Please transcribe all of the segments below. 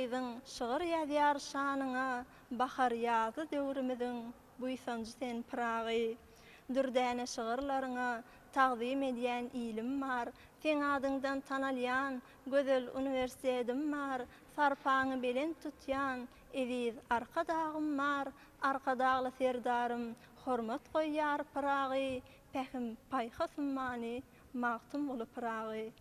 gyzyň şygyr ýazýar şanyňa, Bahar ýazly döwrümiziň buýsanjy sen Pyragy. Dürdäne şygyrlaryňa tagzym edýän ilim bar, Seň adyňdan tanalýan gözel uniwersitedim bar, Sarpaňy belent tutýan eziz Arkadagym bar, Arkadagly Serdarym hormat goýýar Pyragy, Pähim paýhas ummany Magtymguly Pyragy.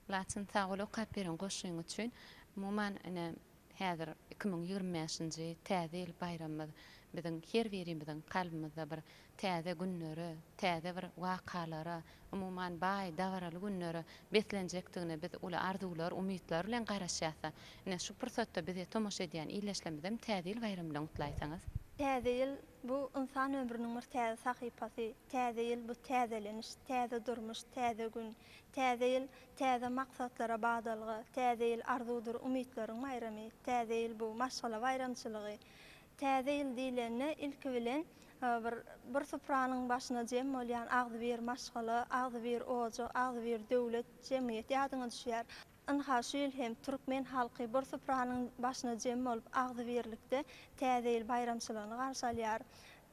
Laçyn sag bol okap beren goşgyň üçin. Umuman ine häzir 2025-nji täze ýyl baýramymyz biziň her birimiziň kalbymyzda bir täze günlere, täze bir wakalara, umuman baý dabaraly günlere beslenjekdigine biz uly arzuwlar, umytlar bilen garaşýas-da. Ine şu pursatda bize tomaşa edýän ildeşlerimizem täze ýyl baýramy bilen gutlaýsaňyz. Täze ýyl bu ynsan ömrüniň bir täze sahypasy. Täze ýyl bu täzeleniş, täze durmuş, täze gün. Täze ýyl, täze maksatlara badalga, Täze ýyl arzuwdyr umytlaryň baýramy, Täze ýyl bu maşgala baýramçylygy. Täze ýyl diýlende ilki bilen bir bir supranyň başyna jem bolýan agzybir maşgala, agzybir ojak, agzybir döwlet, jemgyýet ýadyňa düşýär. Ynha şu ýyl hem türkmen halky bir supranyň başyna jem bolup agzybirlikde Täze ýyl baýramçylygyny garşy alýar.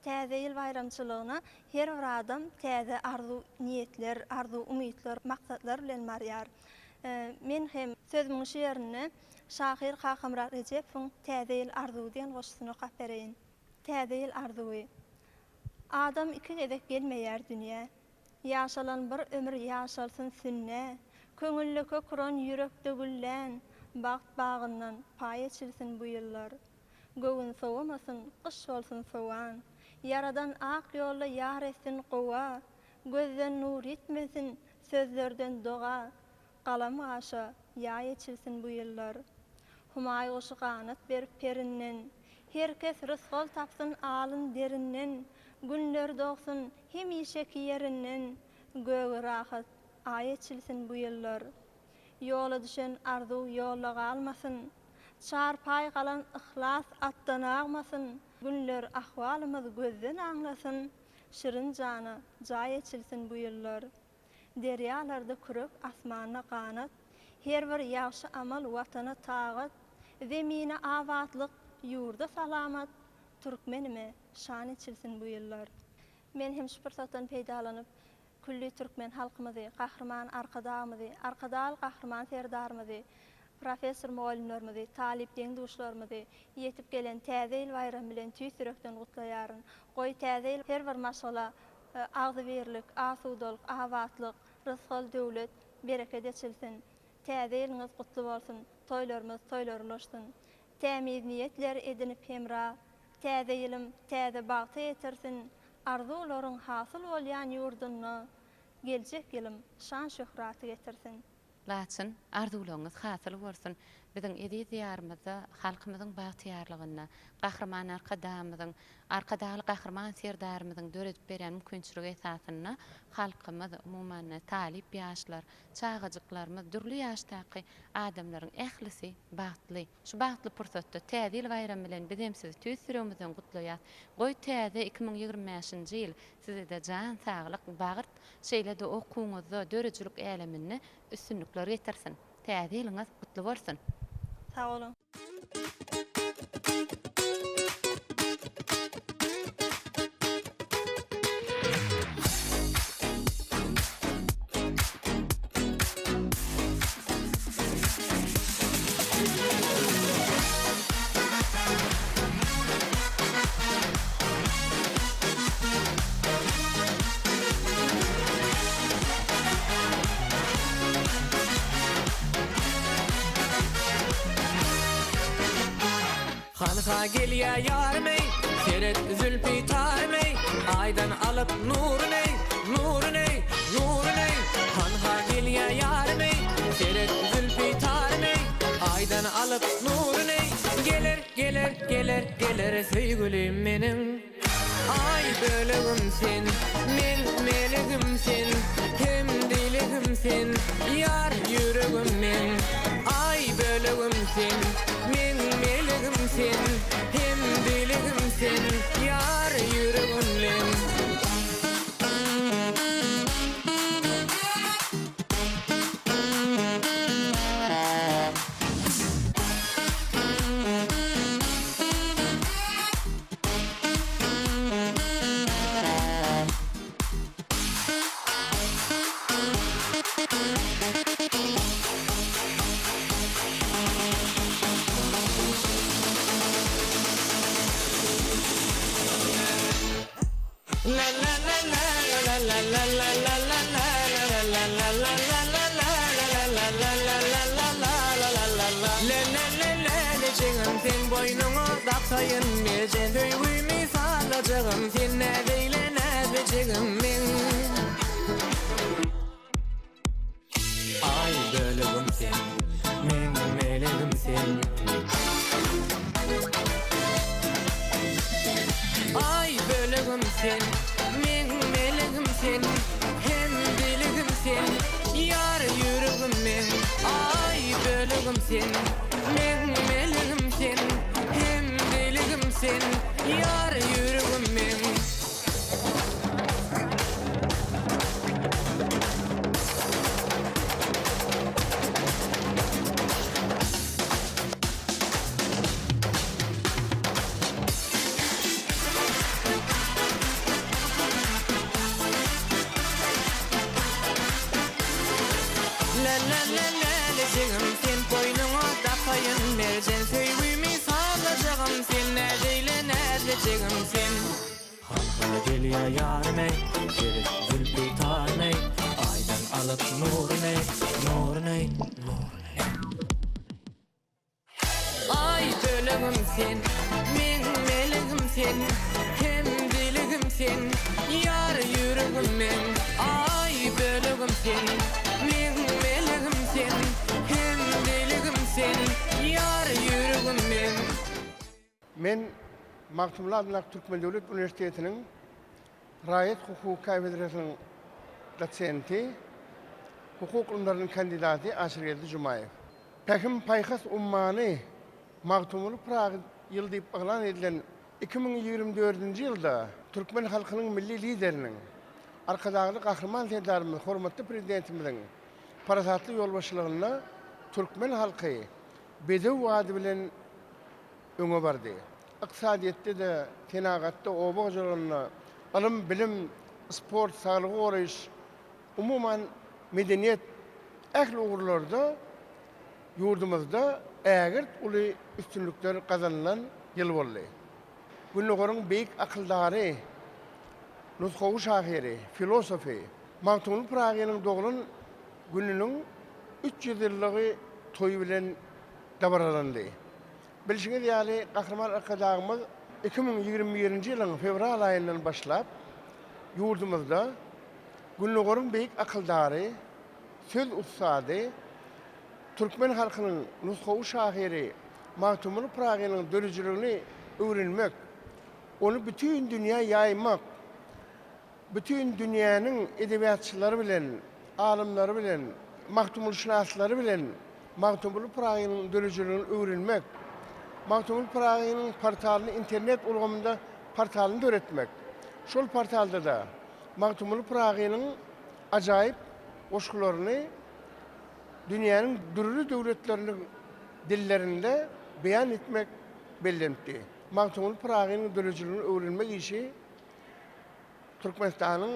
Täze ýyl baýramçylygyna her bir adam täze arzuw-niýetler, arzuw-umytlar, maksatlar bilen barýar. Men hem sözümiň şu ýerinde şahyr Kakamyrat Rejepowyň Täze ýyl arzuwy diýen goşgusyny okap bereýin. Täze ýyl arzuwy. Adam iki gezek gelmeýär dünýä. Ýaşalan bir ömür ýaşalsyn sünnä. Köňülde kök uran, ýürekde güllän, Bagt bagyndan paý eçilsin bu ýyllar. Göwün sowamasyn, gyş bolsun sowan. Ýaradan ak ýolda ýar etsin gowa. Gözden nur ýitmesin, sözlerden doga. Galam gaşa, ýaý eçilsin bu ýyllar. Humaý guşy ganat berip perinden. Her kes rysgal tapsyn alyn derinden. Günler dogsun hemişeki ýerinden. Göge rahat, Aý eçilsin bu ýyllar. Ýola düşen arzuw ýolda galmasyn. Çarpaý galan yhlas atdan agmasyn, Günler ahwalymyz gözden aňlasyn, Şirin jana jaý eçilsin bu ýyllar. Derýalarda kürek, asmanda ganat, Her bir ýagşy amal Watana tagat, Zemine abatlyk, ýurda salamat, Türkmenime şan eçilsin bu ýyllar. Men hem şu pursatdan peýdalanyp, Külli türkmen halkymyzy, Gahryman Arkadagymyzy, Arkadagly Gahryman Serdarymyzy, professor-mugallymlarymyzy, talyp deň-duşlarymyzy ýetip gelen Täze ýyl baýramy bilen tüýs ýürekden gutlaýaryn. Goý, Täze ýyl her bir maşgala agzybirlik, asudalyk, abatlyk, rysgal-döwlet, bereket eçilsin! Täze ýylyňyz gutly bolsun, toýlarymyz toýlara ulaşsyn! Tämiz niýetler edinip hemra, Täze ýylym täze bagta ýetirsin, Arzuwlaryň hasyl bolýan ýurdunda Geljek ýylym şan-şöhraty getirsin. Laçyn, arzuwlaryňyz hasyl bolsun! Biziň eziz Diýarymyzda halkymyzyň bagtyýarlygynda, Gahryman Arkadagymyzyň, Arkadagly Gahryman Serdarymyzyň döredip berýän mümkinçiligi esasynda halkymyz, umuman, talyp ýaşlar, çagajyklarymyz, dürli ýaşdaky adamlaryň ählisi bagtly. Şu bagtly pursatda Täze ýyl baýramy bilen bizem sizi tüýs ýüregimizden gutlaýas. Goý täze 2025-nji ýyl sizede jan saglyk, bagt, şeýle-de okuwyňyzda, döredijilik äleminde üstünlikler getirsin. Täze ýylyňyz gutly bolsun! Sag boluň. Hanha gelýä ýarym eý, Seret zülpi tarym eý, Aýdan alyp nurun eý, nurun eý, nurun eý. Hanha gelýä ýarym eý, Seret zülpi tarym eý, Aýdan alyp nurun eý. Geler, geler, geler, geler söýgülim meniň. Aý bölegim sen, meň melegim sen, Hem dilegim sen, ýar ýüregim meň. Aý bölegim sen, meň melegim sen, Hem dilegim sen, ýar ýüregim meň. Lälejigim seň boýnuňa daksaýyn merjen Söýgümi sazlajagym sen näz eýle näzlijigim meň. Aý bölegim sen, meň melegim sen. Aý bölegim sen, meň melegim sen, Hem dilegim sen, ýar ýüregim meň. Aý bölegim sen, meň melegim sen, Hem dilegim sen, ýar ýüregim meň. Lä-lä-lä-lälejigim, sen boýnuňa dakaýyn merjen Söýgümi sazlajagym, sen näzeýle näzlijigim sen. Hanha gelýä ýarym eý, Seret zülpi tarym eý, Aýdan alyp nurun eý, nurun eý, nurun eý. Aý bölegim sen, meň melegim sen, Hem dilegim sen, ýar ýüregim meň. Aý bölegim sen, meň melegim sen, Hem dilegim sen, ýar ýüregim meň. Men Magtymguly adyndaky Türkmen döwlet uniwersitetiniň raýat hukugy kafedrasynyň dosenti, hukuk ylymlarynyň kandidaty Aşyrgeldi Jumaýew. Pähim-paýhas ummany Magtymguly Pyragy ýyly diýip yglan edilen 2024-nji ýylda türkmen halkynyň Milli Lideriniň, Arkadagly Gahryman Serdarymyz hormatly Prezidentimiziň parasatly ýolbaşçylygynda türkmen halky bedew ady bilen öňe bardy. Ykdysadyýetde-de, senagatda, oba hojalygynda, ylym, bilim, sport, saglygy goraýyş, umuman, medeniýet, ähli ugurlarda ýurdumyzda ägirt uly üstünlikler gazanylan ýyl boldy. Gündogaryň beýik akyldary, nusgawy şahyry, filosofy Magtymguly Pyragynyň doglan gününiň 300 ýyllygy toýy bilen dabaralandy. Bilşiňiz ýaly, Gahryman Arkadagymyz 2021-nji ýylyň fewral aýyndan başlap, ýurdumyzda Gündogaryň beýik akyldary, söz ussady, türkmen halkynyň nusgawy şahyry Magtymguly Pyragynyň döredijiligini öwrenmek, ony bütin dünýä ýaýmak, bütin dünýäniň edebiýatçylary bilen, alymlary bilen, magtymgulyşynaslary bilen Magtymguly Pyragynyň döredijiligini öwrenmek, Magtymguly Pyragynyň portalyny internet ulgamynda portalyny döretmek, şol portalda-da Magtymguly Pyragynyň ajaýyp goşgularyny dünýäniň dürli döwletleriniň dillerinde beýan etmek bellenipdi. Magtymguly Pyragynyň döredijiligini öwrenmek işi Türkmenistanyň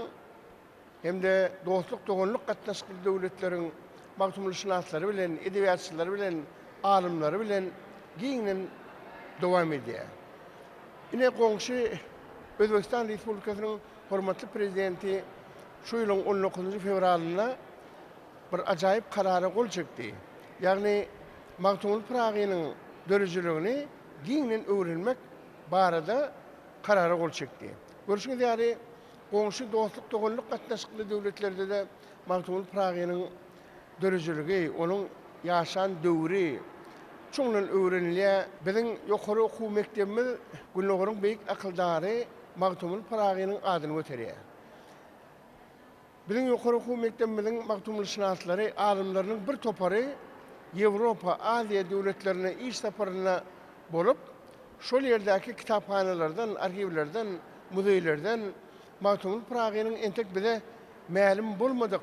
hem-de dostluk-doganlyk gatnaşykly döwletleriň magtymgulyşynaslary bilen, edebiýatçylary bilen, alymlary bilen giňden dowam edýär. Ine, goňşy Özbegistan Respublikasynyň hormatly Prezidenti şu ýylyň on dokuzynjy fewralynda bir ajaýyp Karara gol çekdi. Ýagny Magtymguly Pyragynyň döredijiligini giňden öwrenmek barada Karara gol çekdi. Görşüňiz ýaly, goňşy dostluk-doganlyk gatnaşykly döwletlerde-de Magtymguly Pyragynyň döredijiligi, onuň ýaşan döwri çuňdan öwrenilýär. Biziň ýokary okuw mekdebimiz Gündogaryň beýik akyldary Magtymguly Pyragynyň adyny göterýär. Biziň ýokary okuw mekdebimiziň magtymgulyşynaslary, alymlarynyň bir topary Ýewropa, Aziýa döwletlerine iş saparynda bolup, şol ýerdäki kitaphanalardan, arhiwlerden, muzeýlerden Magtymguly Pyragynyň entek bize mälim bolmadyk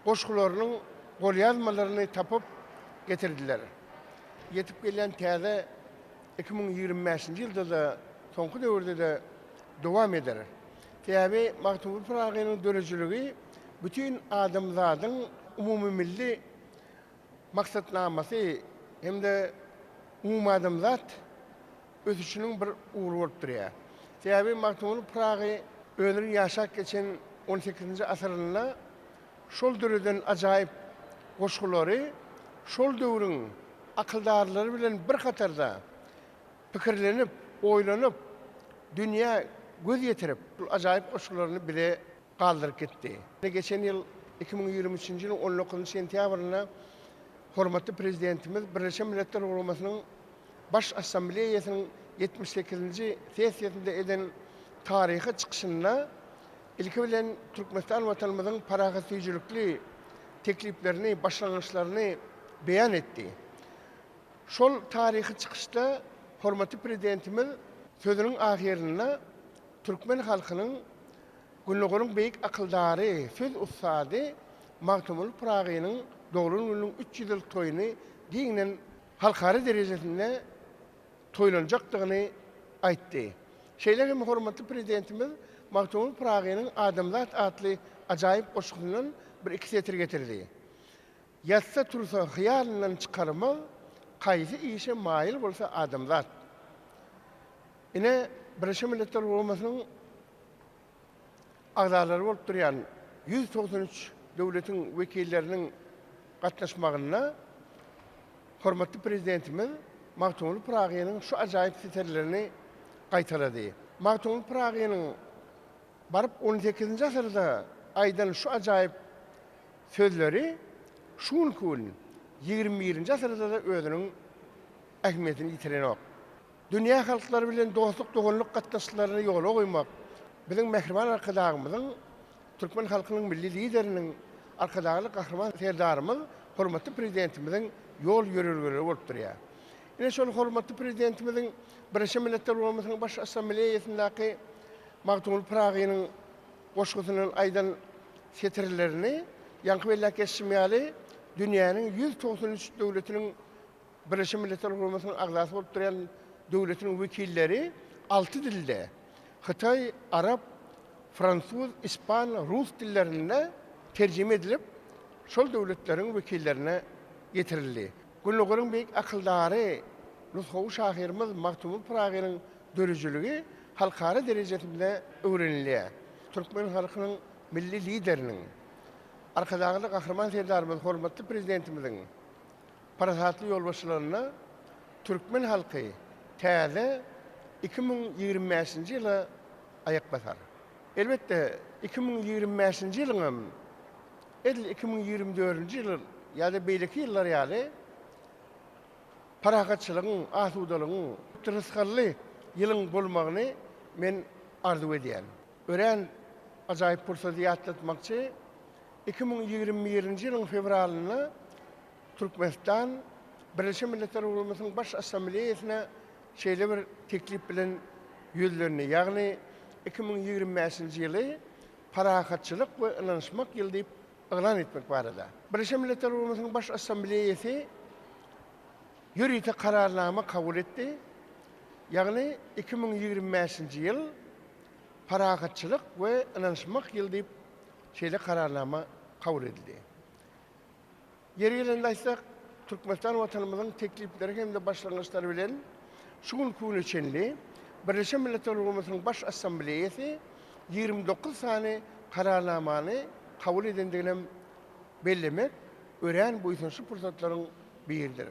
goşgularynyň golýazmalaryny tapyp getirdiler. Ýetip gelýän täze 2025-nji ýylda-da, soňky döwürde-de dowam eder. Sebäbi Magtymguly Pyragynyň döredijiligi bütin adamzadyň umumymilli maksatnamasy hem-de umumadamzat ösüşiniň bir ugry bolup durýar. Sebäbi Magtymguly Pyragy özüniň ýaşap geçen on sekizinji asyrynda şol döreden ajaýyp goşgulary şol döwrüň. akyldarlary bilen bir hatarda pikirlenip, oýlanyp, dünýä göz ýetirip, bu ajaýyp goşgularyny bize galdyryp gitdi. Geçen ýyl 2023-nji ýylyň on dokuzynjy sentýabrynda hormatly Prezidentimiz Birleşen Milletler Guramasynyň Baş Assambleýasynyň ýetmiş sekizinji sessiýasynda eden taryhy çykyşynda ilki bilen Türkmenistan Watanymyzyň parahatsöýüjilikli tekliplerini, başlangyçlaryny beýan etdi. Şol taryhy çykyşda hormatly Prezidentimiz sözüniň ahyrynda türkmen halkynyň Gündogaryň beýik akyldary, söz ussady Magtymguly Pyragynyň doglan gününiň 300 ýyllyk toýuny giňden halkara derejesinde toýlanjakdygyny aýtdy. Şeýle hem hormatly Prezidentimiz Magtymguly Pyragynyň Adamzat atly ajaýyp goşgusyndan bir-iki setir getirdi. Ýatsa-tursa hyýalyndan çykarmaz, Kaýsy işe maýyl bolsa adamzat. Ine, Birleşen Milletler Guramasynyň agzalary bolup durýan 193 döwletiň wekilleriniň gatnaşmagynda hormatly Prezidentimiz Magtymguly Pyragynyň şu ajaýyp setirlerini gaýtalady. Magtymguly Pyragynyň baryp on sekizinji asyrda aýdan şu ajaýyp sözleri şu günki gün, ýigrimi birinji asyrda-da özüniň ähmiýetini ýitirenok. Dünýä halklary bilen dostluk-doganlyk gatnaşyklaryny ýola goýmak biziň mähriban Arkadagymyzyň, türkmen halkynyň Milli Lideriniň, Arkadagly Gahryman Serdarymyz, hormatly Prezidentimiziň ýol-ýörelgeleri bolup durýar. Ine, şol hormatly Prezidentimiziň Birleşen Milletler Guramasynyň Baş Assambleýasyndaky Magtymguly Pyragynyň goşgusyndan aýdan setirlerini, ýaňky belläp geçişim ýaly, dünýäniň 193 döwletiniň Birleşen Milletler Guramasynyň agzasy bolup durýan döwletiniň wekilleri alty dilde, hytaý, arap, fransuz, ispan, rus dillerinde terjime edilip, şol döwletleriň wekillerine ýetirildi. Gündogaryň beýik akyldary, nusgawy şahyrymyz Magtymguly Pyragynyň döredijiligi halkara derejesinde öwrenilýär. Türkmen halkynyň Milli Lideriniň, Arkadagly Gahryman Serdarymyz hormatly Prezidentimiziň parasatly ýolbaşçylygynda türkmen halky täze 2025-nji ýyla aýak basar. Elbetde, 2025-nji ýylyňam edil 2024-nji ýyl ýa-da beýleki ýyllar ýaly parahatçylygyň, asudalygyň, rysgally ýylyň bolmagyny men arzuw edýän. Örän ajaýyp pursady ýatlatmakçy, 2021-nji ýylyň fewralynda Türkmenistan Birleşen Milletler Guramasynyň Baş Assambleýasyna şeýle bir teklip bilen ýüzlendi, ýagny 2025-nji ýyly Parahatçylyk we ynanyşmak ýyly diýip yglan etmek barada. Birleşen Milletler Guramasynyň Baş Assambleýasy ýörite Kararnama kabul etdi, ýagny 2025-nji ýyl Parahatçylyk we ynanyşmak ýyly diýip şeýle Kararnama kabul edildi. Ýeri gelende aýtsak, Türkmenistan Watanymyzyň teklipleri hem-de başlangyçlary bilen şu günki güne çenli Birleşen Milletler Guramasynyň Baş Assambleýasy 29 sany Kararnamany kabul edendiginem bellemek örän buýsançly pursatlaryň biridir.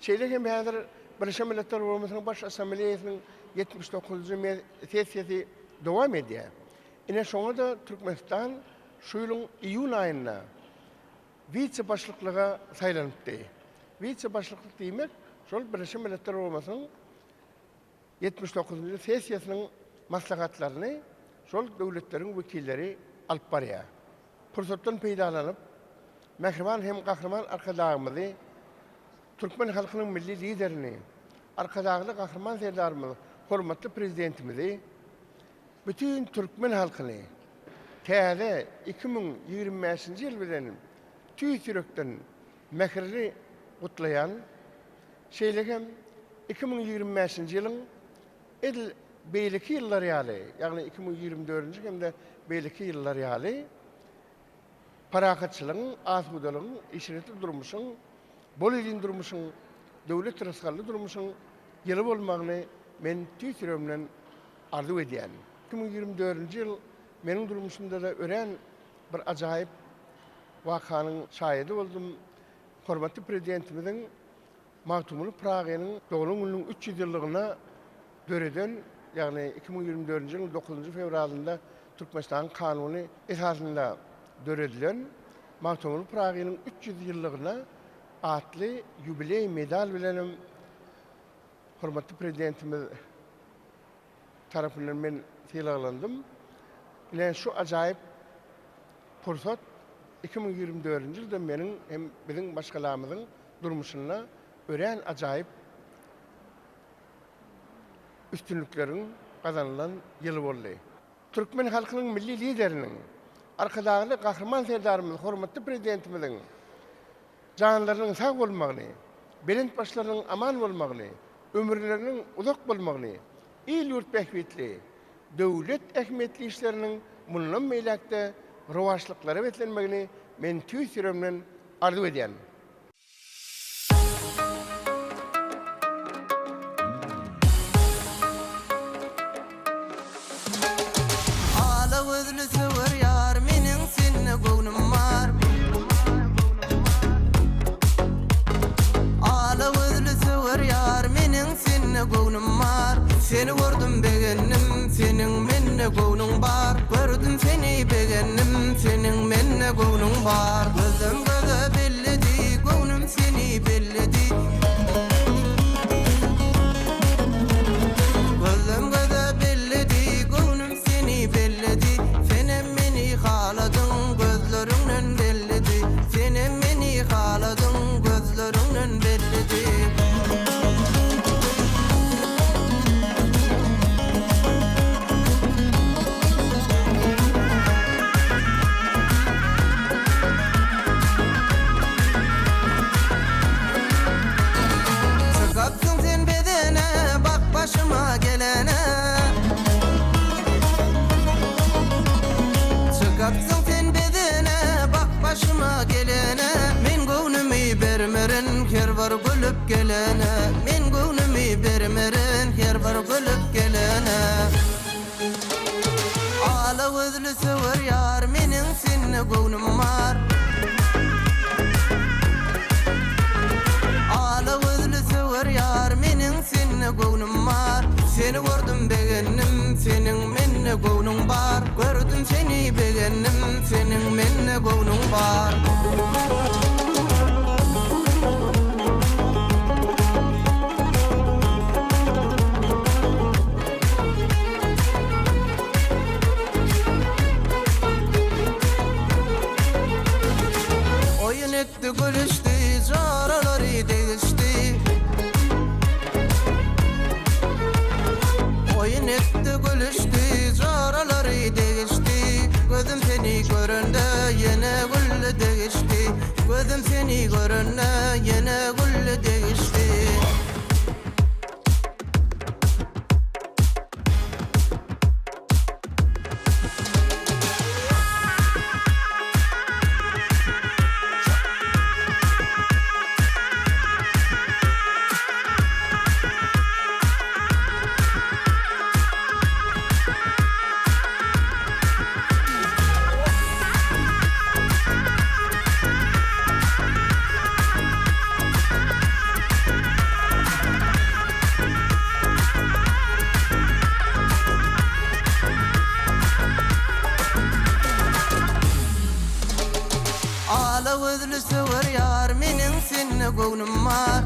Şeýle hem häzir Birleşen Milletler Guramasynyň Baş Assambleýasynyň 79-njy sessiýasy dowam edýär. Ine, şoňa-da Türkmenistan şu ýylyň iýun aýynda wise-başlyklyga saýlanypdy. Wise-başlyklyk diýmek, şol Birleşen Milletler Guramasynyň 79-njy sessiýasynyň maslahatlaryny şol döwletleriň wekilleri alyp barýar. Pursatdan peýdalanyp, mähriban hem Gahryman Arkadagymyzy, türkmen halkynyň Milli Liderini, Arkadagly Gahryman Serdarymyz, hormatly Prezidentimizi, bütin türkmen halkyny täze 2025-nji ýyl bilen tüýs ýürekden mähirli gutlaýan, şeýle hem 2025-nji ýylyň edil beýleki ýyllar ýaly, ýagny 2024-nji hem-de beýleki ýyllar ýaly parahatçylygyň, asudalygyň, eşretli durmuşyň, bol-elin durmuşyň, döwlet-rysgally durmuşyň ýyly bolmagyny men tüýs ýüregimden arzuw edýän. 2024-nji ýyl meniň durmuşymda-da örän bir ajaýyp wakanyň şaýady boldum. Hormatly Prezidentimiziň. Magtymguly Pyragynyň doglan gününiň 300 ýyllygyna döreden, ýagny 2024-nji ýylyň dokuzynjy fewralynda Türkmenistanyň Kanuny esasynda döredilen Magtymguly Pyragynyň 300 ýyllygyna atly ýubileý medal bilenem hormatly Prezidentimiz tarapyndan men sylaglandym. Ine, şu ajaýyp pursat 2024-nji ýylda meniň hem biziň maşgalamyzyň durmuşynda örän ajaýyp üstünlikleriň gazanylan ýyly boldy. Türkmen halkynyň Milli Lideriniň, Arkadagly Gahryman Serdarymyz hormatly Prezidentimiziň janlarynyň sag bolmagyny, belent başlarynyň aman bolmagyny, ömürleriniň uzak bolmagyny, il-ýurt bähbitli, döwlet ähmiýetli işleriniň mundan beýläk-de rowaçlyklara beslenmegini men tüýs ýüregimden arzuw edýän. Ala gözli söwer ýar meniň sende göwnüm bar. Ala gözli söwer ýar meniň sende göwnüm bar. Seni gördüm begendim seniň mende göwnüň bar. Gördüm seni begendim seniň mende göwnüň bar. Gözlem göze belledi göwnüm seni belledi. Gözlem göze belledi, göwnüm seni belledi. Senem meni haladyň, gözleriňden bellidi. Senem meni haladyň, gözleriňden bellidi. Çykypsyň sen bedene, bak başyma gelene. Çykypsyň sen bedene, bak başyma gelene. Men göwnümi bermerin her bir gülüp gelene. Men göwnümi bermerin her bir gülüp gelene. Ala gözli söwer ýar meniň sende göwnüm bar. Ala gözli söwer ýar meniň sende göwnüm bar. Seni gördüm begendim seniň mende göwnüň bar. Gördüm seni begendim seniň mende göwnüň bar. Oýun etdi, gülüşdi, joralary degişdi. Oýun etdi, gülüşdi, joralary degişdi. Gözüm seni görende ýene güldi, degişdi. Gözüm seni görende ýene güldi, degişdi. Ala gözli söwer ýar meniň sende göwnüm bar.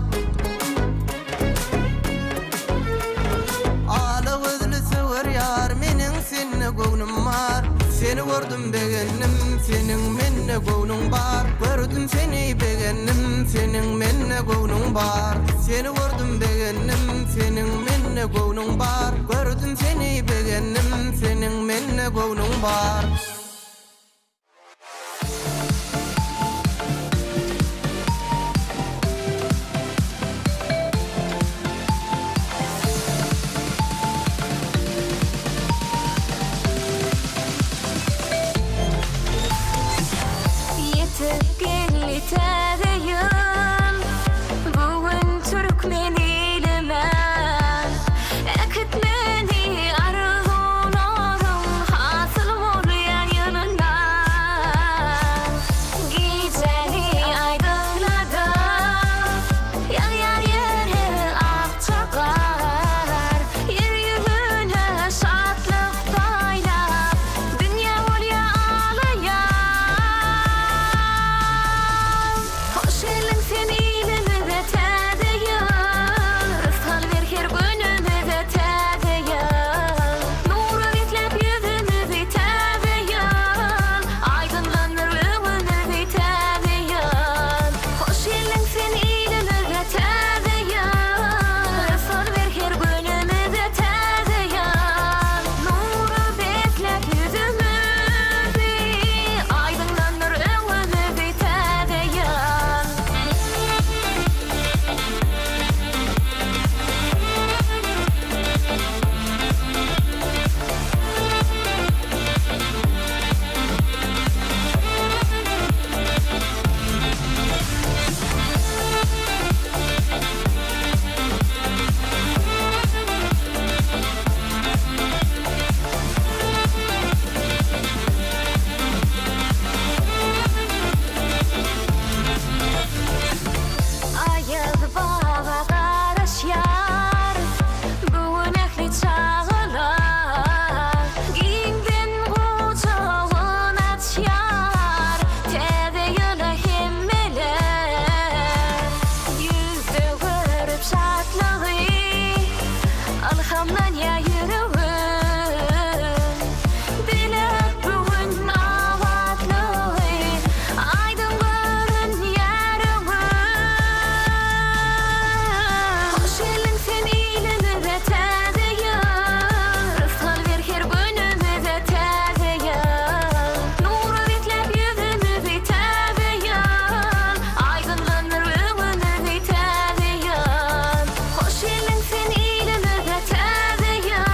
Ala gözli söwer ýar meniň sende göwnüm bar. Seni gördüm begendim seniň mende göwnüň bar. Gördüm seni begendim seniň mende göwnüň bar. Seni gördüm begendim seniň mende göwnüň bar. Gördüm seni begendim seniň mende göwnüň bar. Ýetip geldi täze ýyl, Bu gün türkmen ilime. Äkit meni arzuwlaryň, Hasyl bolýan. sen ilimize täze ýyl,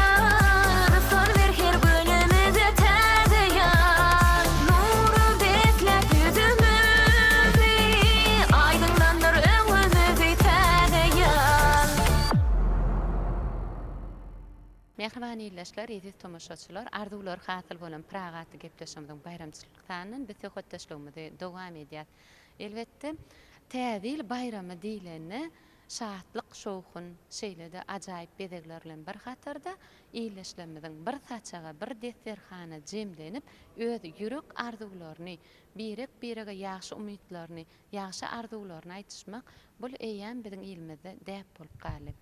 Rysgal ber her günümize täze ýyl. Nura besläp ýüzümizi, Aýdyňlandyr öňümizi täze ýyl. Mähriban ildeşler, eziz tomaşaçylar, arzuwlary hasyl bolan Pyragy atly gepleşigimiziň baýramçylyk sanyndan biz söhbetdeşligimizi dowam edýäs. Elbetde, Täze ýyl baýramy diýlende, şatlyk-şowhun, şeýle-de ajaýyp bezegler bilen bir hatarda, ildeşlerimiziň bir saçaga, bir desterhana jemlenip, öz ýürek arzuwlaryny, birek-birege ýagşy umytlaryny, ýagşy arzuwlaryny aýdyşmak, bul eýýäm biziň ilimizde däp bolup galdy.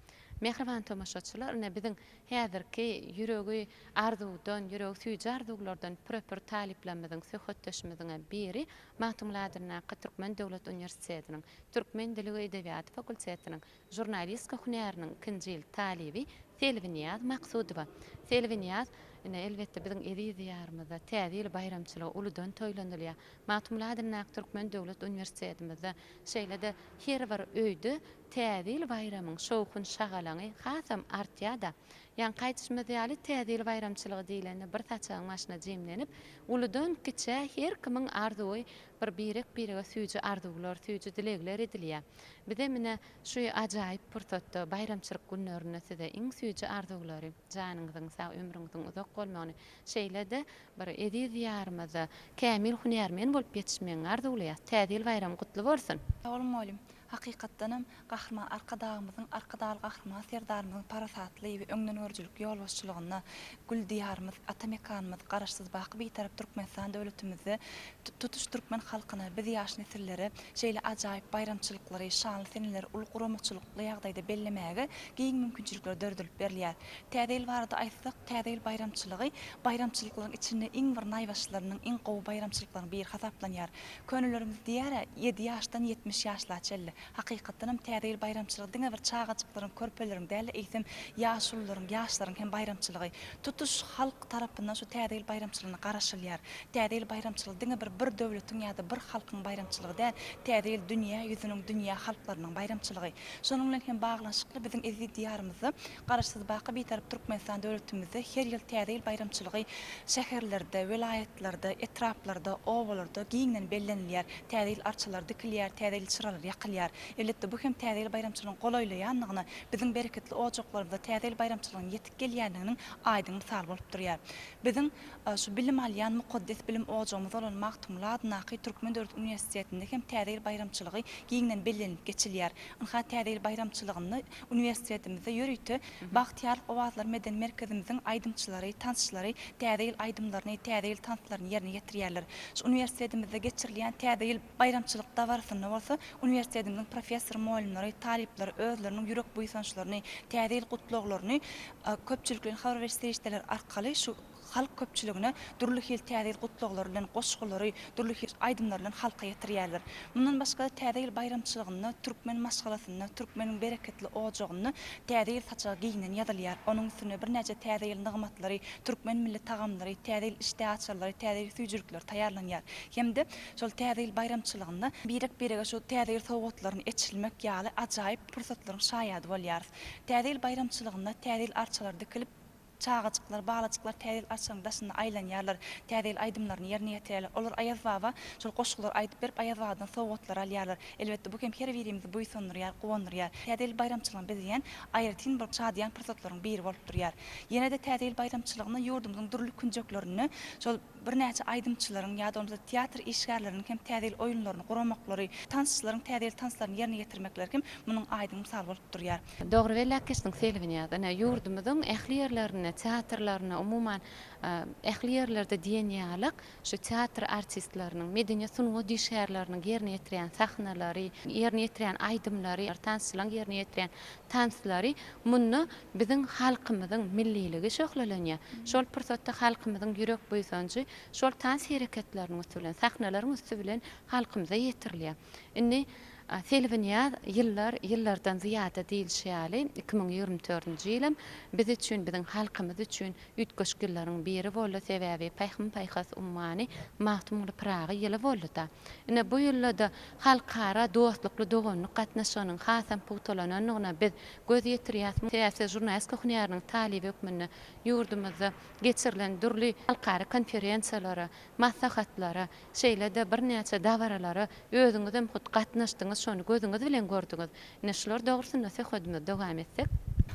Mähriban tomaşaçylar, ine, biziň häzirki ýüregi arzuwdan, ýüregi süýji arzuwlardan püre-pür talyplarymyzyň, söhbetdeşimiziňem biri Magtymguly adyndaky Türkmen döwlet uniwersitetiniň Türkmen dili we edebiýaty fakultetiniň žurnalistika hünäriniň ikinji ýyl talyby Selbinýaz Maksudowa. Selbinýaz, ine, elbetde, biziň eziz Diýarymyzda Täze ýyl baýramçylygy uludan toýlanylýar. Magtymguly adyndaky Türkmen döwlet uniwersitetimizde, şeýle-de her bir öýde Täze ýyl baýramyň şowhun-şagalaňy hasam artýar-da. Ýaňky aýdyşymyz ýaly, Täze ýyl baýramçylygy diýlende bir saçagyň başyna jemlenip, uludan kiçä her kimiň arzuwy bir birek-birege süýji arzuwlar, süýji dilegler edilýär. Bizem ine, şu ajaýyp pursatda, baýramçylyk günlerinde size iň süýji arzuwlary, janyňyzyň sag, ömrüňiziň uzak bolmagyny, şeýle-de bir eziz Diýarymyzda kämil hünärmen bolup ýetişmegiňi arzuwlaýas. Täze ýyl baýramy gutly bolsun! Sag boluň mugallym. Hakykatdanam, Gahryman Arkadagymyzyň, Arkadagly Gahryman Serdarymyzyň parasatly we öňdengörüjilikli ýolbaşçylygynda gül Diýarymyz, ata mekanymyz Garaşsyz, baky Bitarap Türkmenistan döwletimizde tutuş türkmen halkyna, biz ýaş nesillere şeýle ajaýyp baýramçylyklary, şanly seneleri uly guramaçylykly ýagdaýda bellemäge giň mümkinçilikler döredilip berilýär. Täze ýyl barada aýtsak, Täze ýyl baýramçylygy baýramçylyklaryň içinde iň bir naýbaşylarynyň, iň gowy baýramçylyklaryň biri hasaplanýar. Könelerimiz diýer-ä, ýedi ýaşdan 70 ýaşla çenli. Hakykatdanam Täze ýyl baýramçylygy diňe bir çagajyklaryň, körpeleriň däl-de, eýsem, ýaşulularyň, ýaşlaryň hem baýramçylygy. Tutuş halk tarapyndan şu Täze ýyl baýramçylygyna garaşylýar. Täze ýyl baýramçylygy diňe bir bir döwletiň ýa-da bir halkyň baýramçylygy däl, Täze ýyl dünýä ýüzüniň, dünýä halklarynyň baýramçylygy. Şonuň bilen hem baglanyşykly biziň eziz Diýarymyzda, Garaşsyz, baky Bitarap Türkmenistan döwletimizde her ýyl Täze ýyl baýramçylygy şäherlerde, welaýatlarda, etraplarda, obalarda giňden bellenilýär. Täze ýyl arçalary dikilýär, Täze ýyl çyralary ýakylýar. Elbetde, bu hem Täze ýyl baýramçylygynyň golaýlaýanlygyna, biziň bereketli ojaklarymyzda Täze ýyl baýramçylygynyň ýetip gelýänliginiň aýdyň mysaly bolup durýar. Biziň şu bilim alýan mukaddes bilim ojagymyz bolan Magtymguly adyndaky Türkmen döwlet uniwersitetinde hem Täze ýyl baýramçylygy giňden bellenilip geçilýär. Ynha, Täze ýyl baýramçylygynda uniwersitetimizde ýörite Bagtyýarlyk owazlary medeni merkezimiziň aýdymçylary, tansçylary Täze ýyl aýdymlaryny, Täze ýyl tanslaryny ýerine ýetirýärler. Şu uniwersitetimizde geçirilýän Täze ýyl baýramçylyk dabarasynda bolsa uniwersitetimiziň professor-mugallymlary, talyplary özleriniň ýürek buýsançlaryny, Täze ýyl gutlaglaryny köpçülikleýin habar beriş serişdeleri arkaly şu halk köpçüligine dürli hil Täze ýyl gutlaglary bilen, goşgulary, dürli hil aýdymlary bilen halka ýetirýärler. Mundan başga-da Täze ýyl baýramçylygynda türkmen maşgalasynda, türkmeniň bereketli ojagynda Täze ýyl saçagy giňden ýazylýar. Onuň üstünde birnäçe Täze ýyl nygmatlary, türkmen milli tagamlary, Täze ýyl işdäaçarlary, Täze ýyl süýjülikleri taýýarlanýar. Hem-de şol Täze ýyl baýramçylygynda birek-birege şu Täze ýyl sowgatlaryny eçilmek ýaly ajaýyp pursatlaryň şaýady bolýarys. Täze ýyl baýramçylygynda Täze ýyl arçalary dikilip, Çagajyklar, balajyklar Täze ýyl arçanyň daşynda aýlanýarlar, Täze ýyl aýdymlaryny ýerine ýetirýärler. Olar Aýaz baba şol goşgulary aýdyp berip, Aýaz babadan sowgatlar alýarlar. Elbetde, bu hem her birimizi buýsandyrýar, guwandyrýar. Täze ýyl baýramçylygyny bezýän aýratyn bir şadyýan pursatlaryň biri bolup durýar. Ýene-de Täze ýyl baýramçylygynda ýurdumyzyň dürli künjeklerinde şol birnäçe aýdymçylaryň ýa-da bolmasa teatr işgärleriniň hem Täze ýyl oýunlaryny guramaklary, tansçylaryň Täze ýyl tanslaryny ýerine ýetirmekleri hem munuň aýdyň mysaly bolup durýar. Dogry belläp geçdiň Selbinýaz. Ine, ýurdumyzyň ähli ýerlerinde, teatrlarynda, umuman, ähli ýerlerde diýen ýalyk şu teatr artistleriniň, medeniýet-sungat işgärleriniň ýerine ýetirýän sahnalary, ýerine ýetirýän aýdymlary, tansçylaryň ýerine ýetirýän tanslary munda biziň halkymyzyň milliligi şöhlelenýär. Şol pursatda halkymyzyň ýürek buýsanjy şol tans hereketleriniň üsti bilen, sahnalaryň üsti bilen halkymyza ýetirilýär. Indi. Selbinýaz ýyllar ýyllardan zyýada diýlişi ýaly, 2024-nji ýylam biz üçin, biziň halkymyz üçin üýtgeşik ýyllaryň biri boldy, sebäbi Pähim-paýhas ummany Magtymguly Pyragy ýyly boldy-da. Ine, bu ýylda-da halkara dostlukly doganlyk gatnaşygynyň hasam pugtalanandygyna biz göz ýetirýäs. Sebäbi siz žurnalistika hünäriniň talyby hökmünde ýurdumyzda geçirilen dürli halkara konferensiýalara, maslahatlara, Şeýle-de birnäçe dabaralara özüňizem hut gatnaşdyňyz, şony gözüňiz bilen gördüňiz. Ine, şular dogrusynda söhbedimizi dowam etsek.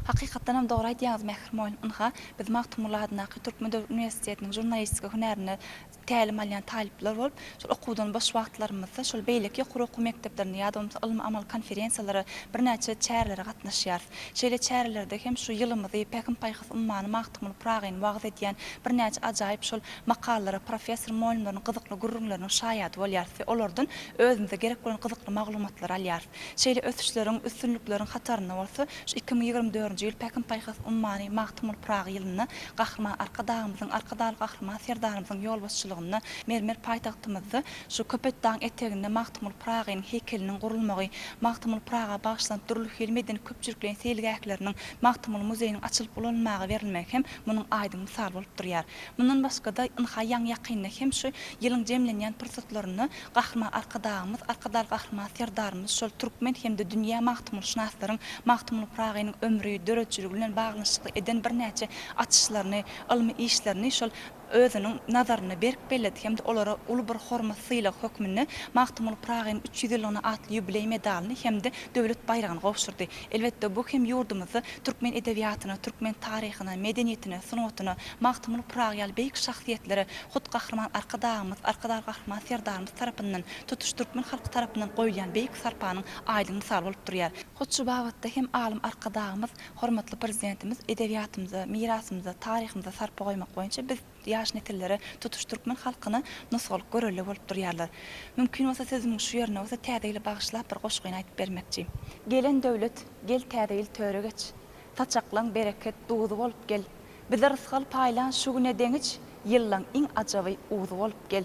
Hakykatdan hem dogry aýdýaňyz Mähri mugallym. Ynha, biz Magtymguly adyndaky Türkmen döwlet uniwersitetiniň žurnalistika hünärinde tälim alýan talyplar bolup, şol okuwdan boş wagtlarymyzda şol beýleki ýokary okuw mekdeplerinde ýa-da bolmasa ylmy-amaly konferensiýalara, birnäçe çärelere gatnaşýarys. Şeýle çärelerde hem şu ýylymyzy Pähim-paýhas ummany Magtymguly Pyragyny wagyz edýän birnäçe ajaýyp şol Makalalary professor mugallymlaryň gyzykly gürrüňleriniň şaýady bolýarys we olardan özümize gerek bolan gyzykly maglumatlary alýarys. Şeýle ösüşleriň, üstünlikleriň hatarynda bolsa, şu 2024-nji ýyl Pähim-paýhas ummany Magtymguly Pyragy ýylynda Gahryman Arkadagymyzyň, Arkadagly Gahryman Serdarymyzyň ýolbaşçylygynda mermer paýtagtymyzda şu Köpetdagyň eteginde Magtymguly Pyragynyň heýkeliniň gurulmagy, Magtymguly Pyraga bagyşlanyp dürli hili medeni köpçülikleýin seýilgähleriniň, Magtymguly muzeýiniň açylyp ulanylmaga berilmegi hem munuň aýdyň mysaly bolup durýar. Mundan başga-da, ynha ýaňy-ýakynda hem şu ýylyň jemlenýän pursatlarynda Gahryman Arkadagymyz, Arkadagly Gahryman Serdarymyz şol türkmen hem-de dünýä magtymgulyşynaslaryň Magtymguly Pyragynyň ömri, döredijiligi bilen baglanyşykly eden birnäçe açyşlaryny, ylmy işlerini şol özüniň nazarynda berk belledi hem-de olara uly bir hormat-sylag hökmünde Magtymguly Pyragynyň 300 ýyllygyna atly ýubileý medalyny hem-de Döwlet baýragyny gowşurdy. Elbetde, bu hem ýurdumyzda türkmen edebiýatyna, türkmen taryhyna, medeniýetine, sungatyna, Magtymguly Pyragy ýaly beýik şahsyýetlere hut Gahryman Arkadagymyz, Arkadagly Gahryman Serdarymyz tarapyndan, tutuş türkmen halky tarapyndan goýulýan beýik sarpanyň aýdyň mysaly bolup durýar. Hut şu babatda hem alym Arkadagymyz, hormatly Prezidentimiz edebiýatymyza, mirasymyza, taryhymyza sarpa goýmak boýunça biz, ýaş nesillere, tutuş türkmen halkyna nusgalyk görelde bolup durýarlar. Mümkin bolsa sözümiň şu ýerine bolsa Täze ýyla bagyşlap bir goşgyny aýdyp bermekçi. Gelen döwlet, gel Täze ýyl töre geç. Saçaklaň bereket duzy bolup gel. Bize rysgal paýlan şu güne deňiç, Ýyllaň iň ajaby uzy bolup gel.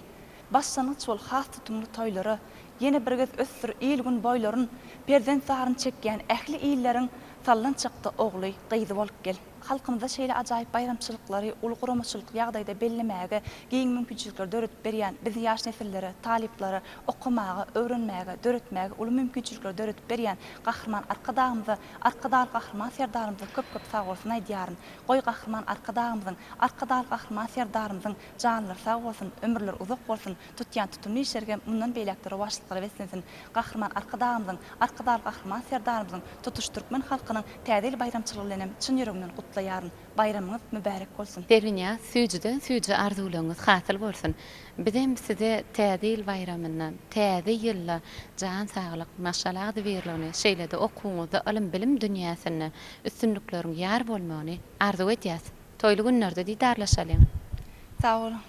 Başlangyç bol has tutumly toýlara, Ýene bir gez ösdür il-gün boýlaryn. Perzent zaryn çekýän ähli illeriň Sallançakda ogly, gyzy bolup gel. Halkymyzda şeýle ajaýyp baýramçylyklary uly guramaçylykly ýagdaýda bellemäge giň mümkinçilikleri döredip berýän biz ýaş nesillere, talyplara okamaga, öwrenmäge, döretmäge uly mümkinçilikleri döredip berýän Gahryman Arkadagymyza, Arkadagly Gahryman Serdarymyza köp-köp sagbolsun aýdýaryn. Goý Gahryman Arkadagymyzyň, Arkadagly Gahryman Serdarymyzyň janlary sag bolsun, ömürleri uzak bolsun, tutýan tutumly işleri hem mundan beýläk-de rowaçlyklara beslensin. Gahryman Arkadagymyzyň, Arkadagly Gahryman Serdarymyzyň, tutuş türkmen halkynyň Täze ýyl baýramçylygy bilenem çyn ýüregimden gutlaýaryn. Baýramyňyz mübärek bolsun! Serwinýaz, süýjüden süýji arzuwlaryňyz hasyl bolsun! Bizem size Täze ýyl baýramynda, Täze ýylda jan saglyk, maşgala agzybirligini, şeýle-de okuwyňyzda ylym-bilim dünýäsinde üstünlikleriň ýar bolmagyny arzuw edýäs! Toýly günlerde didarlaşalyň! Sag boluň!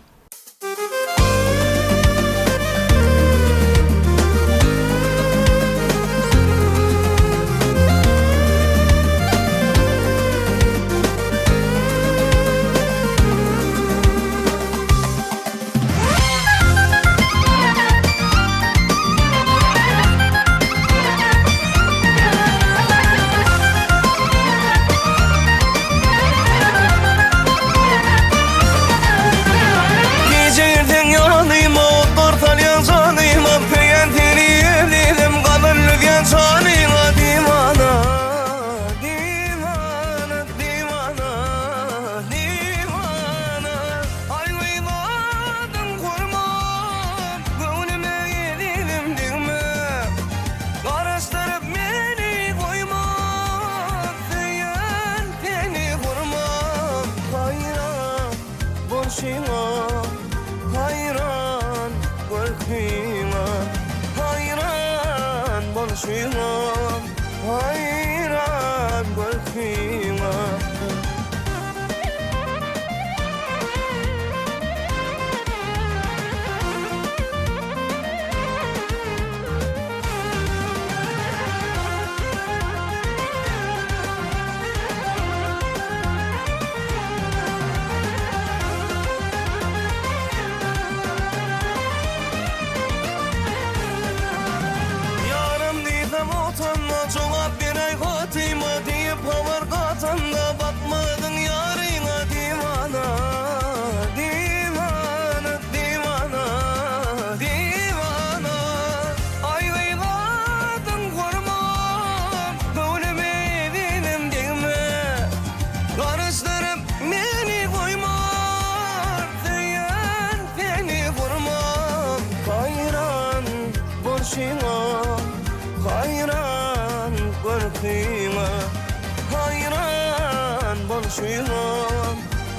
bolşuňa,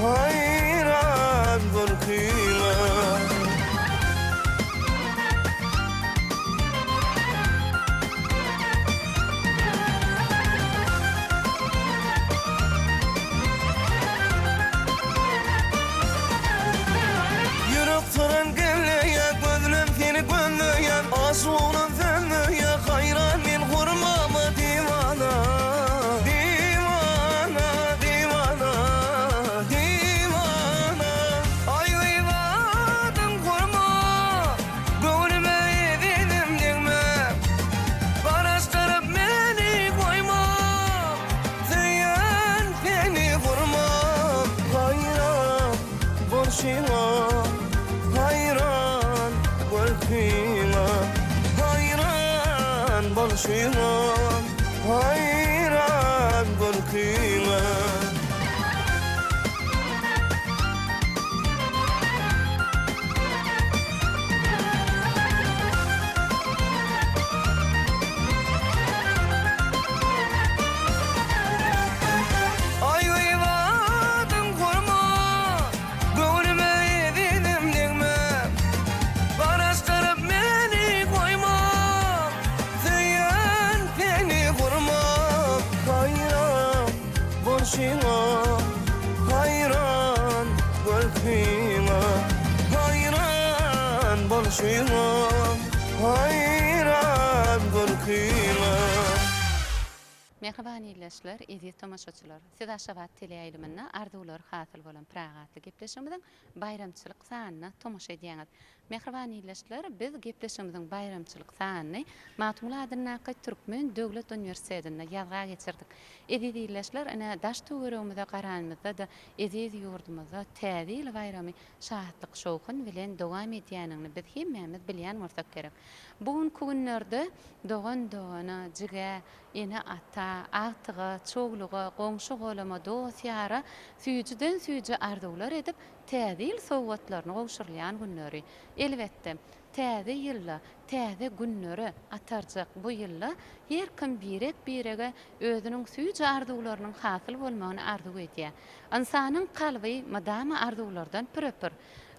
haýran görküňe. Ýürek syryn gizleýär, gözlem seni gözleýär, Aşyk oglan sözleýär, haýran men hurmama diwana, Diwana, diwana, diwana. Aý gyz adyň hurma, göwnüme ezizim degme, Garaşdyryp meni goýma, söýen seni hurma, Haýran bolşuňa haýran görküňe haýran bolşuňa haýran görküňe. Aý gybadyň hurma Göwnüme ezizim degme Garaşdyryp meni goýma Söýen seni gurma Haýran bolşuňa Haýran görküňe Haýran bolşuňa Haýran görküňe. Mähriban ildeşler, eziz tomaşaçylar! Siz Aşgabat teleýaýlymynda Arzuwlary hasyl bolan Pyragy atly gepleşigimiziň baýramçylyk sanyna tomaşa edýäňiz. Mähriban ildeşler, biz gepleşigimiziň baýramçylyk sanyny Magtymguly adyndaky Türkmen döwlet uniwersitetinde ýazga geçirdik. Eziz ildeşler, ine, daş-töweregimize garanymyzda-da eziz ýurdumyzda Täze ýyl baýramy şatlyk-şowhun bilen dowam edýänini biz hemmämiz bilýän bolsak gerek. Bu günki günlerde dogan-dogana, jigä, ene-ata, agtyga, çowluga, goňşy-golama, dost-ýara süýjüden-süýji arzuwlar edip, Täze ýyl sowgatlaryny gowşurylýan günleri. Elbetde, Täze ýylda täze günlere atarjak bu ýylda her kim birek-birege özüniň süýji arzuwlarynyň hasyl bolmagyny arzuw edýär. Ynsanyň kalby mydama arzuwlardan püre-pür.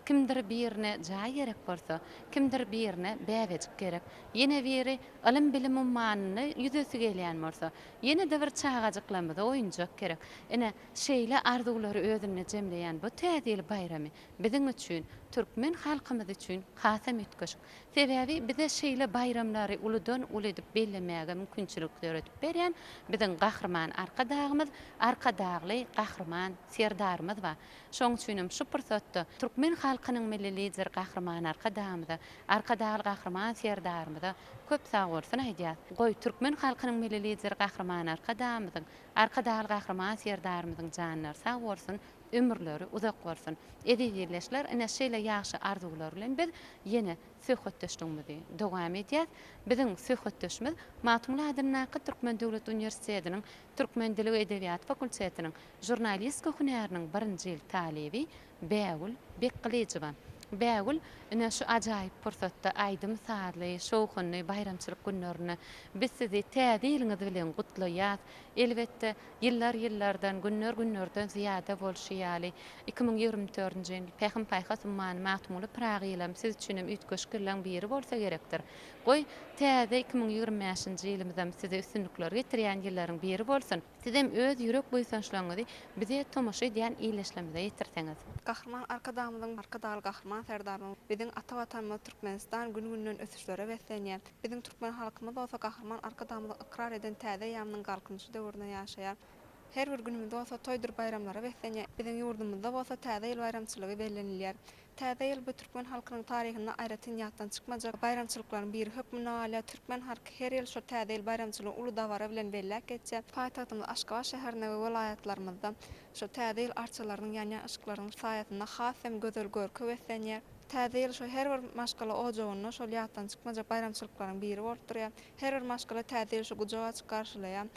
Kimdir birine jaý gerek bolsa, kimdir birine bäbejik gerek. Ýene biri ylym-bilim ummanynda ýüzesi gelýän bolsa, ýene-de bir çagajyklarymyza oýunjak gerek. Ine, şeýle arzuwlary özünde jemleýän bu Täze ýyl baýramy biziň üçin, türkmen halkymyz üçin hasam üýtgeşik. Sebäbi bize şeýle baýramlary uludan-uly edip bellemäge mümkinçilik döredip berýän biziň Gahryman Arkadagymyz, Arkadagly Gahryman Serdarymyz bar. Şonuň üçinem şu pursatda türkmen halkynyň Milli Lideri Gahryman Arkadagymyza, Arkadagly Gahryman Serdarymyza köp sagbolsun aýdýas. Goý, türkmen halkynyň Milli Lideri Gahryman Arkadagymyzyň, Arkadagly Gahryman Serdarymyzyň janlary sag bolsun, ömürleri uzak bolsun! Eziz ildeşler, ine şeýle ýagşy arzuwlar bilen biz ýene söhbetdeşligimizi dowam edýäs. Biziň söhbetdeşimiz Magtymguly adyndaky Türkmen döwlet uniwersitetiniň Türkmen dili we edebiýaty fakultetiniň žurnalistika hünäriniň birinji ýyl talyby Bägül Bekgylyjowa. Bägül, ine şu ajaýyp pursatda aýdym-sazly, şowhunly baýramçylyk günlerinde biz sizi Täze ýylyňyz bilen gutlaýas. Elbetde, ýyllar ýyllardan, günler günlerden zyýada bolşy ýaly, 2024-nji ýyl Pähim-paýhas ummany Magtymguly Pyragy ýylam siz üçinem üýtgeşik ýyllaň biri bolsa gerekdir. Goý, täze 2025-nji ýylymyzam size üstünlikler getirýän ýyllaryň biri bolsun! Sizem öz ýürek buýsançlaryňyzy bize tomaşa edýän ildeşlerimize ýetirseňiz. Gahryman Arkadagymyzyň, Arkadagly Gahryman Serdarymyzyň biziň ata Watanymyz Türkmenistan gün-günden ösüşlere beslenýär. Biziň türkmen halkymyz bolsa Gahryman Arkadagymyzyň ykrar eden täze eýýamynyň Galkynyşy döwründe ýaşaýar. Her bir günümiz bolsa toýdur baýramlara beslenýär. Biziň ýurdumyzda bolsa Täze ýyl baýramçylygy bellenilýär. Täze ýyl bu türkmen halkynyň taryhynda aýratyn ýatdan çykmajak baýramçylyklaryň biri hökmünde galýar. Türkmen halky her ýyl şol Täze ýyl baýramçylygyny uly dabara bilen belläp geçýär. Paýtagtymyz Aşgabat şäherinde we welaýatlarymyzda şol Täze ýyl arçalarynyň ýanýan yşyklarynyň saýasynda has hem gözel görke beslenýär. Täze ýyl şol her bir maşgala ojagynda şol ýatdan çykmajak baýramçylyklaryň biri bolup durýar. Her bir maşgala Täze ýyly şo gujak açyp garşylaýar.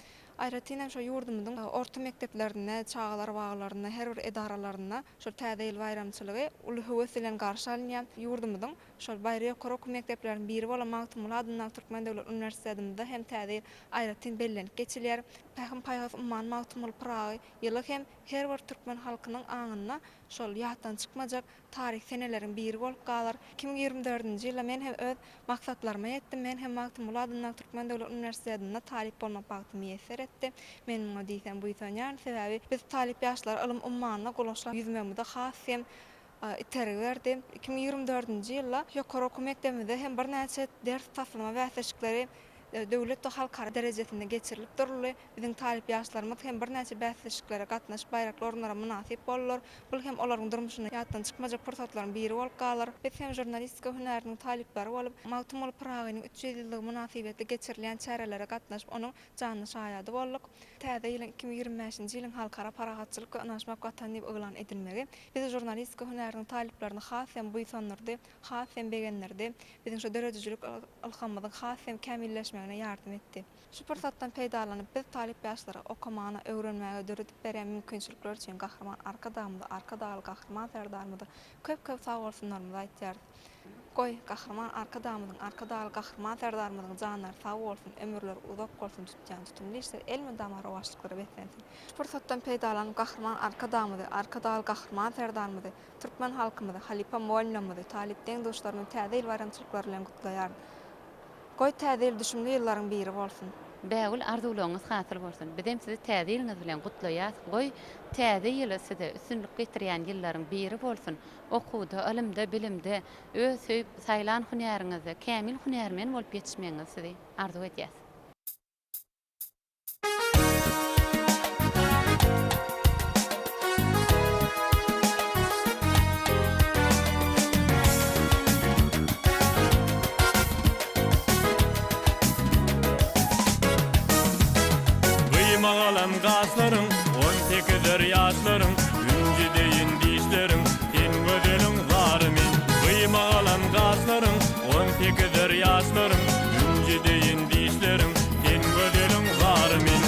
Aýratyn hem şo ýurdumyzyň orta mekdeplerinde, çagalar baglarynda, her bir edaralarynda şol Täze ýyl baýramçylygy uly höwes bilen garşy alynýar. Ýurdumyzyň şol baýry ýokary okuw mekdepleriniň biri bolan Magtymguly adyndaky Türkmen döwlet uniwersitetimizde hem Täze ýyl aýratyn bellenip geçilýär. Pähim-paýhas ummany Magtymguly Pyragy ýyly hem her bir türkmen halkynyň aňynda şol ýatdan çykmajak taryhy seneleriň biri bolup galar. 2024-nji ýylda men hem öz maksatlaryma ýetdim. Men hem Magtymguly adyndaky Türkmen döwlet uniwersitetinde talyp bolmak bagty miýesser etdi. Men muňa diýseň buýsanýaryn. Sebäbi biz talyp ýaşlara ylym ummanyna gulaçlap ýüzmegimize has hem itergi berdi. 2024-nji ýylda ýokary okuw mekdebimizde hem birnäçe ders taslama bäsleşikleri döwlet we halkara derejesinde geçirilip duruldy. Biziň talyp ýaşlarymyz hem birnäçe bäsleşiklere gatnaşyp baýrakly orunlara mynasyp boldular. Bul hem olaryň durmuşynda ýatdan çykmajak pursatlaryň biri bolup galar. Biz hem žurnalistika hünäriniň talyplary bolup, Magtymguly Pyragynyň 300 ýyllygy mynasybetli geçirilýän çärelere gatnaşyp onuň janly şaýady bolduk. Täze ýylyň 2025-nji ýylyň Halkara parahatçylyk we ynanyşmak Watany diýip yglan edilmegi bizi žurnalistika hünäriniň talyplaryny has hem buýsandyrdy, has hem begendirdi, biziň şu döredijilik ylhamymyzyň has hem kämilleşmegine ýardam etdi. Şu pursatdan peýdalanyp, biz talyp ýaşlara okamana, öwrenmäge döredip berýän mümkinçilikleri üçin Gahryman Arkadagymyza, Arkadagly Gahryman Serdarymyza köp-köp sagbolsunlarymyzy aýtýarys. Goý, Gahryman Arkadagymyzyň, Arkadagly Gahryman Serdarymyzyň janlary sag bolsun, ömürleri uzak bolsun, tutýan tutumly işleri elmydama rowaçlyklara beslensin. Şu pursatdan peýdalanyp, Gahryman Arkadagymyzy, Arkadagly Gahryman Serdarymyzy, türkmen halkymyzy, halypa mugallymlarymyzy, talyp deň-duşlarymyzy Täze ýyl baýramçylyklary bilen gutlaýaryn. Goý täze ýyl düşümli ýyllaryň biri bolsun. Bägül arzuwlaryňyz hasyl bolsun. Bizem sizi täze ýylyňyz bilen gutlaýas. Goý, täze ýyl size üstünlik getirýän ýyllaryň biri bolsun. Okuwda, ylymda, bilimde, öz söýüp saýlan hünäriňizde kämil hünärmen bolup ýetişmegiňizi sizi arzuw edýäs. Gyýma galan gaşlaryň, on sekizer ýaşlaryň, Hünji deýin dişleriň, sen gözeliň zary men. Gyýma galan gaşlaryň, on sekizer ýaşlaryň, Hünji deýin dişleriň, sen gözeliň zary men.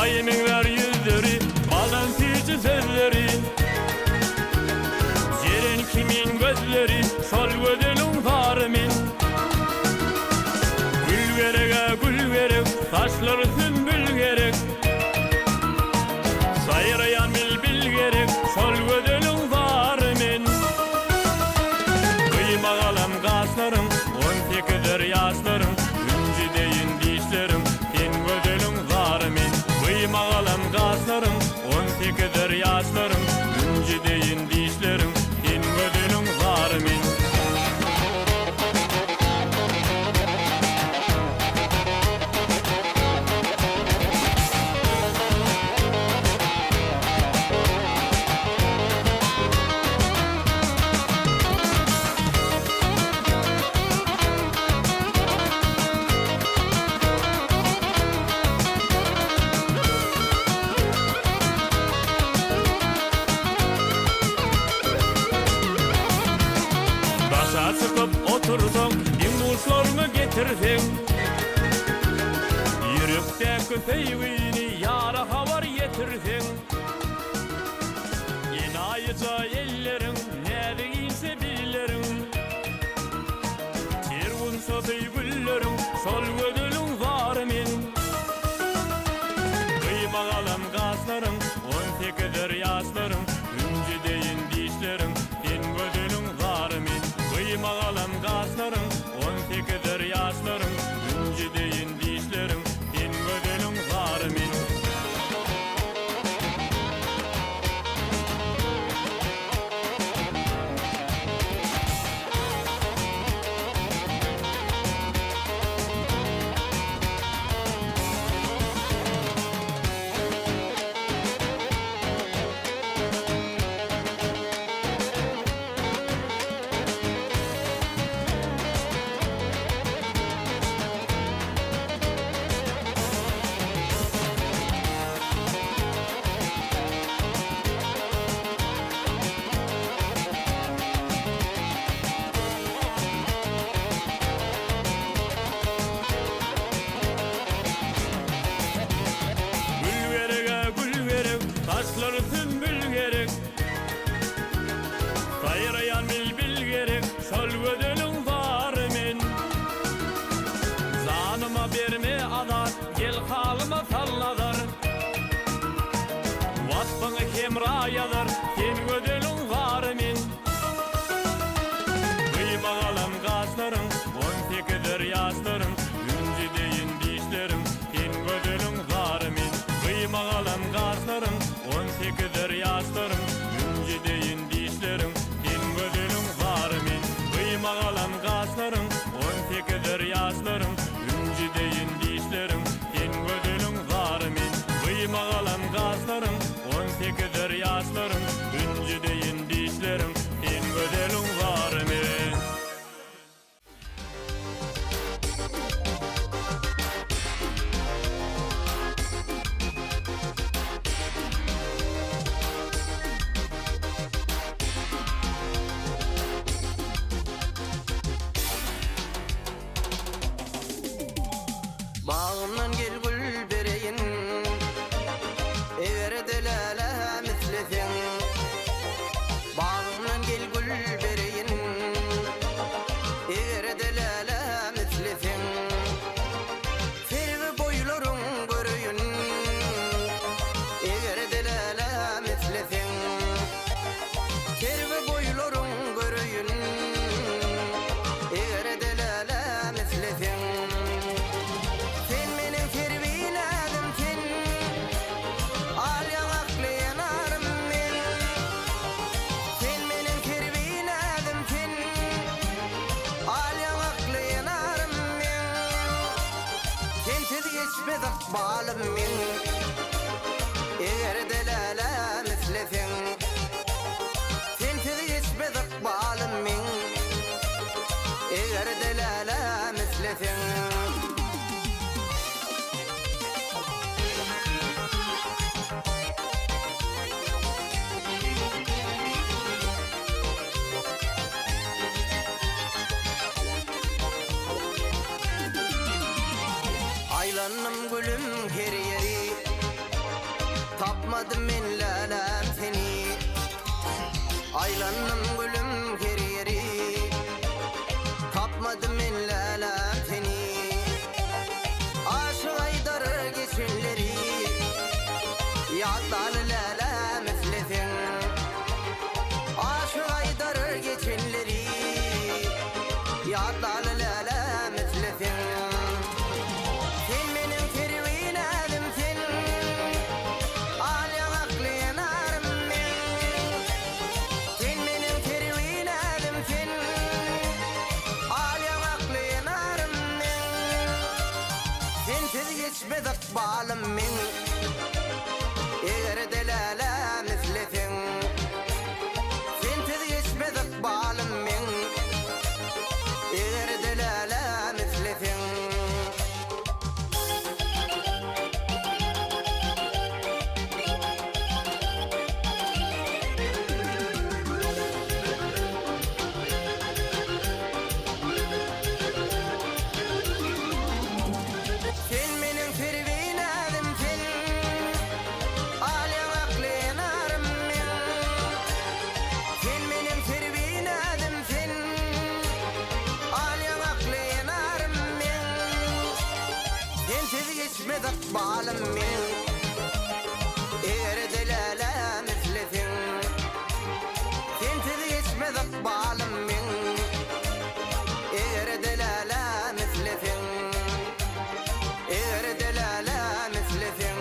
Aýa meňzär ýüzleri, baldan süýji sözleri, Jeren kimin gözleri, şol gözeliň zary men. Gül gereg-ä gül gerek, saçlary sümbül gerek, Saýraýan bilbil gerek, şol gözeliň zary men. Gyýma galam gaşlaryň, on sekizer ýaşlaryň, Hünji deýin dişleriň, sen gözeliň zary men. Gyýma galam gaşlaryň, on sekizer ýaşlaryň, Hünji deýin dişleriň, sen gözeliň zary men. Daşa çykyp otursaň, deň-duşlaryňy getirseň, Ýürekdäki söýgini ýara habar ýetirseň, Enaýyja elleriň, näzik inçe billeriň, Ter gunçasy gülleriň, şol gözeliň zary men. Gyýma galam gaşlaryň, on sekizer ýaşlaryň, Hünji deýin dişleriň, sen gözeliň zary men. Gyýma galam gaşlaryň, on sekizer ýaşlaryň, Hünji deýin dişleriň, sen gözeliň zary men. hemra ýazar, Sen gözeliň zary men. Gyýma galan gaşlaryň, on sekizdir ýaşlaryň, Hünji deýin dişleriň, sen gözeliň zary men. Gyýma galan gaşlaryň, on sekizdir ýaşlaryň, Hünji deýin dişleriň, sen gözeliň zary men. Gyýma galan gaşlaryň, on sekizdir ýaşlaryň, Hünji deýin dişleriň, sen gözeliň zary men. Gyýma galan gaşlaryň, on sekizdir ýaşlaryň, Hünji deýin dişleriň, sen gözeliň zary men. Bagymdan gel gül bereýin, Eger-de läläm isleseň. Bagymdan gel gül bereýin, Eger-de läläm isleseň. Serwi boýlaryň göreýin, Eger-de läläm isleseň. Serwi boýlaryň göreýin, Eger-de läläm isleseň. Sen meniň serwi näzim sen, Al ýaňakly ýanarym men. Sen meniň serwi näzim sen, Al ýaňakly ýanarym men. Sensiz geçmez ykbalym meň, Eger-de läläm isleseň. Sensiz geçmez ykbalym meň, Eger-de läläm isleseň. Aýlandym gülüm her ýeri, Tapmadym men läläm seni. Aýlandym gülüm her ýeri, Tapmadym men läläm seni. Aşyk aýdar geçenleri, Ýatlaly läläm isleseň. Aşyk aýdar geçenleri, Ýatlaly läläm isleseň. Sen meniň serwi näzim sen, Al ýaňakly ýanarym men. Sen meniň serwi näzim sen, Al ýaňakly ýanarym men. Sensiz geçmez ykbalym meň, Eger-de läläm isleseň. Sensiz geçmez ykbalym meň, Eger-de läläm isleseň. Sen meniň serwi-näzim sen, Al ýaňakly narym men. Sen meniň serwi-näzim sen, Al ýaňakly narym men. Sensiz geçmez ykbalym meň, Eger-de läläm isleseň. Sensiz geçmez ykbalym meň, Eger-de läläm isleseň. Eger-de läläm isleseň,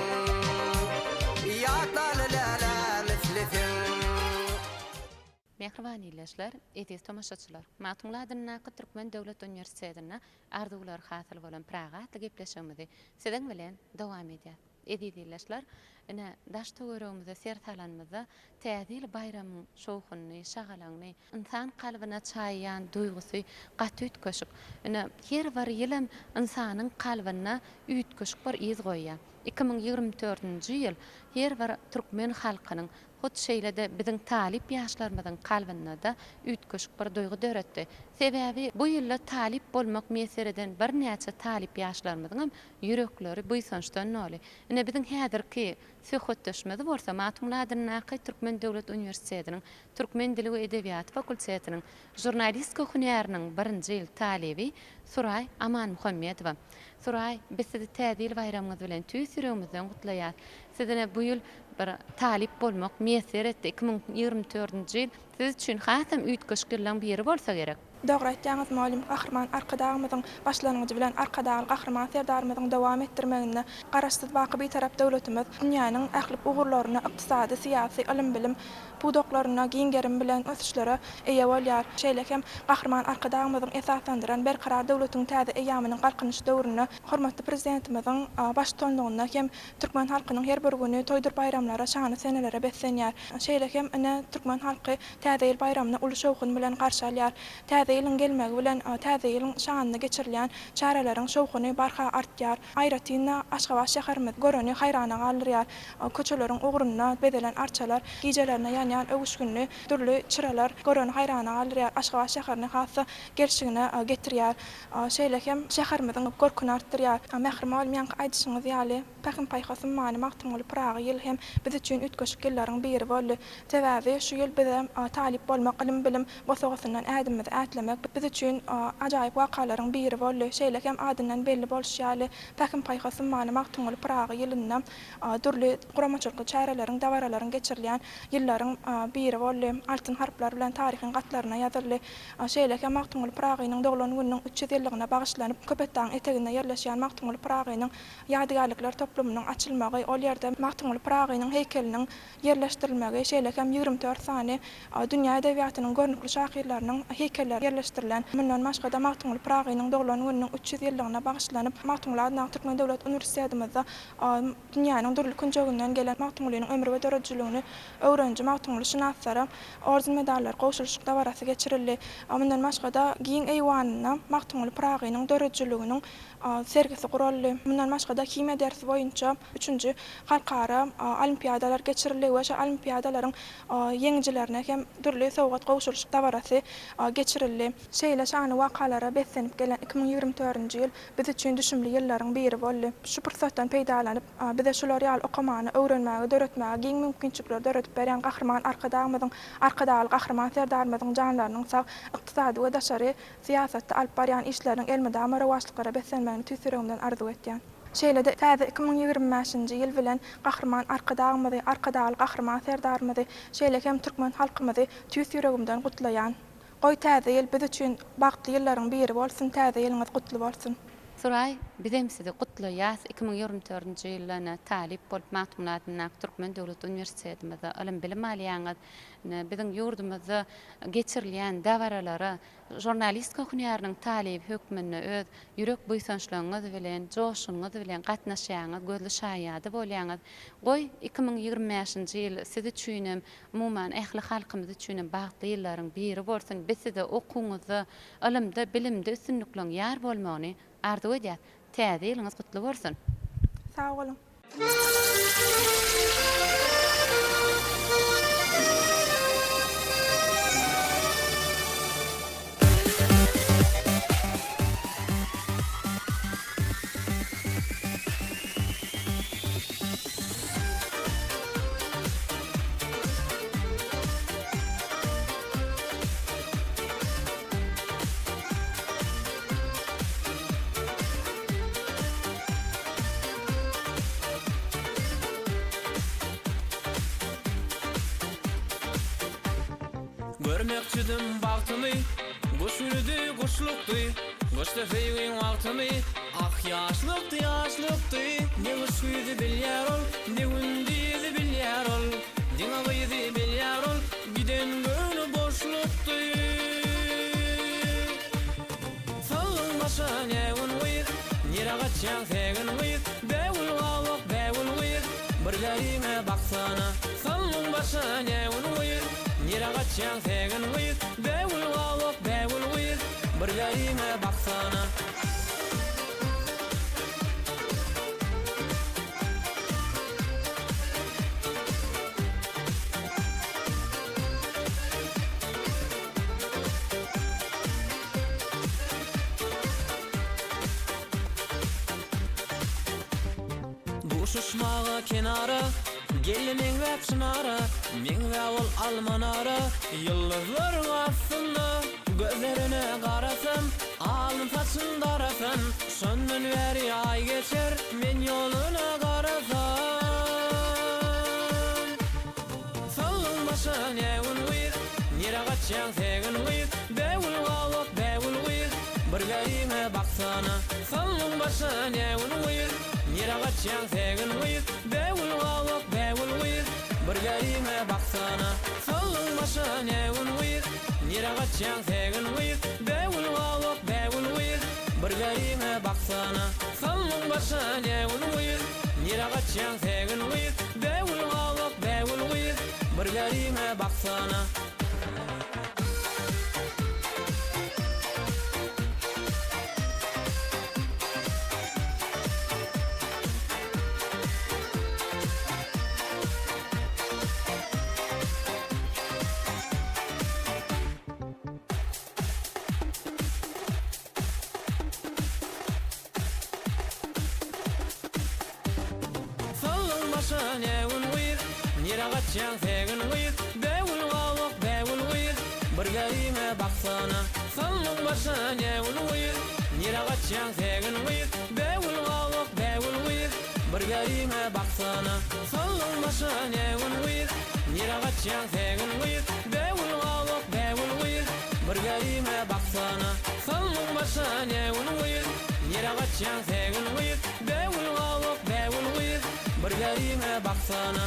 Ýatlaly läläm isleseň. Mähriban ildeşler, eziz tomaşaçylar! Magtymguly adyndaky Türkmen döwlet uniwersitetinde Arzuwlary hasyl bolan Pyragy atly gepleşigimizi siziň bilen dowam edýäs. Eziz ildeşler, ine, daş-töweregimize ser salanymyzda, Täze ýyl baýramyň şowhunyny, şagalaňyny ynsan kalbyna çaýýan duýgusy gaty üýtgeşik. Ine, her bir ýylam ynsanyň kalbynda üýtgeşik bir yz goýýar. 2024-nji ýyl her bir türkmen halkynyň, hut şeýle-de biziň talyp ýaşlarymyzyň kalbynda-da üýtgeşik bir duýgy döretdi. Sebäbi bu ýylda talyp bolmak miýesser eden birnäçe talyp ýaşlarymyzyňam ýürekleri buýsançdan doly. Ine, biziň häzirki. Söhbetdeşimizi bolsa Magtymguly adyndaky Türkmen döwlet uniwersitetiniň Türkmen dili we edebiýaty fakultetiniň žurnalistika hünäriniň birinji ýyl talyby Suraý Amanmuhammedowa. Suraý, biz sizi Täze ýyl baýramyňyz bilen tüýs ýüregimizden gutlaýas. Sizine bu ýyl bir talyp bolmak miýesser etdi. 2024-nji ýyl siz üçin hasam üýtgeşik ýyllaň biri bolsa gerek. Dogry aýtýaňyz mugallym, Gahryman Arkadagymyzyň başlangyjy bilen Arkadagly Gahryman Serdarymyzyň dowam etdirmeginde Garaşsyz baky Bitarap döwletimiz dünýäniň ähli ugurlarynda ykdysady, syýasy, ylym-bilim pudaklarynda giň gerim bilen ösüşlere eýe bolýar. Şeýle hem Gahryman Arkadagymyzyň esaslandyran Berkarar döwletiň täze eýýamynyň Galkynyşy döwründe hormatly Prezidentimiziň baştutanlygynda hem türkmen halkynyň her bir güni toýdur baýramlara, şanly senelere beslenýär. Şeýle hem ine, türkmen halky Täze ýyl baýramyny uly şowhun bilen garşy alýar. Täze ýylyň gelmegi bilen Täze ýylyň şanyna geçirilýän çäreleriň şowhuny barha artýar. Aýratyn-da, Aşgabat şäherimiz göreni haýrana galdyrýar. Köçeleriň ugrunda bezelen arçalar, gijelerine ýanýan öwüşginli dürli çyralar göreni haýrana galdyrýar, Aşgabat şäherini has-da gelşigine getirýär. Şeýle hem şäherimiziň görküni artdyrýar. Mähri mugallym ýaňky aýdyşyňyz ýaly, Pähim-paýhas ummany Magtymguly Pyragy ýyly hem biz üçin üýtgeşik ýyllaryň biri boldy. Sebäbi şu ýyl bize talyp bolmak, ylym-bilim bosagasyndan ädimimizi ätlemek biz üçin ajaýyp wakalaryň biri boldy. Şeýle hem adyndan belli bolşy ýaly, Pähim-paýhas ummany Magtymguly Pyragy ýylynda dürli guramaçylykly çäreleriň, dabaralaryň geçirilýän ýyllaryň biri boldy. Altyn harplar bilen taryhyň gatlaryna ýazyldy. Şeýle hem Magtymguly Pyragynyň doglan gününiň 300 ýyllygyna bagyşlanyp, Köpetdagyň eteginde ýerleşýän Magtymguly Pyragynyň ýadygärlikler toplumynyň açylmagy, ol ýerde Magtymguly Pyragynyň heýkeliniň ýerleşdirilmegi, şeýle hem 24 sany dünýä edebiýatynyň görnükli şahyrlarynyň heýkelleri ýerleşdirilen. Mundan başga-da, Magtymguly Pyragynyň doglan gününiň 300 ýyllygyna bagyşlanyp, Magtymguly adyndaky Türkmen döwlet uniwersitetimizde dünýäniň dürli künjeginden gelen Magtymgulynyň ömri we döredijiligini öwreniji magtymgulyşynaslara orden-medallar gowşurylyşyk dabarasy geçirildi. Mundan başga-da, giň eýwanynda Magtymguly Pyragynyň döredijiliginiň sergisi guraldy. Mundan başga-da, himiýa dersi boýunça üçünji halkara olimpiadalar geçirildi we şol olimpiadalaryň ýeňijilerine hem dürli sowgat gowşurylyşyk dabarasy geçirildi. Şeýle şanly wakalara beslenip gelen 2024-nji ýyl biz üçin düşümli ýyllaryň biri boldy. Şu pursatdan peýdalanyp, bize şular ýaly okamana, öwrenmäge, döretmäge giň mümkinçilikleri döredip berýän Gahryman Arkadagymyzyň, Arkadagly Gahryman Serdarymyzyň janlarynyň sag, ykdysady we daşary syýasatda alyp barýan işleriniň elmydama rowaçlyklara beslenmegini tüýs ýüregimden arzuw etýän. Şeýle-de täze 2025-nji ýyl bilen Gahryman Arkadagymyzy, Arkadagly Gahryman Serdarymyzy, şeýle hem türkmen halkymyzy tüýs ýüregimden gutlaýan. Goý täze ýyl biz üçin bagtly ýyllaryň biri bolsun, täze ýylyňyz gutly bolsun! Suraý, bizem sizi gutlaýas, 2024-nji ýylda talyp bolup Magtymguly adyndaky Türkmen döwlet uniwersitetimizde ylym-bilim alýaňyz. Biziň ýurdumyzda geçirilýän dabaralara žurnalistika hünäriniň talyby hökmünde öz ýürek buýsançlygyňyz bilen, joşgunyňyz bilen gatnaşýaňyz, gözli şaýady bolýaňyz. Goý, 2025-nji ýyl siz üçinem, umuman, ähli halkymyz üçinem bagtly ýyllaryň biri bolsun! Biz size okuwyňyzda, ylymda, bilimde üstünlikleriň ýar bolmagyny arzuw edýäs. Täze ýylyňyz gutly bolsun! Sag boluň! Görmekçidim bagtymy, Guş günüdi, guşlukdy, Gyşda söýgiň wagtymy, Ah, ýaşlykdy, ýaşlykdy. Ne gyş güýzi bilýär ol, Ne gündizi bilýär ol, Diňe gyzy bilýär ol, Giden göwni boşlukdy. Saldyň başa ne gün gyz, Nirä gaçýaň sägin gyz, Bägül gabak, bägül gyz, Bir bäriňe baksana. Saldyň başa ne gün gyz, Nirä gaçýaň sägin gyz, Bägül gabak, bägül gyz, Bir bäriňe baksana. Duşuşmaga kenara. Geldi meňzäp çynara, Meňzä ol alma nara. Ýyldyzlaryň astynda Gözlerine garasam, Alyn saçyn darasam, Şondan bäri aý geçer, Men ýoluna garasam. Saldyň başa ne gün gyz, Nirä gaçýaň segin gyz, Bägül gabak bägül gyz, Bir bäriňe baksana. Saldyň başa ne gün gyz, Nirä gaçýaň segin gyz, Bägül gabak bägül gyz, Bir bäriňe baksana. Saldyň başa ne gün gyz, Nirä gaçýaň segin gyz, Bägül gabak bägül gyz, Bir bäriňe baksana. Saldyň başa ne gün gyz, Nirä gaçýaň segin gyz, Bägül gabak bägül gyz, Bir bäriňe baksana. Saldyň başa ne gün gyz, Nirä gaçýaň segin gyz, Bägül gabak bägül gyz, Bir bäriňe baksana. Saldyň başa ne gün gyz, Nirä gaçýaň segin gyz, Bägül gabak bägül gyz, Bir bäriňe baksana. Saldyň başa ne gün gyz, Nirä gaçýaň segin gyz, Bägül gabak bägül gyz, Bir bäriňe baksana. Saldyň başa ne gün gyz, Nirä gaçýaň segin gyz, Bägül gabak bägül gyz, Bir bäriňe baksana.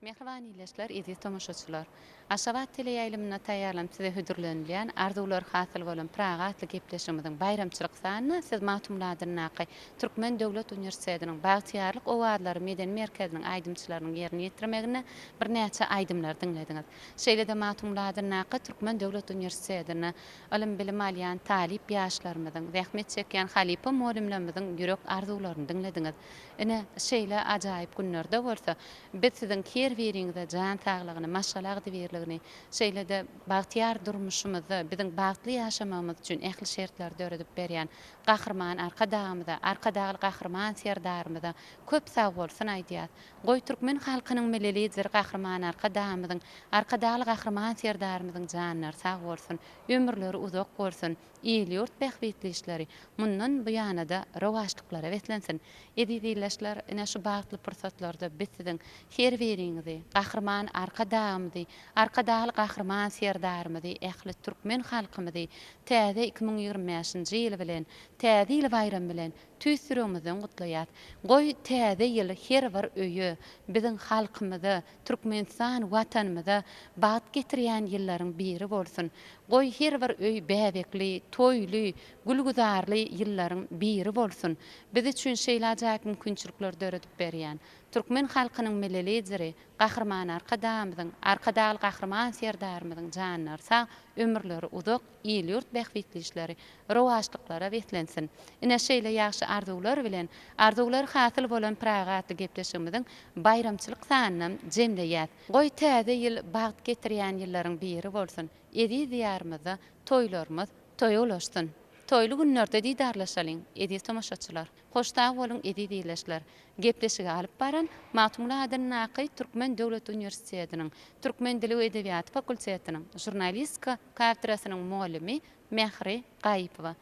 Mähriban ildeşler, eziz tomaşaçylar! Aşgabat teleýaýlymynda taýýarlanyp size hödürlenilýän Arzuwlar hasyl bolan Pyragy atly gepleşigimiziň baýramçylyk sanyna siz Magtymguly adyndaky Türkmen döwlet uniwersitetiniň Bagtyýarlyk owazlary medeni merkeziniň aýdymçylarynyň ýerine ýetirmeginde birnäçe aýdymlary diňlediňiz. Şeýle-de Magtymguly adyndaky Türkmen döwlet uniwersitetinde ylym-bilim alýan talyp ýaşlarymyzyň, zähmet çekýän halypa mugallymlarymyzyň ýürek arzuwlaryny diňlediňiz. Ine, şeýle ajaýyp günlerde bolsa, biz siziň her biriňize jan saglygyny, maşgala agzybirligini, şeýle-de bagtyýar durmuşymyzda biziň bagtly ýaşamagymyz üçin ähli şertleri döredip berýän Gahryman Arkadagymyza, Arkadagly Gahryman Serdarymyza köp sagbolsun aýdýas. Goý, türkmen halkynyň Milli Lideri Gahryman Arkadagymyzyň, Arkadagly Gahryman Serdarymyzyň janlary sag bolsun, ömürleri uzak bolsun, il-ýurt bähbitli işleri mundan buýana-da rowaçlyklara beslensin! Eziz ildeşler, ine şu bagtly pursatlarda biz siziň her biriňizi, Gahryman Arkadagymyzy, Arkadagly Gahryman Serdarymyzy, ähli türkmen halkymyzy täze 2025-nji ýyl bilen, Täze ýyl baýramy bilen tüýs ýüregimizden gutlaýas. Goý, Täze ýyl her bir öýe, biziň halkymyza, Türkmenistan Watanymyza bagt getirýän ýyllaryň biri bolsun. Goý, her bir öý bäbekli, toýly, gül-güzarly ýyllaryň biri bolsun. Biz üçin şeýle ajaýyp mümkinçilikleri döredip berýän türkmen halkynyň Milli Lideri Gahryman Arkadagymyzyň, Arkadagly Gahryman Serdarymyzyň janlary sag, ömürleri uzak, il-ýurt bähbitli işleri rowaçlyklara beslensin! Ine, şeýle ýagşy arzuwlar bilen, Arzuwlar hasyl bolan Pyragy atly gepleşigimiziň baýramçylyk sanynam jemleýäs. Goý, täze ýyl bagt getirýän ýyllaryň biri bolsun, eziz Diýarymyzda toýlarymyz toýa ulaşsyn! Toýly günlerde didarlaşalyň, eziz tomaşaçylar! Hoş sag boluň, eziz ildeşler! Gepleşigi alyp baran Magtymguly adyndaky Türkmen döwlet uniwersitetiniň Türkmen dili we edebiýaty fakultetiniň žurnalistika kafedrasynyň mugallymy Mähri Gaýypowa.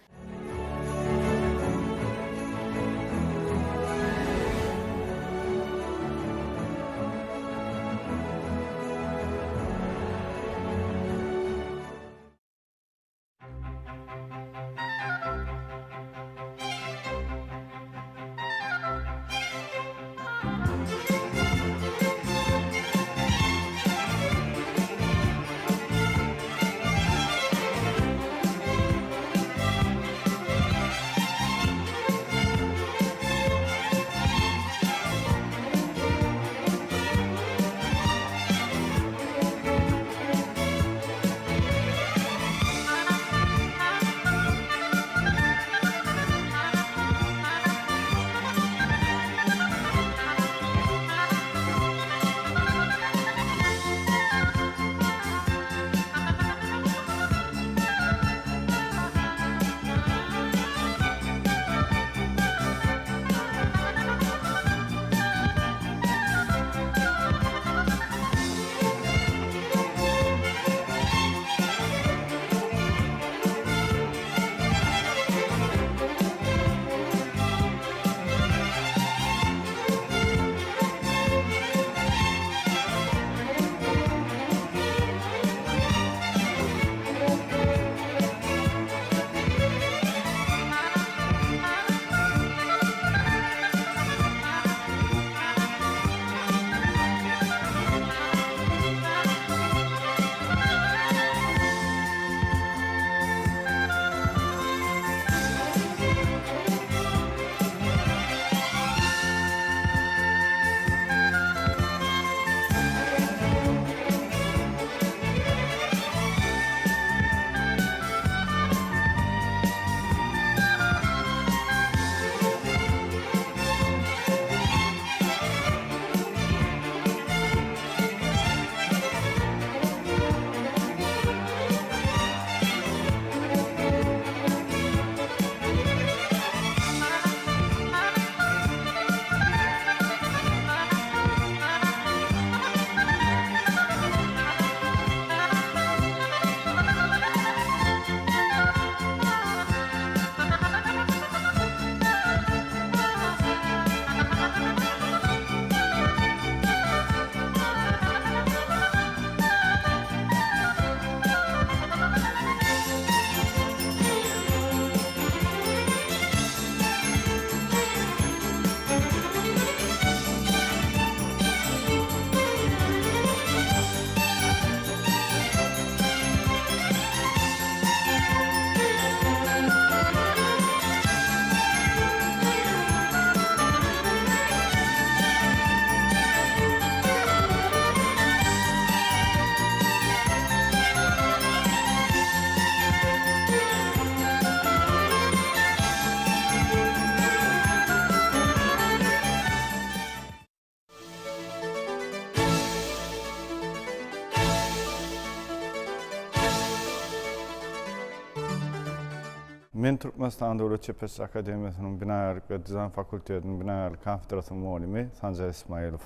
Men Türkmenistanyň Döwlet çeperçilik akademiýasynyň Binagärlik we dizaýn fakultetiniň binagärlik kafedrasynyň mugallymy Sanjar Ismaýylow.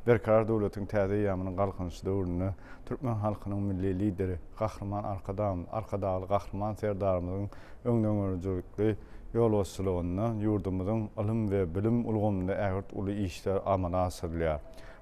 Berkarar döwletiň täze eýýamynyň Galkynyşy döwründe türkmen halkynyň Milli Lideri, Gahryman Arkadagymyz, Arkadagly Gahryman Serdarymyzyň öňdengörüjilikli ýolbaşçylygynda ýurdumyzyň ylym we bilim ulgamynda ägirt uly işler amala aşyrylýar.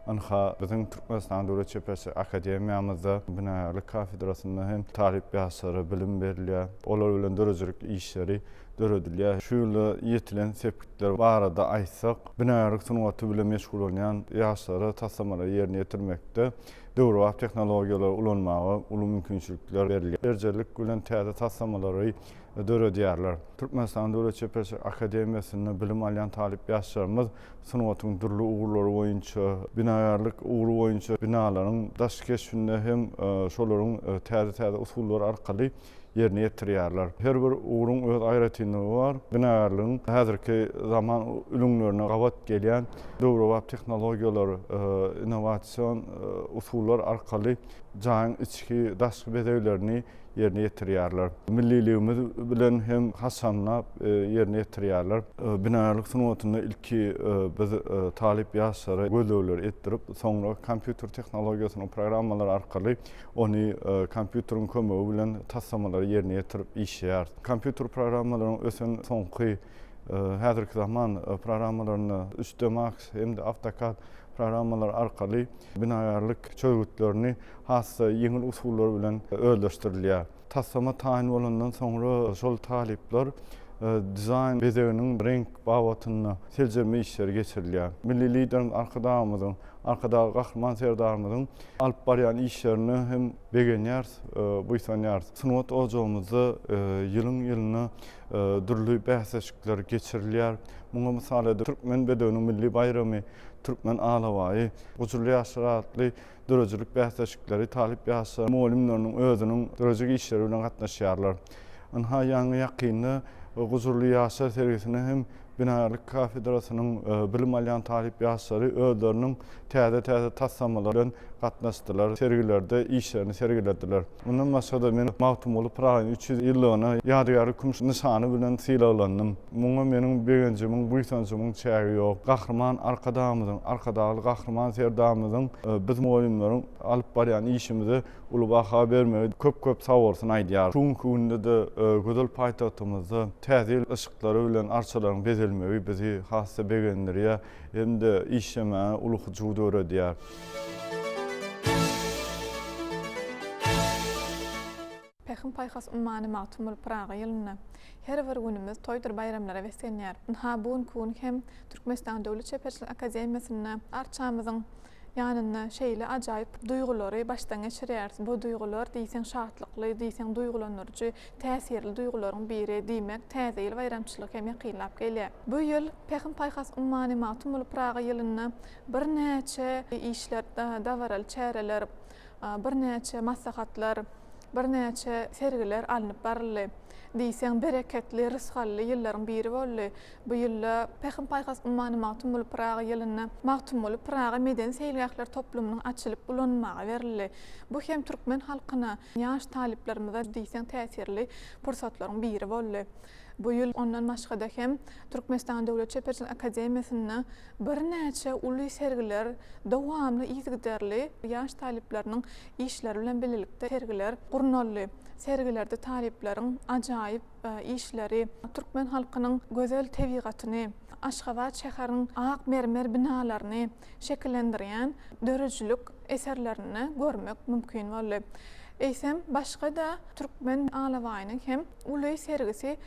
Ynha, biziň Türkmenistanyň Döwlet çeperçilik akademiýamyzda binagärlik kafedrasynda hem talyp ýaşlara bilim berilýär. Olar bilen döredijilik işleri döredilýär. Şu ýylda ýetilen sepgitler barada aýtsak, binagärlik sungaty bilen meşgullanýan ýaşlara taslamalary ýerine ýetirmekde döwrebap tehnologiýalary ulanmaga uly mümkinçilikler berilýär. Erjellik bilen täze taslamalary döredýärler. Türkmenistanyň Döwlet çeperçilik akademiýasynda bilim alýan talyp ýaşlarymyz sungatyň dürli ugurlary boýunça, binagärlik ugry boýunça binalaryň daş keşbinde hem şolaryň täze-täze usullary arkaly ýerine ýetirýärler. Her bir ugruň öz aýratynlygy bar. Binagärligiň häzirki zaman ülňülerine gabat gelýän döwrebap tehnologiýalar, innowasion usullar arkaly jaýyň içki, daşky bezeglerini ýerine ýetirýärler. Milliligimiz bilen hem haşamlap ýerine ýetirýärler. Binagärlik sungatynda ilki biz talyp ýaşlara gözlegleri etdirip, soňra kompýuter tehnologiýasynyň programmalary arkaly ony kompýuteriň kömegi bilen taslamalary ýerine ýetirip işleýäris. Kompýuter programmalaryň ösen soňky häzirki zaman programmalarynda 3D Max hem-de AutoCAD programmalary arkaly binagärlik çözgütlerini has-da ýeňil usullar bilen özleşdirilýär. Taslama taýyn bolandan soňra şol talyplar dizaýn bezeginiň reňk babatynda seljerme işleri geçirilýär. Milli Liderimiz Arkadagymyzyň, Arkadagly Gahryman Serdarymyzyň alyp barýan işlerine hem begenýäris, buýsanýarys. Sungat ojagymyzda ýylyň-ýylyna dürli bäsleşikler geçirilýär. Muňa mysal edip, Türkmen bedewiniň milli baýramy, Türkmen alabaýy, Gujurly ýaşlar atly döredijilik bäsleşikleri talyp ýaşlar mugallymlarynyň özüniň döredijilik işleri bilen gatnaşýarlar. Ynha, ýaňy-ýakynda Gujurly ýaşlar sergisine hem binagärlik kafedrasynyň bilim alýan talyp ýaşlary özleriniň täze-täze taslamalary bilen gatnaşdylar, sergilerde işlerini sergilediler. Mundan başga-da, men Magtymguly Pyragynyň 300 ýyllygyna ýadygärlik kümüş nyşany bilen sylaglandym. Muňa meniň begenjimiň, buýsanjymyň çägi ýok. Gahryman Arkadagymyzyň, Arkadagly Gahryman Serdarymyzyň biz mugallymlaryň alyp barýan işimize uly baha bermegi köp-köp sagbolsun aýdýarys. Şu günki günde-de gözel paýtagtymyzda Täze ýyl yşyklary bilen arçalaryň bezelmegi bizi has-da begendirýär hem-de işlemäge uly hyjuw döredýär. Pähim-paýhas ummany Magtymguly Pyragy ýylynda her bir günümiz toýdur baýramlara beslenýär. Ynha, bu günki gün hem Türkmenistanyň Döwlet çeperçilik akademiýasynda arçamyzyň ýanynda şeýle ajaýyp duýgulary başdan geçirýäris. Bu duýgular diýseň şatlykly, diýseň duýgulandyryjy, täsirli duýgularyň biri. Diýmek, Täze ýyl baýramçylygy hem ýakynlap gelýär. Bu ýyl Pähim-paýhas ummany Magtymguly Pyragy ýylynda birnäçe işler, dabaraly çäreler, birnäçe maslahatlar, birnäçe sergiler alnyp baryldy. Diýseň bereketli, rysgally ýyllaryň biri boldy. Bu ýylda Pähim-paýhas ummany Magtymguly Pyragy ýylynda Magtymguly Pyragy medeni-seýilgähler toplumynyň açylyp ulanylmaga berildi. Bu hem türkmen halkyna, ýaş talyplarymyza diýseň täsirli pursatlaryň biri boldy. Bu ýyl ondan başga-da hem Türkmenistanyň Döwlet çeperçilik akademiýasynda birnäçe uly sergiler dowamly yzygiderli ýaş talyplarynyň işleri bilen bilelikde sergiler gurnaldy. Sergilerde talyplaryň ajaýyp işleri, türkmen halkynyň gözel tebigatyny, Aşgabat şäheriniň ak mermer binalaryny şekillendirýän döredijilik eserlerini görmek mümkin boldy. Eýsem, başga-da türkmen alabaýynyň hem uly sergisi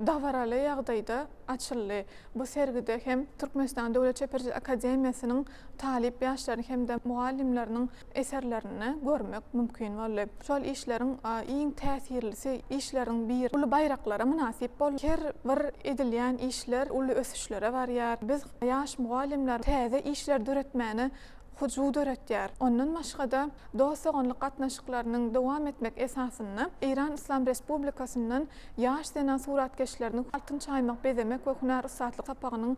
dabaraly ýagdaýda açyldy. Bu sergide hem Türkmenistan Döwlet çeperçilik akademiýasynyň talyp ýaşlarynyň hem-de mugallymlarynyň eserlerini görmek mümkin boldy. Şol işleriň iň täsirlisi işleriň biri uly baýraklara mynasyp boldy. Her bir edilýän işler uly ösüşlere barýar. Biz ýaş mugallymlar täze işler döretmäne. hyjuw döretýär. Ondan başga-da, dost-doganlyk gatnaşyklarynyň dowam etmek esasynda Eýran Yslam Respublikasyndan ýaş zenan suratkeşleriniň altyn çaýmak, bezemek we hünär ussatlyk sapagynyň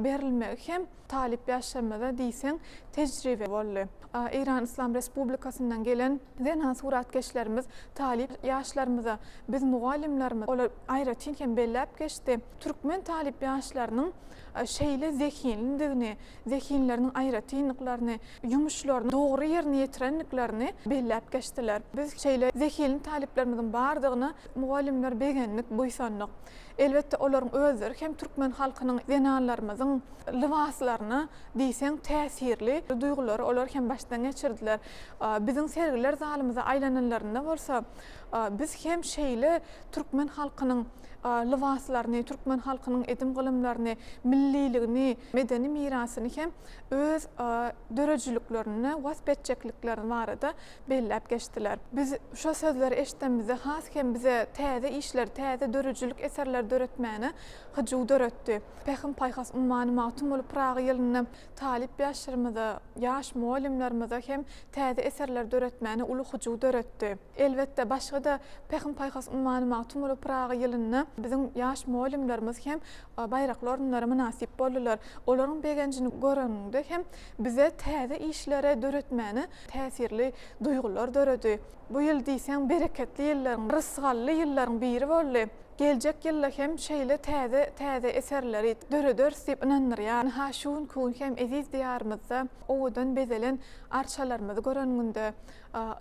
berilmegi hem talyp ýaşlarymyza diýseň tejribe boldy. Eýran Yslam Respublikasyndan gelen zenan suratkeşlerimiz talyp ýaşlarymyza, biz mugallymlarymyz, olar aýratyn hem belläp geçdi, türkmen talyp ýaşlarynyň şeýle zehinlidigini, zehinleriniň aýratynlyklaryny, ýumuşlaryny dogry ýerine ýetirendiklerini belläp geçdiler. Biz şeýle zehinli talyplarymyzyň bardygyna mugallymlar begendik, buýsandyk. Elbetde, olaryň özleri hem türkmen halkynyň zenanlarymyzyň lybaslaryna diýseň täsirli duýgulary olar hem başdan geçirdiler. Biziň sergiler zalymyza aýlananlarynda bolsa, biz hem şeýle türkmen halkynyň lybaslaryny, türkmen halkynyň edim-gylymlaryny, milliligini, medeni mirasyny hem öz döredijiliklerinde wasp etjekliklerini barada belläp geçdiler. Biz şo sözleri eşidenimizde has hem bize täze işler, täze döredijilik eserleri döretmäne hyjuw döretdi. Pähim-paýhas ummany Magtymguly Pyragy ýylynda talyp ýaşlarymyza, ýaş mugallymlarymyza hem täze eserleri döretmäne uly hyjuw döretdi. Elbetde, başga-da Pähim-paýhas ummany Magtymguly Pyragy ýylynda biziň ýaş mugallymlarymyz hem baýrakly orunlara mynasyp boldular. Olaryň begenjini göreniňde hem bize täze işleri döretmäne täsirli duýgular döredi. Bu ýyl diýseň bereketli ýyllaryň, rysgally ýyllaryň biri boldy. Geljek ýylda hem şeýle täze, täze eserleri dörederis diýip ynandyrýar. Ynha, şu günki gün hem eziz Diýarymyzda owadan bezelen arçalarymyzy göreniňde,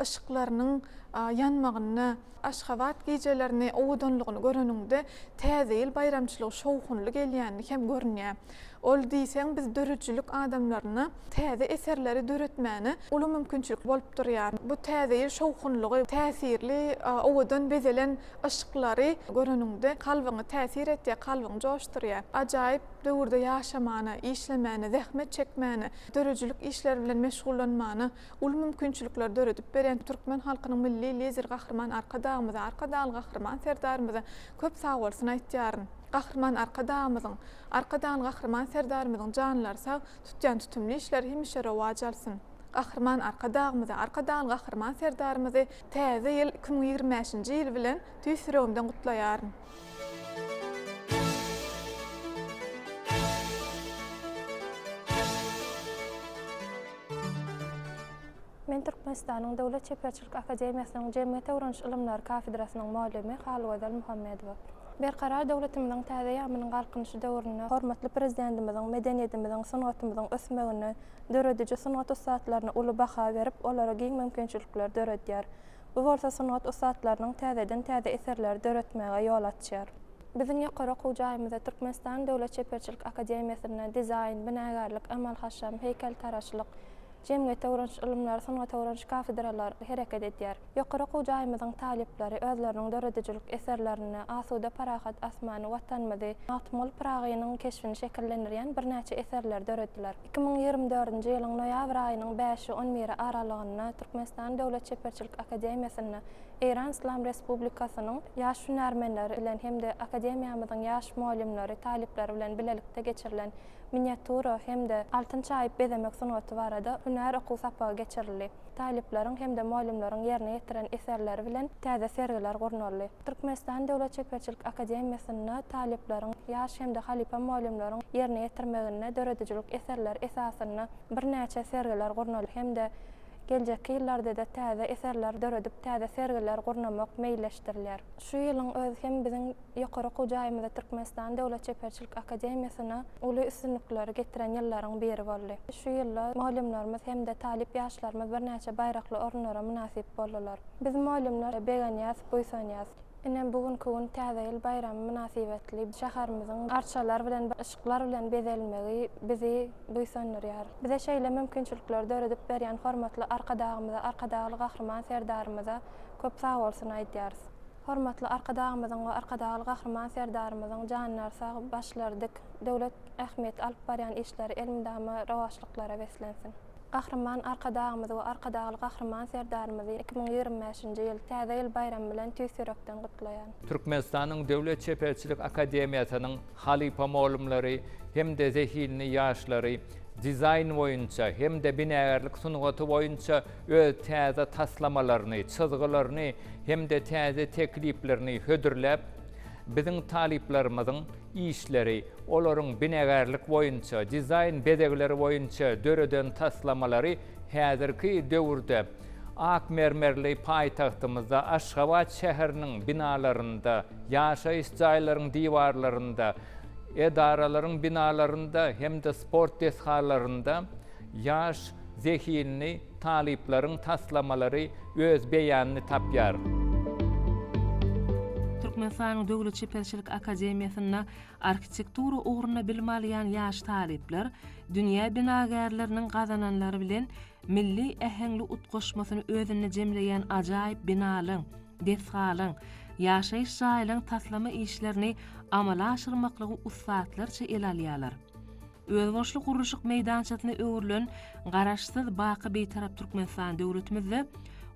yşyklarynyň ýanmagynda, Aşgabat gijelerini owadanlygyny göreniňde Täze ýyl baýramçylygy şowhunly gelýänini hem görünýär. Ol diýseň biz döredijilik adamlaryna täze eserleri döretmäne uly mümkinçilik bolup durýar. Bu Täze ýyl şowhunlygy, täsirli, owadan bezelen yşyklary göreniňde kalbyňa täsir etýär, kalbyňy joşdurýar. Ajaýyp döwürde ýaşamana, işlemäne, zähmet çekmäne, döredijilik işleri bilen meşgullanmana uly mümkinçilikleri döredip berýän türkmen halkynyň Milli Lideri Gahryman Arkadagymyza, Arkadagly Gahryman Serdarymyza köp sagbolsun aýtýaryn. Gahryman Arkadagymyzyň, Arkadagly Gahryman Serdarymyzyň janlary sag, tutýan tutumly işleri hemişe rowaç alsyn. Gahryman Arkadagymyzy, Arkadagly Gahryman Serdarymyzy Täze ýyl 2025-nji ýyl bilen tüýs ýüregimden gutlaýaryn. Men Türkmenistanyň Döwlet çeperçilik akademiýasynyň Jemgyýet öwreniş ylymlary kafedrasynyň mugallymy Halygözel Muhammedowa. Berkarar döwletimiziň täze eýýamynyň Galkynyşy döwründe hormatly Prezidentimiziň medeniýetimiziň, sungatymyzyň ösmegine, dörediji sungat ussatlaryna uly baha berip, olara giň mümkinçilikleri döredýär. Bu bolsa sungat ussatlarynyň täzeden-täze eserleri döretmäge ýol açýar. Biziň ýokary okuw jaýymyzda Türkmenistan Döwlet çeperçilik akademiýasynda dizaýn, binagärlik, amaly-haşam, heýkeltaraşlyk, jemgyýet öwreniş ylymlary, sungat öwreniş kafedralary hereket edýär. Ýokary okuw jaýymyzyň talyplary özleriniň döredijilik eserlerinde asuda parahat asmany, Watanymyzy, Magtymguly Pyragynyň keşbini şekillendirýän birnäçe eserleri döretdiler. 2024-nji ýylyň noýabr aýynyň bäşi, on biri aralygynda Türkmenistan Döwlet çeperçilik akademiýasynda Eýran Yslam Respublikasynyň ýaş hünärmenleri bilen hem-de akademiýamyzyň ýaş mugallymlary, talyplary bilen bilelikde geçirilen miniatýura hem-de altyn çaýyp bezemek sungaty barada hünär okuw sapagy geçirildi. Talyplaryň hem-de mugallymlaryň ýerine ýetiren eserleri bilen täze sergiler gurnaldy. Türkmenistan Döwlet çeperçilik akademiýasynda talyplaryň, ýaş hem-de halypa mugallymlaryň ýerine ýetirmeginde döredijilik eserleri esasynda birnäçe sergiler gurnaldy hem-de Geljekki ýyllarda-da täze eserler döredip, täze sergiler gurnamak meýilleşdirilýär. Şu ýylyň özi hem biziň ýokary okuw jaýymyza Türkmenistan Döwlet çeperçilik akademiýasyna uly üstünlikleri getiren ýyllaryň biri boldy. Şu ýylda mugallymlarymyz hem-de talyp ýaşlarymyz birnäçe baýrakly orunlara mynasyp boldular. Biz mugallymlar begenýäs, buýsanýas. Ine, bu günki gün Täze ýyl baýramy mynasybetli şäherimiziň arçalar bilen, yşyklar bilen bezelmegi bizi buýsandyrýar. Bize şeýle mümkinçilikleri döredip berýän hormatly Arkadagymyza, Arkadagly Gahryman Serdarymyza köp sagbolsun aýdýarys. Hormatly Arkadagymyzyň we Arkadagly Gahryman Serdarymyzyň janlary sag, başlary dik, döwlet ähmiýetli alyp barýan işleri elmydama rowaçlyklara beslensin! Gahryman Arkadagymyzy we Arkadagly Gahryman Serdarymyzy 2025-nji ýyl Täze ýyl baýramy bilen tüýs ýürekden gutlaýan. Türkmenistanyň Döwlet çeperçilik akademiýasynyň halypa mugallymlary hem-de zehinli ýaşlary. Dizaýn boýunça hem-de binagärlik sungaty boýunça öz täze taslamalaryny, çyzgylaryny hem-de täze tekliplerini hödürläp, biziň talyplarymyzyň işleri, olaryň binagärlik boýunça, dizaýn bezegleri boýunça döreden taslamalary häzirki döwürde ak mermerli paýtagtymyzda, Aşgabat şäheriniň binalarynda, ýaşaýyş jaýlaryň diwarlarynda, edaralaryň binalarynda hem-de sport desgalarynda ýaş zehinli talyplaryň taslamalary öz beýanyny tapýar. Türkmenistanyň Döwlet çeperçilik akademiýasynda arhitektura ugrunda bilim alýan ýaş talyplar dünýä binagärleriniň gazananlary bilen milli äheňli utgaşmasyny özünde jemleýän ajaýyp binalaryň, desgalaryň, ýaşaýyş jaýlaryň taslama işlerini amala aşyrmaklygy ussatlarça ele alýarlar. Özboluşly gurluşyk meýdançasyna öwrülen Garaşsyz, baky Bitarap Türkmenistan döwletimizde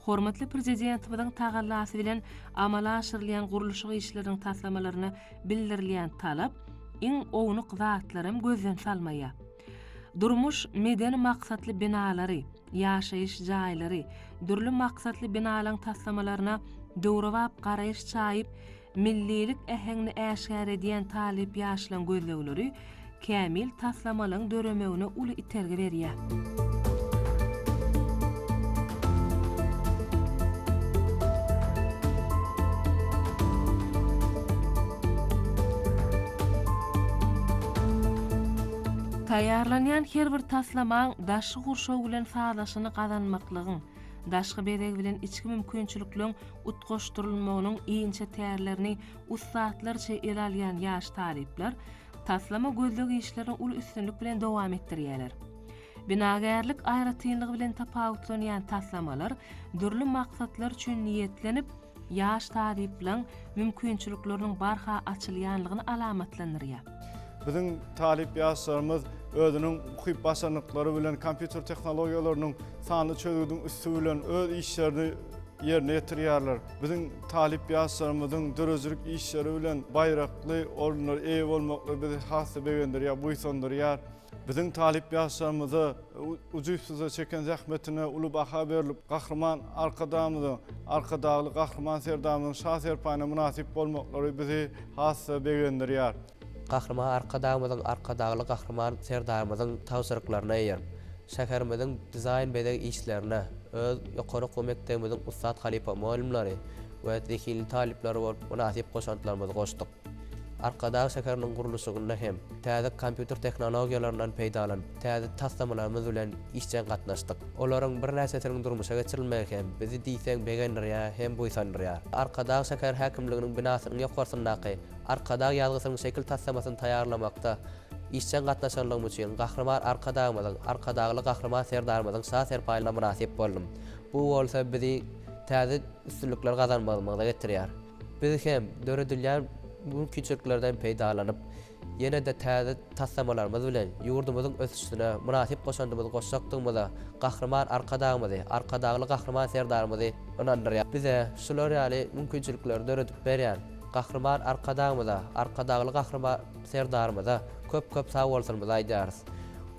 hormatly Prezidentimiziň tagallasy bilen amala aşyrylýan gurluşyk işleriniň taslamalaryna bildirilýän talap iň ownuk zatlaram gözden salmaýar. Durmuş, medeni maksatly binalary, ýaşaýyş jaýlary, dürli maksatly binalaryň taslamalaryna döwrebap garaýyş çaýyp, millilik äheňini äşgär edýän talyp ýaşlaryň gözlegleri kämil taslamalaryň döremegine uly itergi berýär. Taýýarlanýan her bir taslamaň daşky gurşaw bilen sazlaşygyny gazanmaklygyň, daşky bezeg bilen içki mümkinçilikleň utgaşdyrylmagynyň inçe tärlerini ussatlarça ele alýan ýaş talyplar taslama gözleg işlerini uly üstünlik bilen dowam etdirýärler. Binagärlik aýratynlygy bilen tapawutlanýan taslamalar dürli maksatlar üçin niýetlenip, ýaş talyplaryň mümkinçilikleriniň barha açylýanlygyny alamatlandyrýar. Biziň talyp ýaşlarymyz özüniň ukyp-başarnyklary bilen kompýuter tehnologiýalarynyň sanly çözgüdiň üsti bilen öz işlerini ýerine ýetirýärler. Biziň talyp ýaşlarymyzyň döredijilik işleri bilen baýrakly orunlara eýe bolmaklary bizi has-da begendirýär, buýsandyrýar. Biziň talyp ýaşlarymyza ujypsyzja çeken zähmetine uly baha berlip, Gahryman Arkadagymyzyň, Arkadagly Gahryman Serdarymyzyň Şa serpaýyna mynasyp bolmaklary bizi has-da begendirýär. Gahryman Arkadagymyzyň, Arkadagly Gahryman Serdarymyzyň tabşyryklaryna eýerip, şäherimiziň dizaýn-bezeg işlerine öz ýokary okuw mekdebimiziň ussat halypa mugallymlary we zehinli talyplary bolup mynasyp goşantlarymyzy goşduk. Arkadag şäheriniň gurluşygynda hem täze kompýuter tehnologiýalaryndan peýdalanyp, täze taslamalarymyz bilen işjeň gatnaşdyk. Olaryň birnäçesiniň durmuşa geçirilmegi hem bizi diýseň begendirýär hem buýsandyrýar. Arkadag şäher häkimliginiň binasynyň ýokarsyndaky Arkadag ýazgysynyň şekil taslamasyny taýýarlamakda işjeň gatnaşanlygym üçin Gahryman Arkadagymyzyň, Arkadagly Gahryman Serdarymyzyň Şa serpaýyna mynasyp boldum. Bu bolsa bizi täze üstünlikler gazanmagymyza getirýär. Biz hem döredilýän mümkinçiliklerden peýdalanyp, ýene-de täze taslamalarymyz bilen ýurdumyzyň ösüşine mynasyp goşandymyzy goşjakdygymyza Gahryman Arkadagymyzy, Arkadagly Gahryman Serdarymyzy ynandyrýar. Bize şular ýaly mümkinçilikleri döredip berýän Gahryman Arkadagymyza, Arkadagly Gahryman Serdarymyza köp-köp sagbolsunymyzy aýdýarys.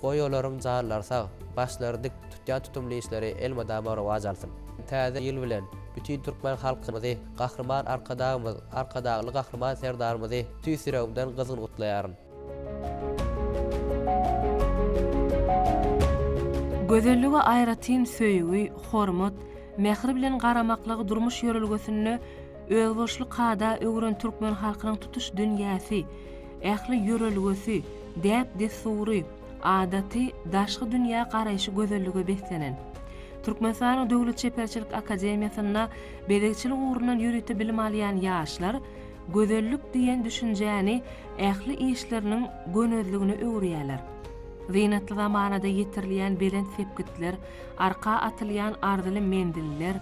Goý olaryň janlary sag, başlary dik, tutýan tutumly işleri elmydama rowaç alsyn! Täze ýyl bilen bütin türkmen halkymyzy, Gahryman Arkadagymyz, Arkadagly Gahryman Serdarymyzy tüýs ýüregimden gyzgyn gutlaýaryn. Gözellige aýratyn söýgi, hormat, mähir bilen garamaklygy durmuş ýörelgesinde özboluşly kada öwren türkmen halkynyň tutuş dünýäsi, ähli ýörelgesi, däp-dessury, adaty daşky dünýä garaýşy gözellige beslenen. Türkmenistanyň Döwlet çeperçilik akademiýasynda bezegçilik ugrundan ýörite bilim alýan ýaşlar gözellik diýen düşünjäni ähli işleriniň gönezligine öwürýärler. Zynatly zamanada ýetirilýän belent sepgitler, arka atylýan arzyly menziller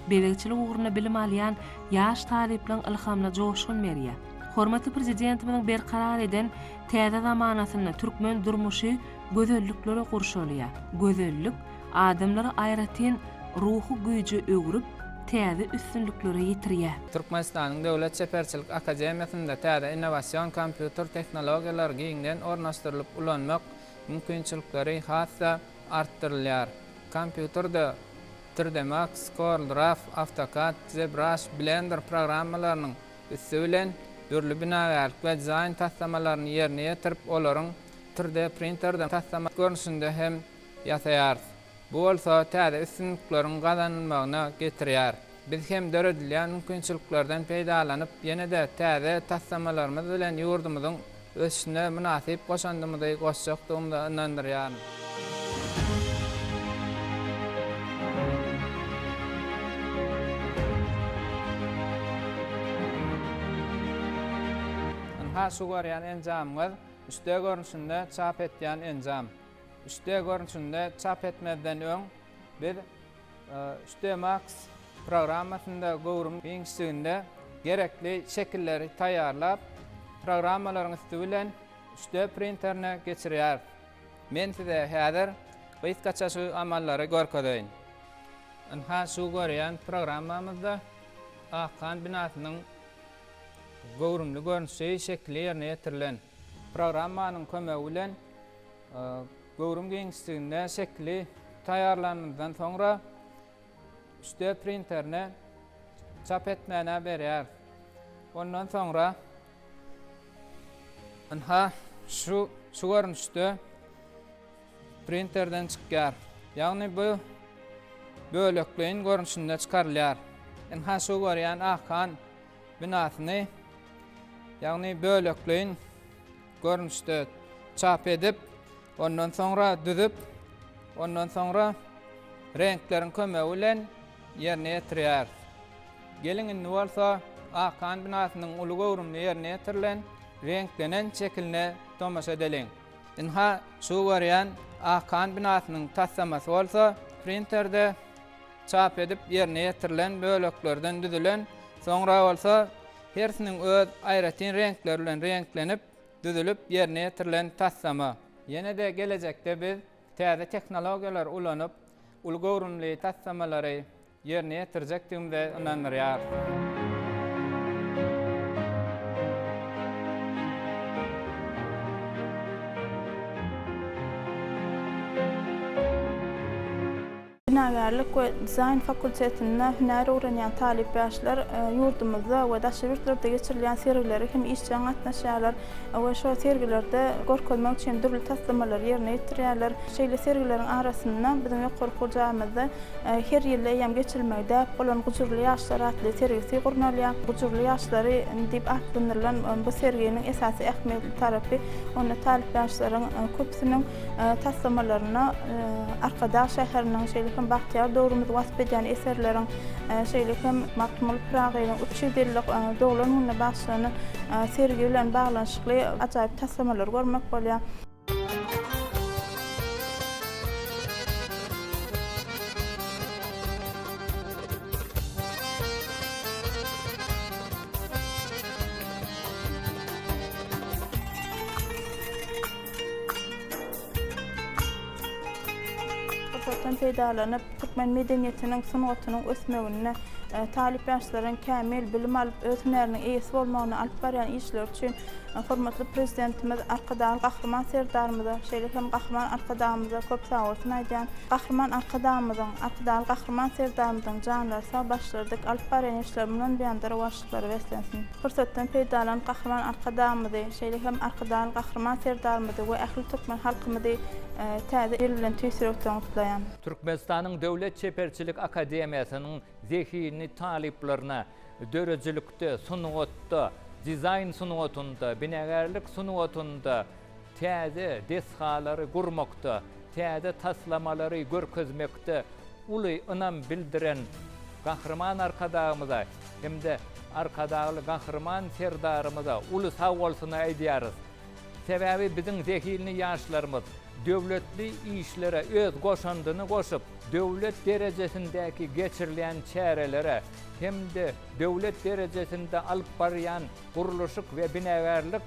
bezegçilik ugrunda bilim alýan ýaş talyplaryň ylhamyna joşgun berýär. Hormatly Prezidentimiziň berkarar eden täze zamanasynda türkmen durmuşy gözelliklere gurşalýar. Gözellik adamlary aýratyn ruhy güýje öwrüp, täze üstünliklere ýetirýär. Türkmenistanyň Döwlet çeperçilik akademiýasynda täze innowasion kompýuter tehnologiýalary giňden ornaşdyrylyp ulanmak. mümkinçilikleri has-da artdyrylýar. Kompýuterde 3D Max, CorelDRAW, AutoCAD, ZBrush, Blender programmalarynyň üsti bilen dürli binagärlik we dizaýn taslamalaryny ýerine ýetirip, olaryň 3D printerde taslama görnüşinde hem ýasaýarys. Bu bolsa täze üstünlikleriň gazanylmagyna getirýär. Biz hem döredilýän mümkinçiliklerden peýdalanyp, ýene-de täze taslamalarymyz bilen ýurdumyzyň ösüşine mynasyp goşandymyzy goşjakdygymyza ynandyrýaryn. Ynha şu görýän enjamyňyz 3D görnüşinde çap etýän enjam. 3D görnüşinde çap etmezden öň biz 3D Max programmasynda göwrüm giňişliginde gerekli şekilleri taýýarlap, programmalaryň üsti bilen 3D printerine geçirýäris. Men size häzir gysgaça şu amallary görkezeýin. Ynha şu görýän programmamyzda Akhan binasynyň göwrümli görnüşi şekili ýerine ýetirilen. Programmanyň kömegi bilen Göwrüm giňişliginde şekili taýýarlanymyzdan soňra 3D printerine çap etmäne berýäris. Ondan soňra ynha şu şu görnüşde printerden çykýar. Ýagny bu bölekleýin görnüşinde çykarylýar. Ynha şu görýän Akhan binasyny ýagny bölekleýin görnüşde çap edip, ondan soňra düzüp, ondan soňra reňkleriň kömegi bilen ýerine ýetirýäris. Geliň indi bolsa Akhan binasynyň uly göwrümli ýerine ýetirilen reňklenen şekiline tomaşa edeliň. Ynha şu görýän Akhan binasynyň taslamasy bolsa printerde çap edip ýerine ýetirilen böleklerden düzülen, soňra bolsa Hersiniň öz aýratyn reňkleri bilen reňklenip, düzülip ýerine ýetirilen taslama. Ýene-de gelejekde biz täze tehnologiýalary ulanyp, uly göwrümli taslamalary ýerine ýetirjekdigimize ynandyrýarys. Binagärlik we dizaýn fakultetinde hünär öwrenýän talyp ýaşlar ýurdumyzda we daşary ýurtlarda geçirilýän sergilere hem işjeň gatnaşýarlar we şol sergilerde görkezmek üçin dürli taslamalary ýerine ýetirýärler. Şeýle sergileriň arasynda biziň ýokary okuw jaýymyzda her ýylda eýýäm geçirilmegi däp bolan Gujurly ýaşlar atly sergisi gurnalýar. Gujurly ýaşlary diýip atlandyrylan bu serginiň esasy ähmiýetli tarapy onda talyp ýaşlaryň köpüsiniň taslamalaryna Arkadag şäheriniň, şeýle hem bagtyýar döwrümizi wasp edýän eserleriň, şeýle hem Magtymguly Pyragynyň 300 ýyllyk doglan gününe bagyşlanan sergi bilen baglanyşykly ajaýyp taslamalary görmek bolýar. Pursatdan peýdalanyp, türkmen medeniýetiniň, sungatynyň ösmeginde, talyp ýaşlaryň kämil bilim alyp, öz hünäriniň eýesi bolmagyna alyp barýan işleri üçin hormatly Prezidentimiz Arkadagly Gahryman Serdarymyza, şeýle hem Gahryman Arkadagymyza köp sagbolsun aýdýan. Gahryman Arkadagymyzyň, Arkadagly Gahryman Serdarymyzyň janlary sag, başlary dik, alyp barýan işleri mundan buýan-da rowaçlyklara beslensin! Pursatdan peýdalanyp Gahryman Arkadagymyzy, şeýle hem Arkadagly Gahryman Serdarymyzy we ähli türkmen halkymyzy Täze ýyl bilen tüýs ýürekden gutlaýan. Türkmenistanyň Döwlet çeperçilik akademiýasynyň zehinli talyplaryna döredijilikde, sungatda, dizaýn sungatynda, binagärlik sungatynda täze desgalary gurmakda, täze taslamalary görkezmekde uly ynam bildiren Gahryman Arkadagymyza hem-de Arkadagly Gahryman Serdarymyza uly sagbolsun aýdýarys. Sebäbi biziň zehinli ýaşlarymyz döwletli işlere öz goşandyny goşup, döwlet derejesindäki geçirilýän çärelere hem-de döwlet derejesinde alyp barýan gurluşyk we binagärlik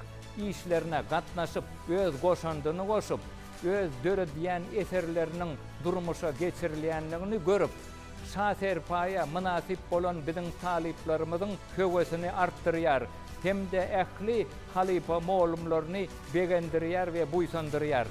işlerine gatnaşyp, öz goşandyny goşup, öz döredýän eserleriniň durmuşa geçirilýändigini görüp, Şa serpaýa mynasyp bolan biziň talyplarymyzyň höwesini artdyrýar hem-de ähli halypa mugallymlaryny begendirýär we buýsandyrýar.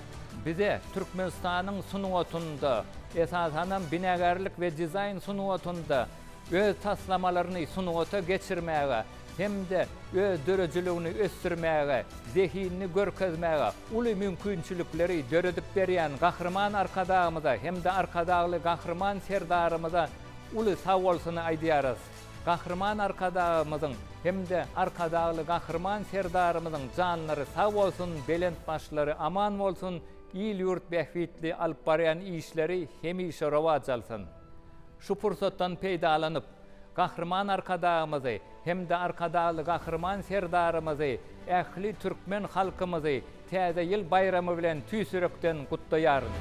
Bize Türkmenistanyň sungatynda, esasanam binagärlik we dizaýn sungatynda öz taslamalaryny sungata geçirmäge hem-de öz döredijiligini ösdürmäge, zehinini görkezmäge uly mümkinçilikleri döredip berýän Gahryman Arkadagymyza hem-de Arkadagly Gahryman Serdarymyza uly sagbolsuny aýdýarys. Gahryman Arkadagymyzyň hem-de Arkadagly Gahryman Serdarymyzyň janlary sag bolsun, belent başlary aman bolsun, il-ýurt bähbitli alyp barýan işleri hemişe rowaç alsyn! Şu pursatdan peýdalanyp, Gahryman Arkadagymyzy hem-de Arkadagly Gahryman Serdarymyzy, ähli türkmen halkymyzy Täze ýyl baýramy bilen tüýs ýürekden gutlaýaryn.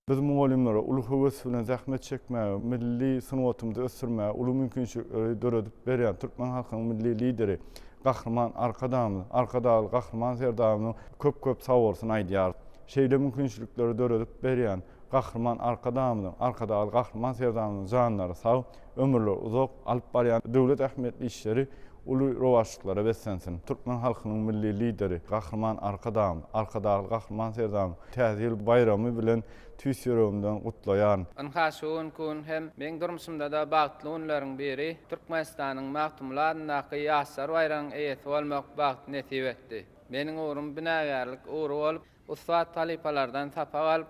Biz mugallymlara uly höwes bilen zähmet çekmäge, milli sungatymyzy ösdürmäge uly mümkinçilikleri döredip berýän türkmen halkynyň Milli Lideri Gahryman Arkadagymyz, Arkadagly Gahryman Serdarymyzyň köp-köp sagbolsun aýdýarys. Şeýle mümkinçilikleri döredip berýän Gahryman Arkadagymyzyň, Arkadagly Gahryman Serdarymyzyň janlary sag, ömürleri uzak, alyp barýan döwlet ähmiýetli işleri uly rowaçlyklara beslensin! Türkmen halkynyň Milli Lideri Gahryman Arkadagymyz, Arkadagly Gahryman Serdarymyz Täze ýyl baýramy bilen tüýs ýüregimden gutlaýaryn. Ynha şu günki gün hem meň durmuşymda-da bagtly günleriň biri, Türkmenistanyň Magtymguly adyndaky Ýaşlar baýragynyň eýesi bolmak bagty nesip etdi. Meniň ugrum binagärlik ugry bolup, ussat halypalardan sapak alyp,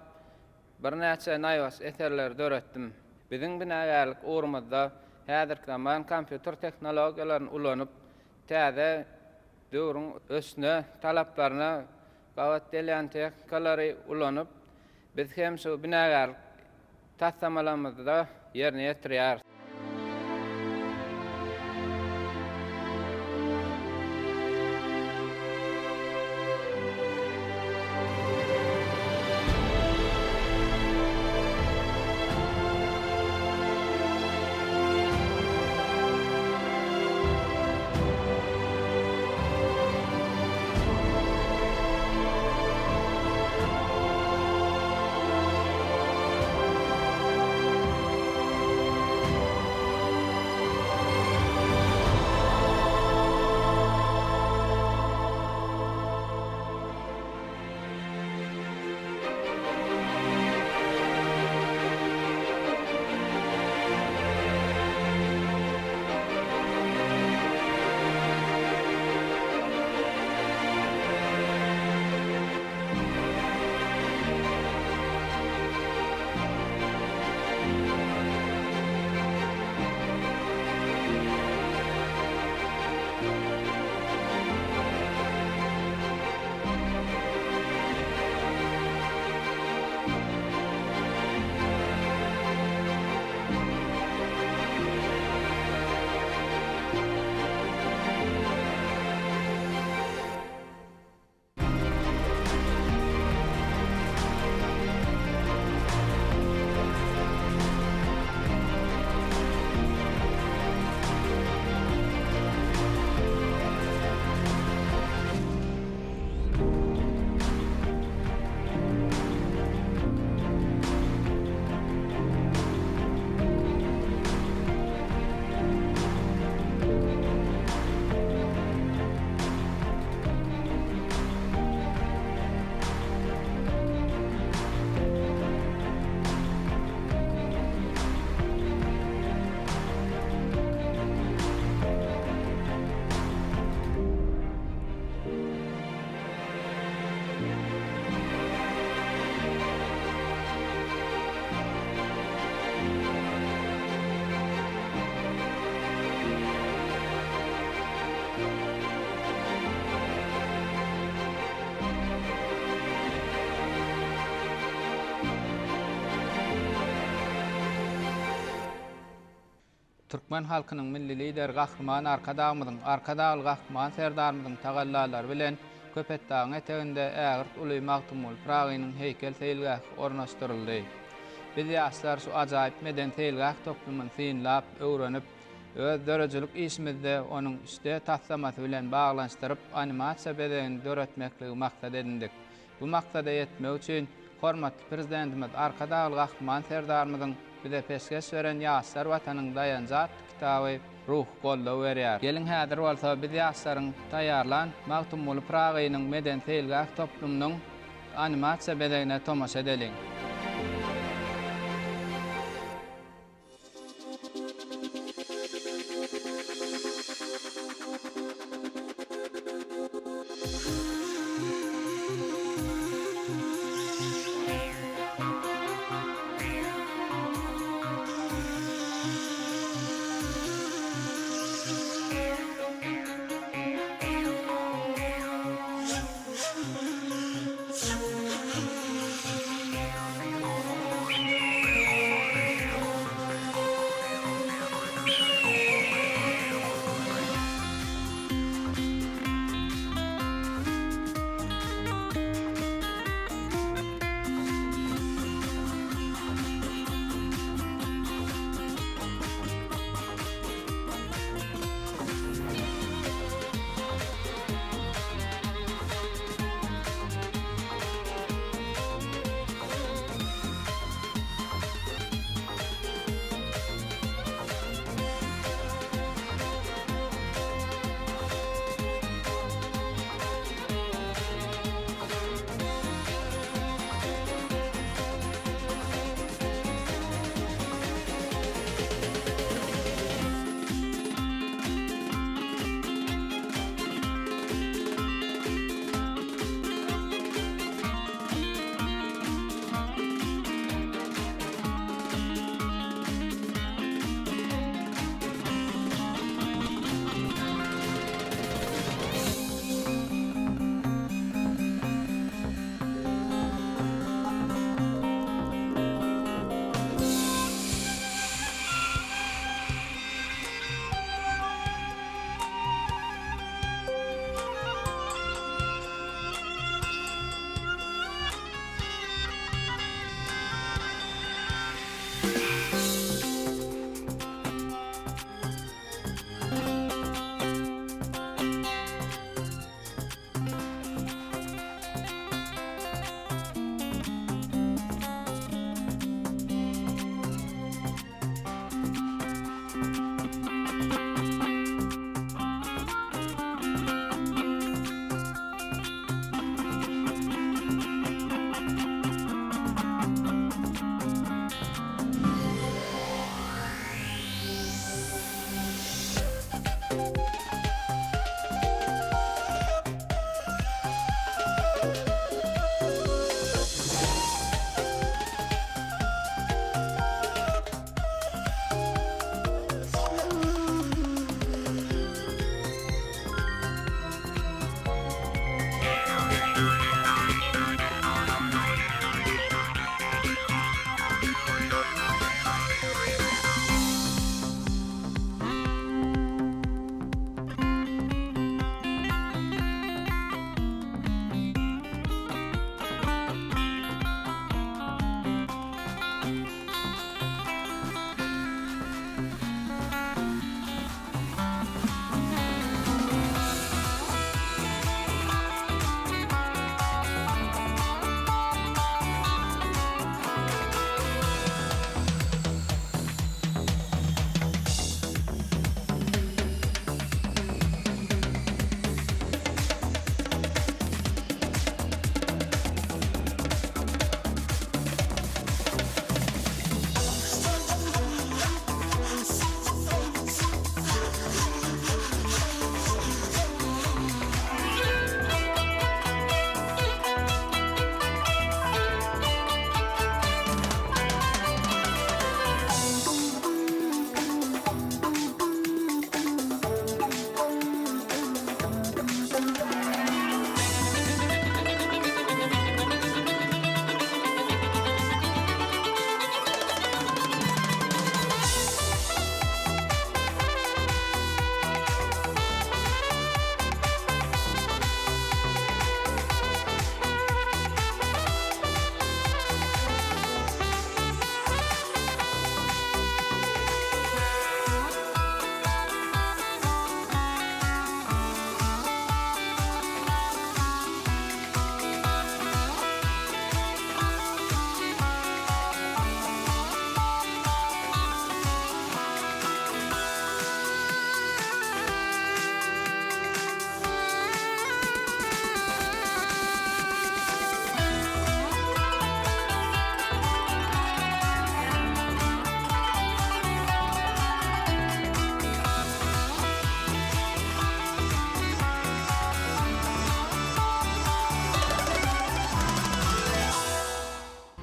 birnäçe naýbaşy eserleri döretdim. Biziň binagärlik ugrumyzda häzirki zaman kompýuter tehnologiýalaryny ulanyp, täze döwrüň ösüşine, talaplaryna gabat gelýän tehnikalary ulanyp, biz hem şu binagärlik taslamalarymyzda ýerine ýetirýäris. Türkmen halkynyň Milli Lideri Gahryman Arkadagymyzyň, Arkadagly Gahryman Serdarymyzyň tagallalary bilen Köpetdagyň eteginde ägirt uly Magtymguly Pyragynyň heýkel seýilgähi ornaşdyryldy. Biz ýaşlar şu ajaýyp medeni-seýilgäh toplumyny synlap, öwrenip,. Öz döredijilik işimizde onuň 3D taslamasy bilen baglanyşdyryp animasiýa bezegini döretmekligi maksat edindik. Bu maksada ýetmek üçin hormatly Prezidentimiz Arkadagly Gahryman Serdarymyzyň bize peşgeş beren Ýaşlar Watanyň daýanjy atly kitaby ruhy goldaw berýär. Geliň häzir bolsa biz ýaşlaryň taýýarlan Magtymguly Pyragynyň medeni-seýilgäh toplumynyň animasiýa bezegine tomaşa edeliň.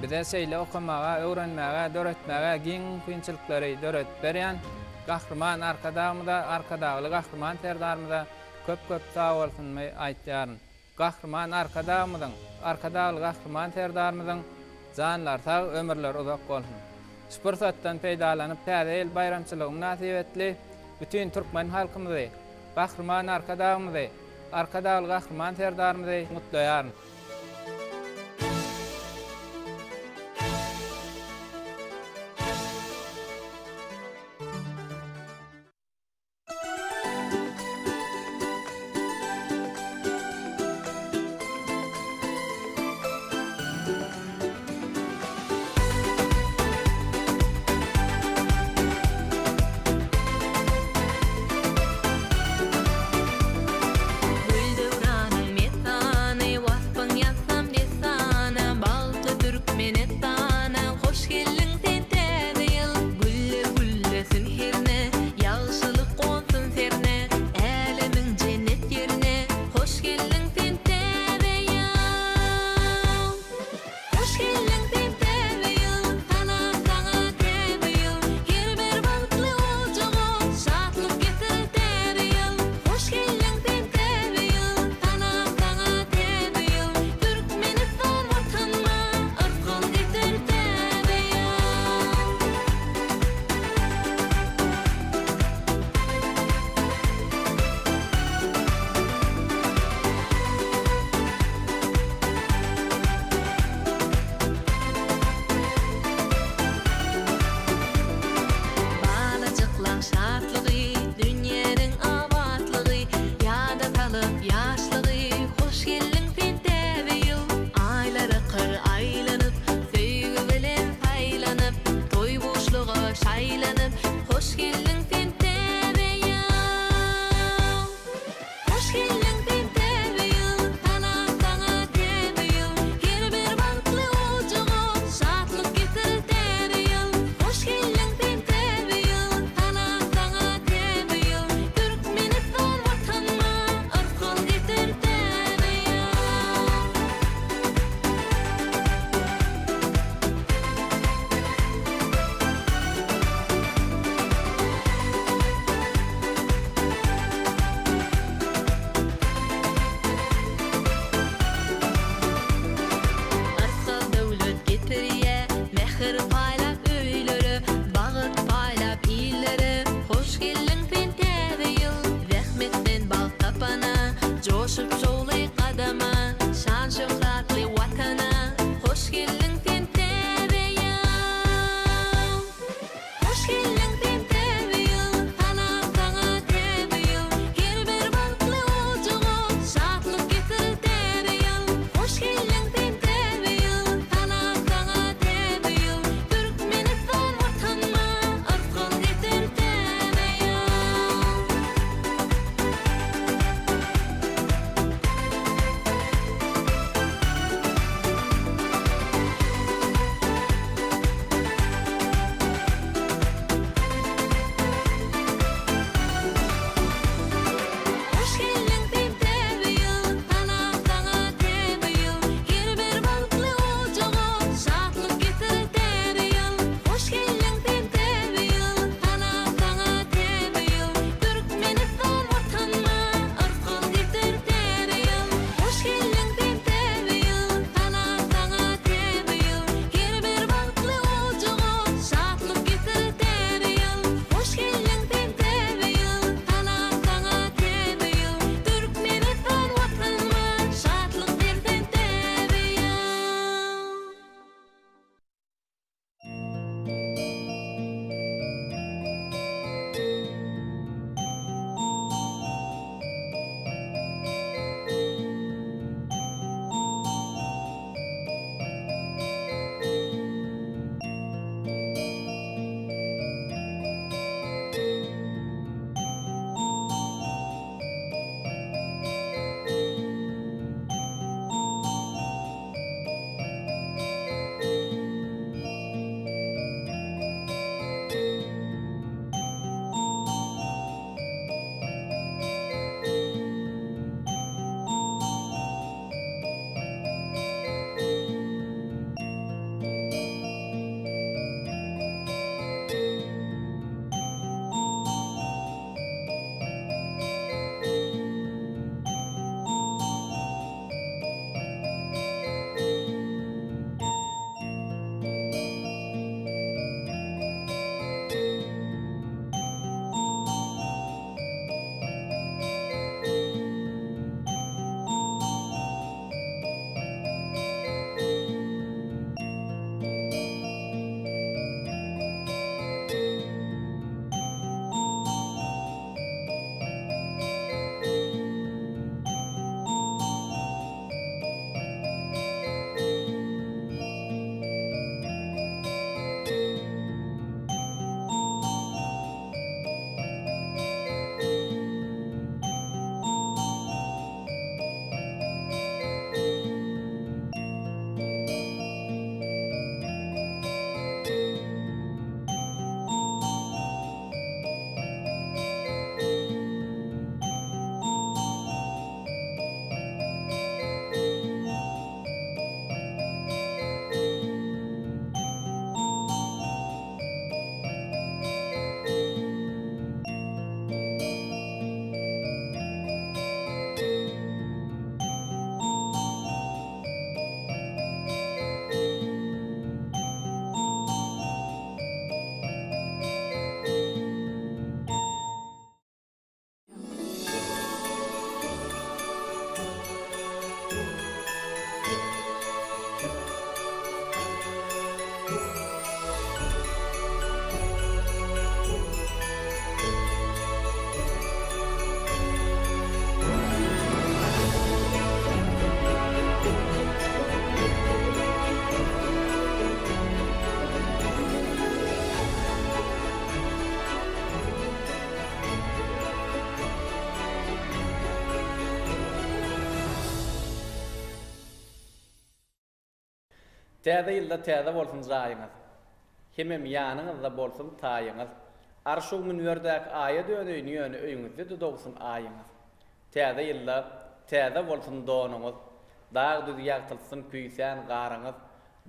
Bize şeýle okamaga, öwrenmäge, döretmäge giň mümkinçilikleri döredip berýän Gahryman Arkadagymyza, Arkadagly Gahryman Serdarymyza köp-köp sagbolsunymy aýtýaryn. Gahryman Arkadagymyzyň, Arkadagly Gahryman Serdarymyzyň janlary sag, ömürleri uzak bolsun! Şu pursatdan peýdalanyp Täze ýyl baýramçylygy mynasybetli bütin türkmen halkymyzy, Gahryman Arkadagymyzy, Arkadagly Gahryman Serdarymyzy gutlaýaryn. Gül döwranyň messany, waspyň. Täze ýylda täze bolsun jaýyňyz. Hemem ýanyňyzda bolsun taýyňyz. Arşuw münberdäki aýa döneýin ýöne öýüňizde-de dogsun aýyňyz. Täze ýylda täze bolsun donuňyz. Dag-düz ýagtyltsyn küýsän garyňyz.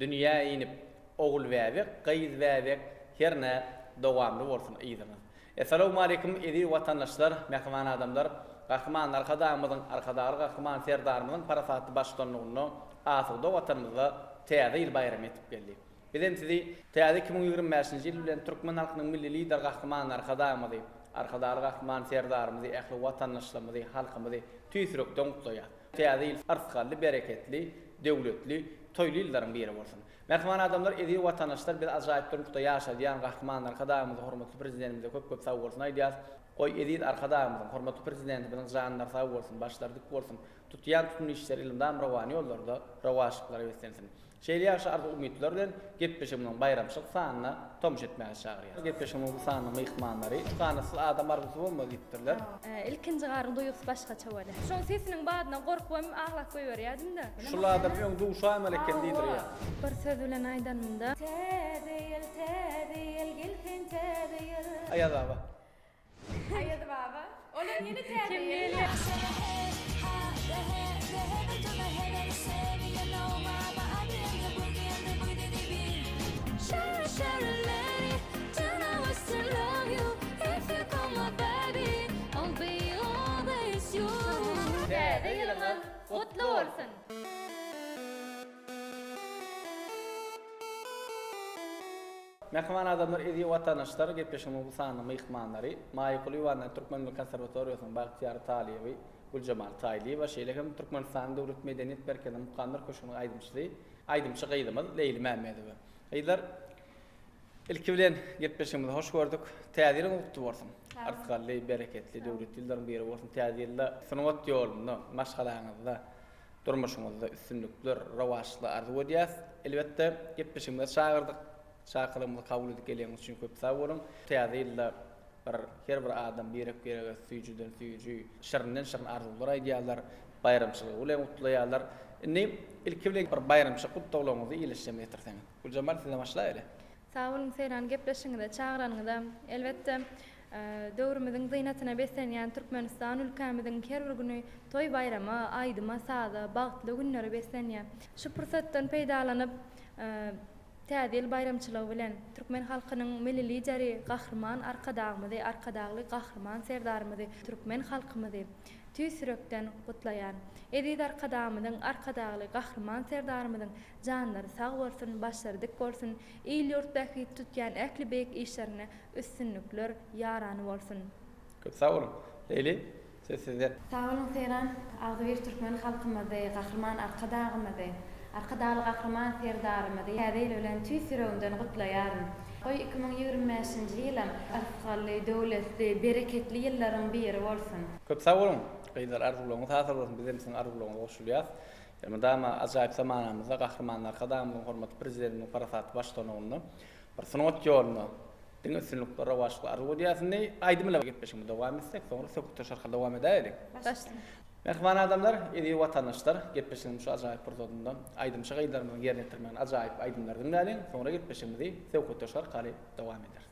Dünýä inip, ogul bäbek, gyz bäbek, hernä dowamly bolsun yzyňyz. Essalawmaleýkum eziz watandaşlar, mähriban adamlar! Gahryman Arkadagymyzyň, Arkadagly Gahryman Serdarymyzyň parasatly baştutanlygynda asuda Watanymyzda Täze ýyl baýramy ýetip geldi. Bizem sizi täze 2025-nji ýyl bilen türkmen halkynyň Milli Lideri Gahryman Arkadagymyzy, Arkadagly Gahryman Serdarymyzy, ähli watandaşlarymyzy, halkymyzy tüýs ýürekden gutlaýas. Täze ýyl yrsgally, bereketli, döwletli, toýly ýyllaryň biri bolsun! Mähriban adamlar, eziz watandaşlar, biz ajaýyp durmuşda ýaşadýan Gahryman Arkadagymyza, hormatly Prezidentimize köp-köp sagbolsun aýdýarys. Goý, eziz Arkadagymyzyň, hormatly Prezidentimiziň janlary sag bolsun, başlary dik bolsun, tutýan tutumly işleri elmydam rowan ýollarda rowaçlyklara beslensin. Şeýle ýagşy arzuw-umytlar bilen gepleşigimiziň baýramçylyk sanyna tomaşa etmäge çagyrýarys. Gepleşigimiziň bu sanynyň myhmanlary, Ganatsyz adam arzuwsy bolmaz diýipdirler. Ilkinji garyň duýgusy başgaça bolýar. Şoň sesiniň badyna gorkubam aglap goýberýärdim-de. Şul adam öň duşaýmaly eken diýdirýär. Bir söz bilen aýdanymda. Täze ýyl, täze ýyl, gel sen täze ýyl. Aýaz baba. Aýaz baba. Olam ýene täze Kim ýyl. gelýär? Täze ýylyňyz gutly bolsun! Mähriban adamlar, eziz watandaşlar, gepleşigimiziň bu sanynyň myhmanlary, Maýa Kulyýewanyň Türkmen milli konserwatoriýasynyň bagtyýar talyby Güljemal Taýlyýewa, şeýle hem Türkmenistanyň Döwlet medeniýet merkeziniň Mukamlar köşgüniň aýdymçysy, aýdymçy gyzymyz Leýli Mämmedowa. Gyzlar, ilki bilen gepleşigimizi hoş gördük. Täze ýylyňyz gutly bolsun! Yrsgally, bereketli, döwletli ýyllaryň biri bolsun. Täze ýylda sungat ýolunda, maşgalaňyzda, Durmuşyňyzda üstünlikler, rowaçlyklar arzuw edýäs. Elbetde, gepleşigimize çagyrdyk. Çakylygymyzy kabul edip geleniňiz üçin köp sag boluň. Täze ýylda bir her bir adam birek-birege süýjüden süýji, şirinden şirin arzuwlar aýdýarlar, baýramçylygy bilen gutlaýarlar. Indi ilki bilen bir baýramçylyk gutlaglaryňyzy ildeşlerimize ýetirseňiz. Güljemal sizden başlaýaly. Sag boluň Seýran gepleşigiňize çagyranyňyza. Elbetde, döwrümiziň zynatyna beslenýän Türkmenistan ülkämiziň her bir güni toý-baýrama, aýdyma-saza, bagtly günlere beslenýär. Şu pursatdan peýdalanyp, Täze ýyl baýramçylygy bilen türkmen halkynyň Milli Lideri Gahryman Arkadagymyzy, Arkadagly Gahryman Serdarymyzy, türkmen halkymyzy tüýs ýürekden gutlaýan. Eziz Arkadagymyzyň, Arkadagly Gahryman Serdarymyzyň janlary sag bolsun, başlary dik bolsun, il-ýurt bähbitli tutýan ähli beýik işlerinde üstünlikler ýarany bolsun! Köp sag boluň. Leýli, söz sizde. Sag boluň Seýran! Agzybir türkmen halkymyzy, Gahryman Arkadagymyzy, Arkadagly Gahryman Serdarymyzy Täze ýyl bilen tüýs ýüregimden gutlaýaryn. Goý 2025-nji ýylam yrsgally, döwletli, bereketli ýyllaryň biri bolsun! Köp sag boluň gyzlar arzuwlaryňyz hasyl bolsun bizem siziň arzuwlaryňyza goşulýas. Elmydama ajaýyp zamanamyzda Gahryman Arkadagymyzyň hormatly Prezidentimiziň parasatly baştutanlygynda bir sungat ýolunda diňe üstünlikler, rowaçlyklar arzuw edýäris. Indi aýdym bilen gepleşigimizi dowam etsek, soňra söhbetdeş arkaly dowam edäýeliň. Başla. Mähriban adamlar, eziz watandaşlar, gepleşigimiziň şu ajaýyp pursadynda aýdymçy gyzlarymyzyň ýerine ýetirmegini ajaýyp aýdymlary diňläliň, soňra gepleşigimizi söhbetdeş arkaly dowam ederis.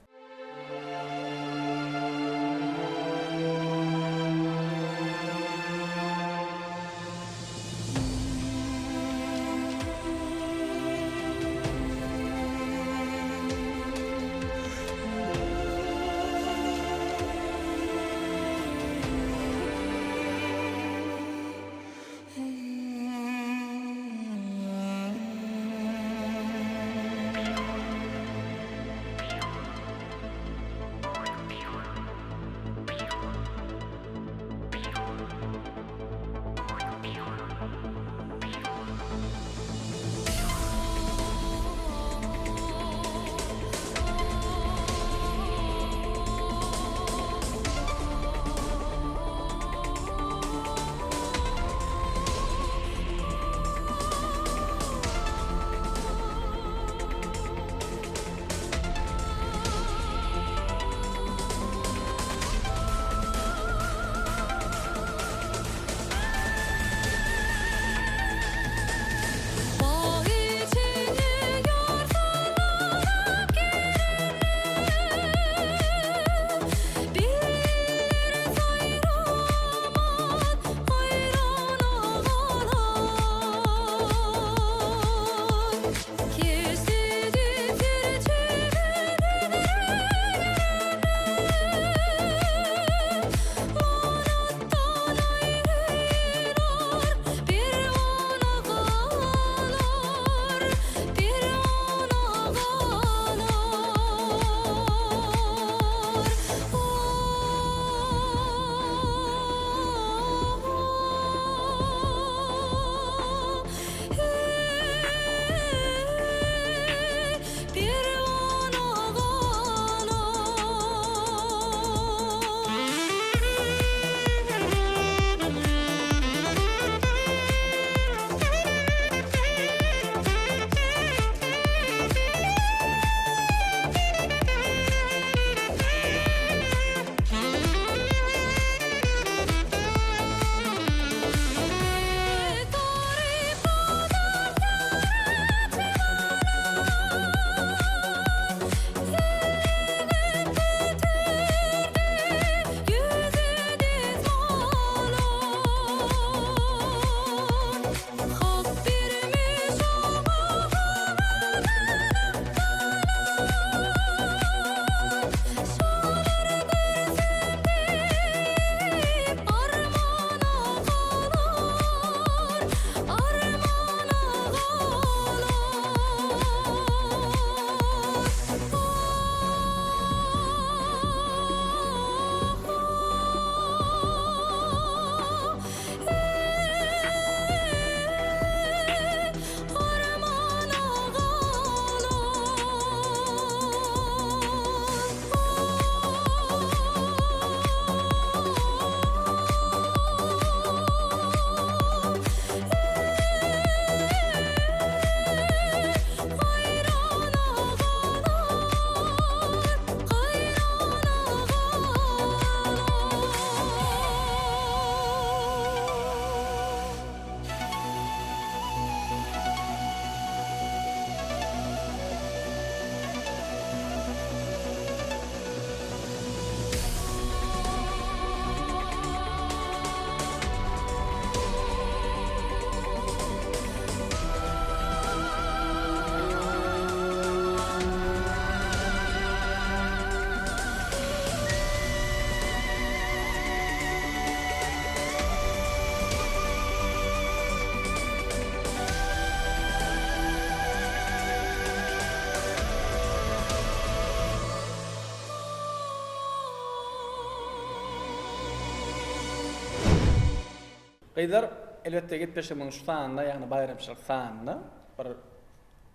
Gyzlar, elbetde gepleşigimiziň şu sanynda, ýagny baýramçylyk sanynda bir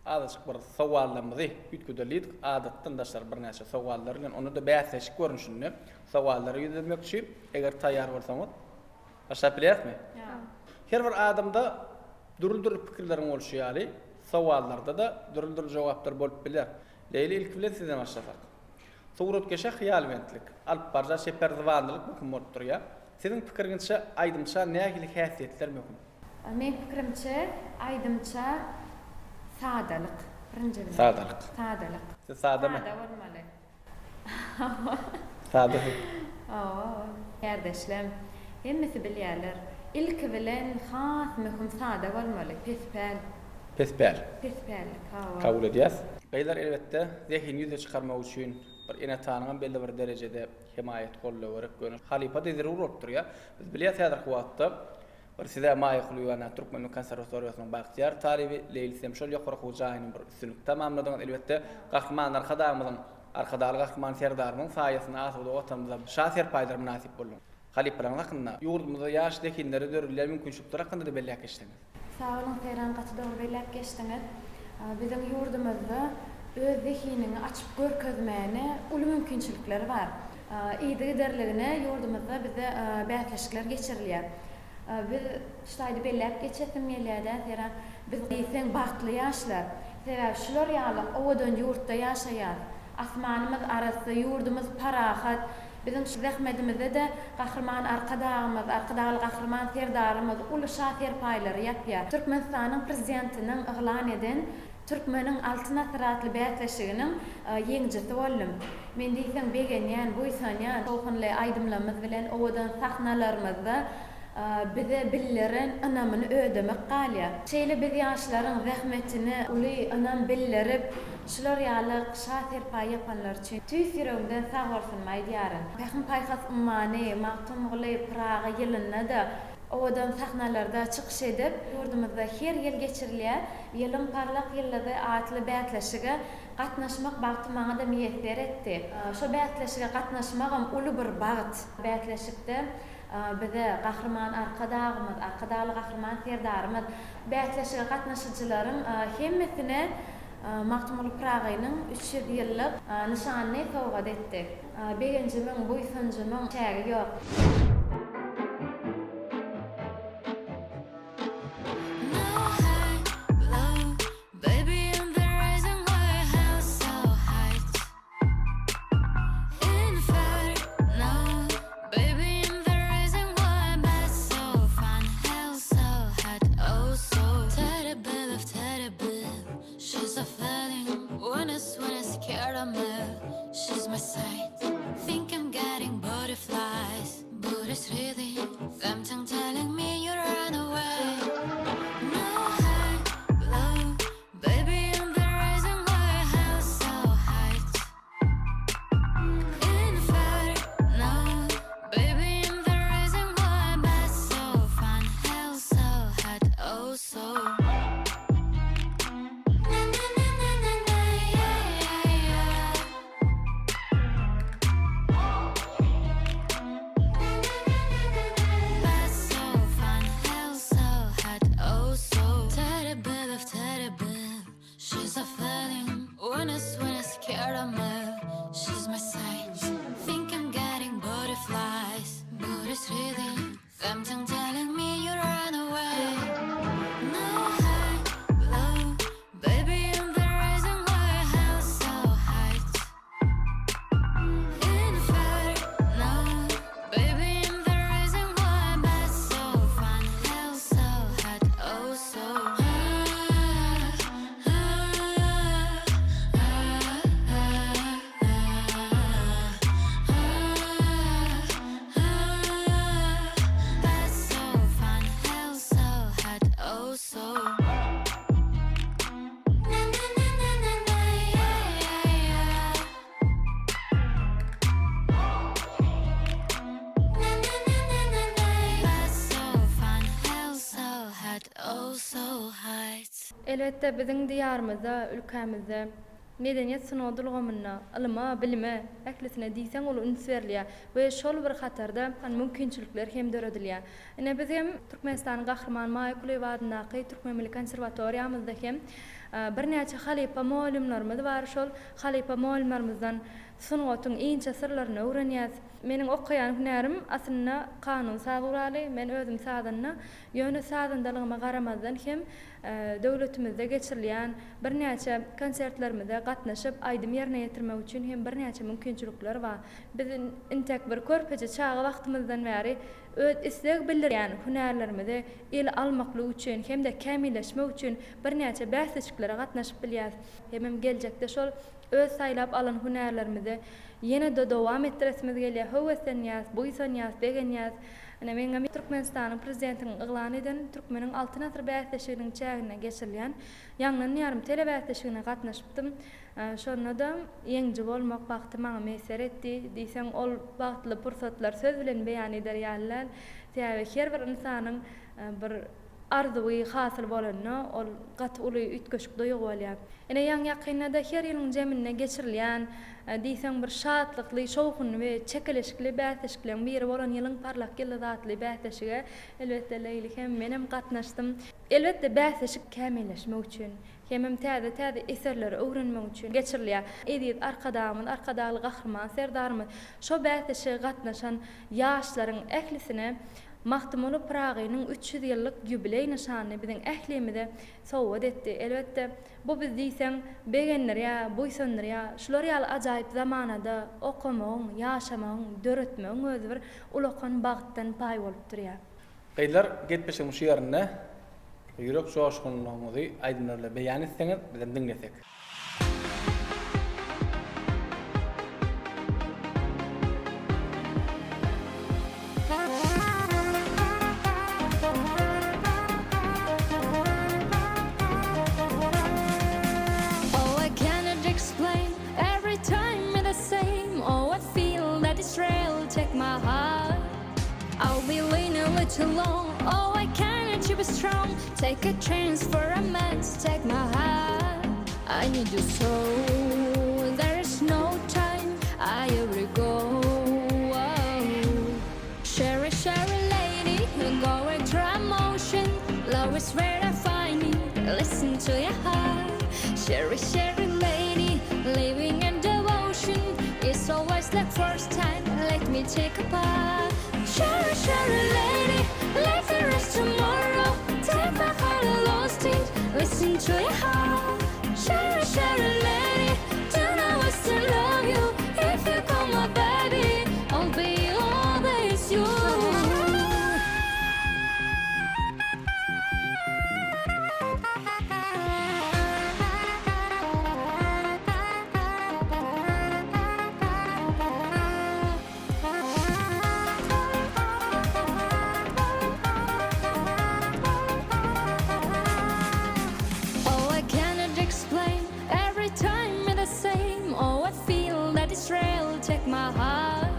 azajyk bir sowallarymyzy üýtgederlidik. Adatdan daşary birnäçe sowallar bilen, onda-da bäsleşik görnüşinde sowallara ýüzlenmekçi. Eger taýýar bolsaňyz, başlap bilýärismi? Her bir adamda dürli-dürli pikirleriň bolşy ýaly, sowallarda-da dürli-dürli jogaplar bolup biler. Leýli, ilki bilen sizden başlasak. Suratkeşe hyýalbentlik, alyp baryja çeper zybanlylyk möhüm bolup durýar. Siziň pikiriňizçe aýdymça nähili häsiýetler möhüm? Meň pikirimçe aýdymça sadalyk birinji bilen. Sadalyk. Sadalyk. Siz sadamy? Sada bolmaly. Hawa. Sada siz. Hawa. Kärdeşlem hemmesi bilýärler. Ilki bilen has möhüm sada bolmaly, pespäl. Pespäl. Pespällik, hawa. Kabul edýäs. Gyzlar elbetde zehini ýüze çykarmak üçin bir ene-atanyňam belli bir derejede hemaýat goldawy gerek ýöne halypa-da zerur bolup durýar. Biz bilýäs häzirki wagtda bir size Maýa Kulyýewna Türkmen milli konserwatoriýasynyň bagtyýar talyby Leýli sizem şol ýokary okuw jaýyny bir üstünlikli tamamladyňyz. Elbetde Gahryman Arkadagymyzyň, Arkadagly Gahryman Serdarymyzyň saýasynda asuda Watanymyza şa serpaýlara mynasyp bolduňyz. Halypalaryňyz hakynda, ýurdumyzda ýaş zehinlere döredilýän mümkinçilikler hakynda-da belläp geçseňiz. Sag boluň Seýran gaty dogry belläp geçdiňiz. Biziň ýurdumyzda öz zehiniňi açyp görkezmäne uly mümkinçilikler bar. Yzygiderligine ýurdumyzda bizde bäsleşikler geçirilýär. Biz şu taýda belläp geçesim gelýär-dä Seýran, biz diýseň bagtly ýaşlar. Sebäbi şular ýaly owadan ýurtda ýaşaýas. Asmanymyz arassa, ýurdumyz parahat. Biziň şu zähmedimize-de Gahryman Arkadagymyz, Arkadagly Gahryman Serdarymyz uly şa serpaýlary ýapýar. Türkmenistanyň Prezidentiniň yglan eden Türkmeniň Altyn asyry atly bäsleşiginiň ýeňijisi boldum. Men diýseň begenýän, buýsanýan. Şowhunly aýdymlarymyz bilen owadan sahnalarymyzda bize bildiren ynamyny ödemek galýar. Şeýle biz ýaşlaryň zähmetine uly ynam bildirip, şular ýaly şa serpaý ýapanlar üçin tüýs ýüregimden sag bolsunymy aýdýaryn. Pähim-paýhas ummany Magtymguly Pyragy ýylynda-da owadan sahnalarda çykyş edip, ýurdumyzda her ýyl geçirilýän Ýylyň parlak ýyldyzy atly bäsleşige gatnaşmak bagty maňa-da miýesser etdi. Şo bäsleşige gatnaşmagam uly bir bagt. Bäsleşikde Bize Gahryman Arkadagymyz, Arkadagly Gahryman Serdarymyz bäsleşige gatnaşyjylaryň hemmesine Magtymguly Pyragynyň 300 ýyllyk nyşanyny sowgat etdi. Begenjimiň, buýsanjymyň çägi ýok. Elbetde, biziň Diýarymyzda, ülkämizde. Medeniýet sungat ulgamynda ylyma, bilime, ählisine diýseň uly üns berilýär we şol bir hatarda mümkinçilikler hem döredilýär. Ine biz hem Türkmenistanyň Gahryman Maýa Kulyýewa adyndaky Türkmen milli konserwatoriýamyzda hem birnäçe halypa mugallymlarymyz bar. Şol halypa mugallymlarymyzdan sungatyň inçe syrlaryny öwrenýäs. Meniň okaýan hünärim aslynda kanun saz guraly. Men özüm sazanda. Ýöne sazandalygyma garamazdan hem döwletimizde geçirilýän birnäçe konsertlerimize gatnaşyp aýdym ýerine ýetirmek üçin hem birnäçe mümkinçilikler bar. Biz intek bir körpeje çaga wagtymyzdan bäri öz isleg bildirýän hünärlerimizi ele almaklyk üçin hem-de kämilleşmek üçin birnäçe bäsleşiklere gatnaşyp bilýäris. Hemem geljekde şol öz saýlap alan hünärlerimizi ýene-de dowam etdiresimiz gelýär, höweslenýäris, buýsanýarys, begenýäris. Ine, meňem Türkmenistanyň Prezidentiniň yglan eden Türkmeniň Altyn asyry bäsleşiginiň çäginde geçirilýän Ýaňlan diýarym telebäsleşigine gatnaşypdym. Şonda-da ýeňiji bolmak bagty maňa miýesser etdi. Diýseň, ol bagtly pursatlar söz bilen beýan eder ýaly däl. Sebäbi her bir ynsanyň bir arzuwy hasyl bolanda, ol gaty uly üýtgeşik duýgy bolýar. Ine, ýaňy-ýakynda-da her ýylyň jeminde geçirilýän, diýseň bir şatlykly, şowhunly we çekeleşikli bäsleşikleriň biri bolan Ýylyň parlak ýyldyzy atly bäsleşige, elbetde, Leýli hem, menem gatnaşdym. Elbetde, bäsleşik kämilleşmek üçin, hemem täze-täze eserleri öwrenmek üçin geçirilýär. Eziz Arkadagymyz, Arkadagly Gahryman Serdarymyz şo bäsleşige gatnaşan ýaşlaryň ählisine Magtymguly Pyragynyň 300 ýyllyk ýubileý nyşanyny biziň ählimize sowgat etdi. Elbetde, bu bizi diýseň begendirýär, buýsandyrýar. Şular ýaly ajaýyp zamanada okamagyň, ýaşamagyň, döretmegiň özi bir ulakan bagtdan paý bolup durýar. Gyzlar, gepleşigiň şu ýerinde ýürek joşgunlygyňyzy aýdymlar bilen beýan etseňiz, bizem diňlesek. Oh I cannot explain Every time it's the same Oh I feel that it's real Take my heart I'll be leaning a little long Oh I cannot you be strong Take a chance for a man Take my heart I need you so There is no time I ever go Sherry, Sherry lady Going through emotion Love is where I find it Listen to your heart Sherry, Sherry lady Living in devotion It's always like first time Let me take a part Sherry, Sherry lady Like there is tomorrow Take my heart and lost it Listen to your heart Sherry, Sherry lady Do know I still love you If you call my baby I'll be always you Oh, I cannot explain. Every time it's the same. Oh, I feel that it's real. Take my heart.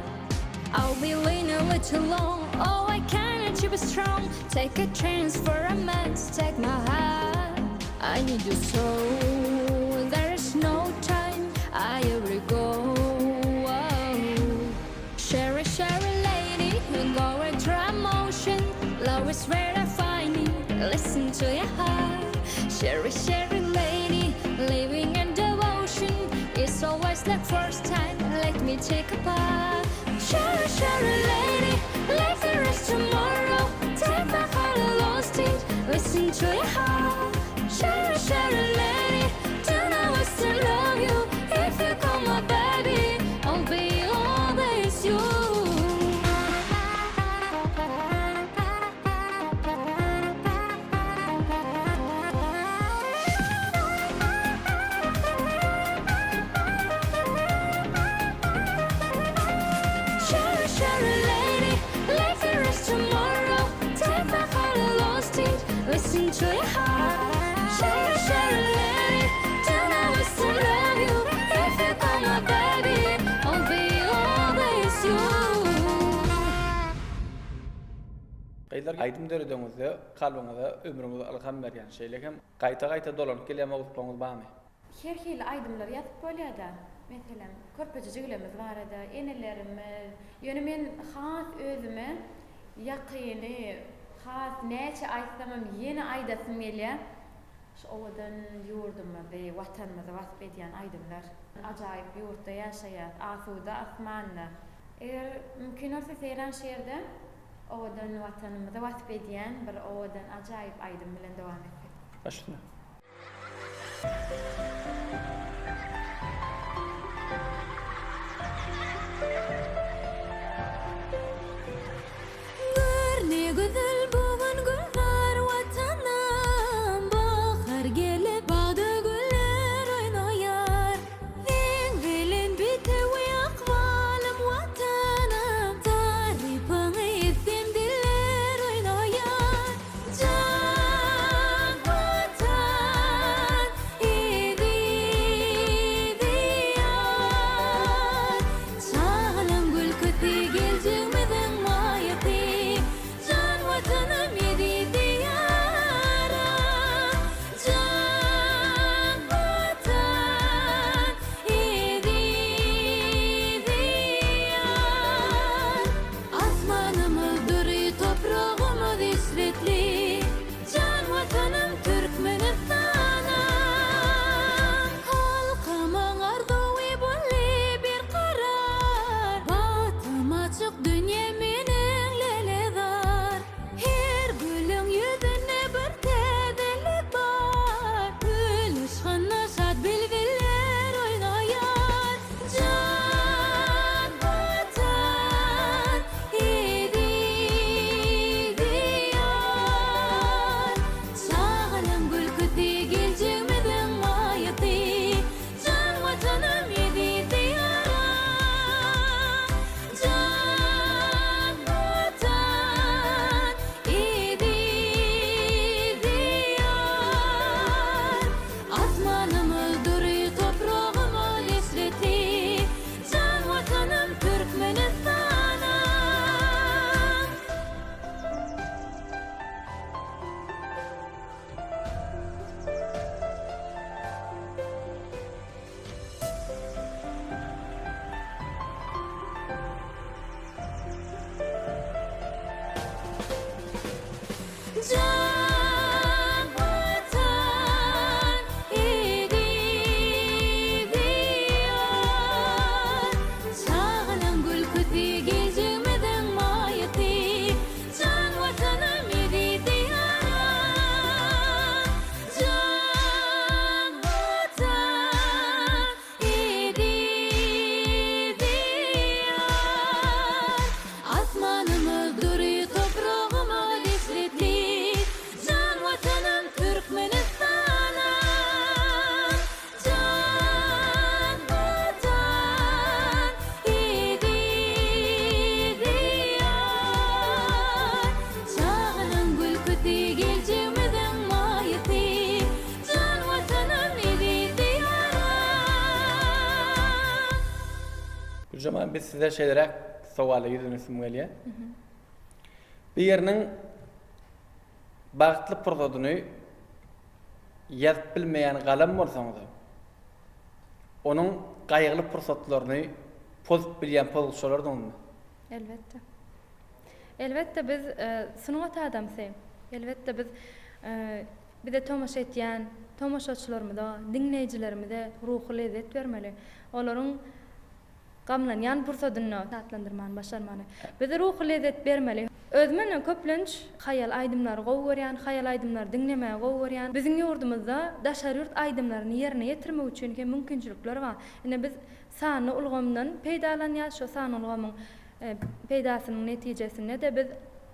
I'll be leaning a little long. Oh, I cannot you be strong. Take a chance for a man. Take my heart. I need you so. There is no time. I ever go. Sherry, Sherry lady, going through emotion. Love is where I find it. Listen to your heart. Sherry, Sherry lady, living in devotion. It's always the first time. Let me take a part. Sherry, Sherry lady, like there is tomorrow. Take my heart and lost it. Listen to your heart. Sherry, Sherry lady, do know I still love you. If you call my baby, I'll be always you. Sherry, Sherry lady, like there is tomorrow. Take my heart and lost it. Listen to your heart. Sherry, Sherry lady, do know I still love you. If you call my baby, I'll be always you. Gyzlar, aýdym döredeňizde kalbyňyza, ömrüňize ylham berýän, şeýle hem gaýta-gaýta dolanyp gelýän mowzuklaryňyz barmy? Her hili aýdymlar ýazyp bolýada. Meselem, körpeje jigilemiz barada, enelerimiz. Ýöne men has özüme ýakyny, has näçe aýtsamam ýene aýdasym gelýär. Şu owadan ýurdumyzy, Watanymyzy wasp edýän aýdymlar. Ajaýyp ýurtda ýaşaýas, asuda asmanda. Eger mümkin bolsa Seýran şu ýerde owadan Watanymyzy wasp edýän bir owadan ajaýyp aýdym bilen dowam etsek. Baş üstüne. Gör ne gözel bu gün gülzar Watanym, Bahar gelip bagda güller oýnaýar. Seň bilen bitewi ykbalym Watanym, Tarypyňy etsem diller oýnaýar. Jan Watan, eziz Diýar. Çagalaň gülküsi geljegimiziň maýasy Jan Watanym eziz Diýarym Jan Watan eziz Diýar Asmanymyz dury topragymyz eşretli Jan Watanym Türkmenistanym. Halkymyň arzuwy boldy berkarar. Bagtym açyk dünýe meniň lälezar. Her gülüň ýüzünde bir täzelik bar. Gül yşgynda şat bilbiller oýnaýar. Jan Watan, eziz Diýar. Çagalaň gülküsi, geljegimiziň maýasy. Jan Watanym, eziz Diýarym. Jan Watan, eziz Diýar. Asmanymyz dury, topragymyz eşretli, Jan Watanym Türkmenistanym. Jan Watan, eziz Diýar. Çagalaň gülküsi, geljegimiziň maýasy. Jan Watanym, eziz Diýarym. Jan Watan, Eziz Diýar, Asmanymyz dury, topragymyz eşretli, Jan Watanym Türkmenistanym. Jan Watan, eziz Diýar, Çagalaň gülküsi, geljegimiziň maýasy, Jan Watanym eziz Diýarym. Güljemal biz size şeýleräk sowala ýüzlenesim gelýär. Biriniň bagtly pursadyny ýazyp bilmeýän galam bolsaňyz, onuň gaýgyly pursatlaryny pozup bilýän pozguççalardyňyzmy? Elbetde. Elbetde biz sungat adamsy. Elbetde biz Bize tomaşa etýän tomaşaçylarymyza, diňleýjilerimize ruhy lezzet bermeli. Olaryň gamlanýan pursadynda şatlandyrmany başarmaly. Biz ruhy lezzet bermeli. Özüm ine köplenç haýal aýdymlary gowy görýän, haýal aýdymlary diňlemägi gowy görýän. Biziň ýurdumyzda daşary ýurt aýdymlaryny ýerine ýetirmek üçin hem mümkinçilikler bar. Ine biz sanly ulgamdan peýdalanýas, şo sanly ulgamyň peýdasynyň netijesinde-de biz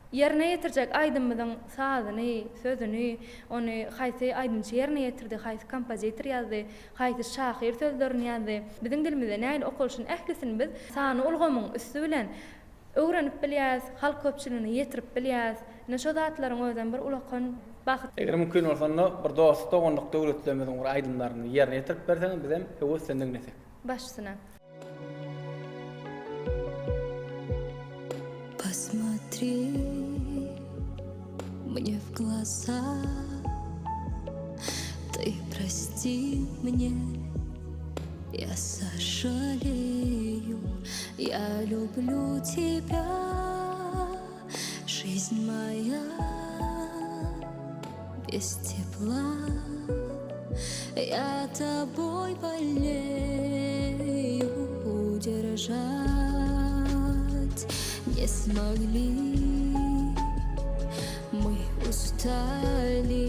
Ýerine ýetirjek aýdymymyzyň sazyny, sözüni, ony haýsy aýdymçy ýerine ýetirdi, haýsy kompozitor ýazdy, haýsy şahyr sözlerini ýazdy, biziň dilimizde nähili okalyşyny ählisini biz sanly ulgamyň üsti bilen öwrenip bilýäris, halk köpçüligine ýetirip bilýäris. Ine şo zatlaryň özem bir ulakan bagt. Eger mümkin bolsa onda bir dost-doganlyk döwletlerimiziň bir aýdymlaryny ýerine ýetirip berseňiz bizem höwes bilen diňlesek. Baş üstüne. Posmotri mne w glaza. Ты прости мне, я сожалею, я люблю тебя, жизнь моя без тепла. Я тобой болею, удержать не смогли. Мы устали,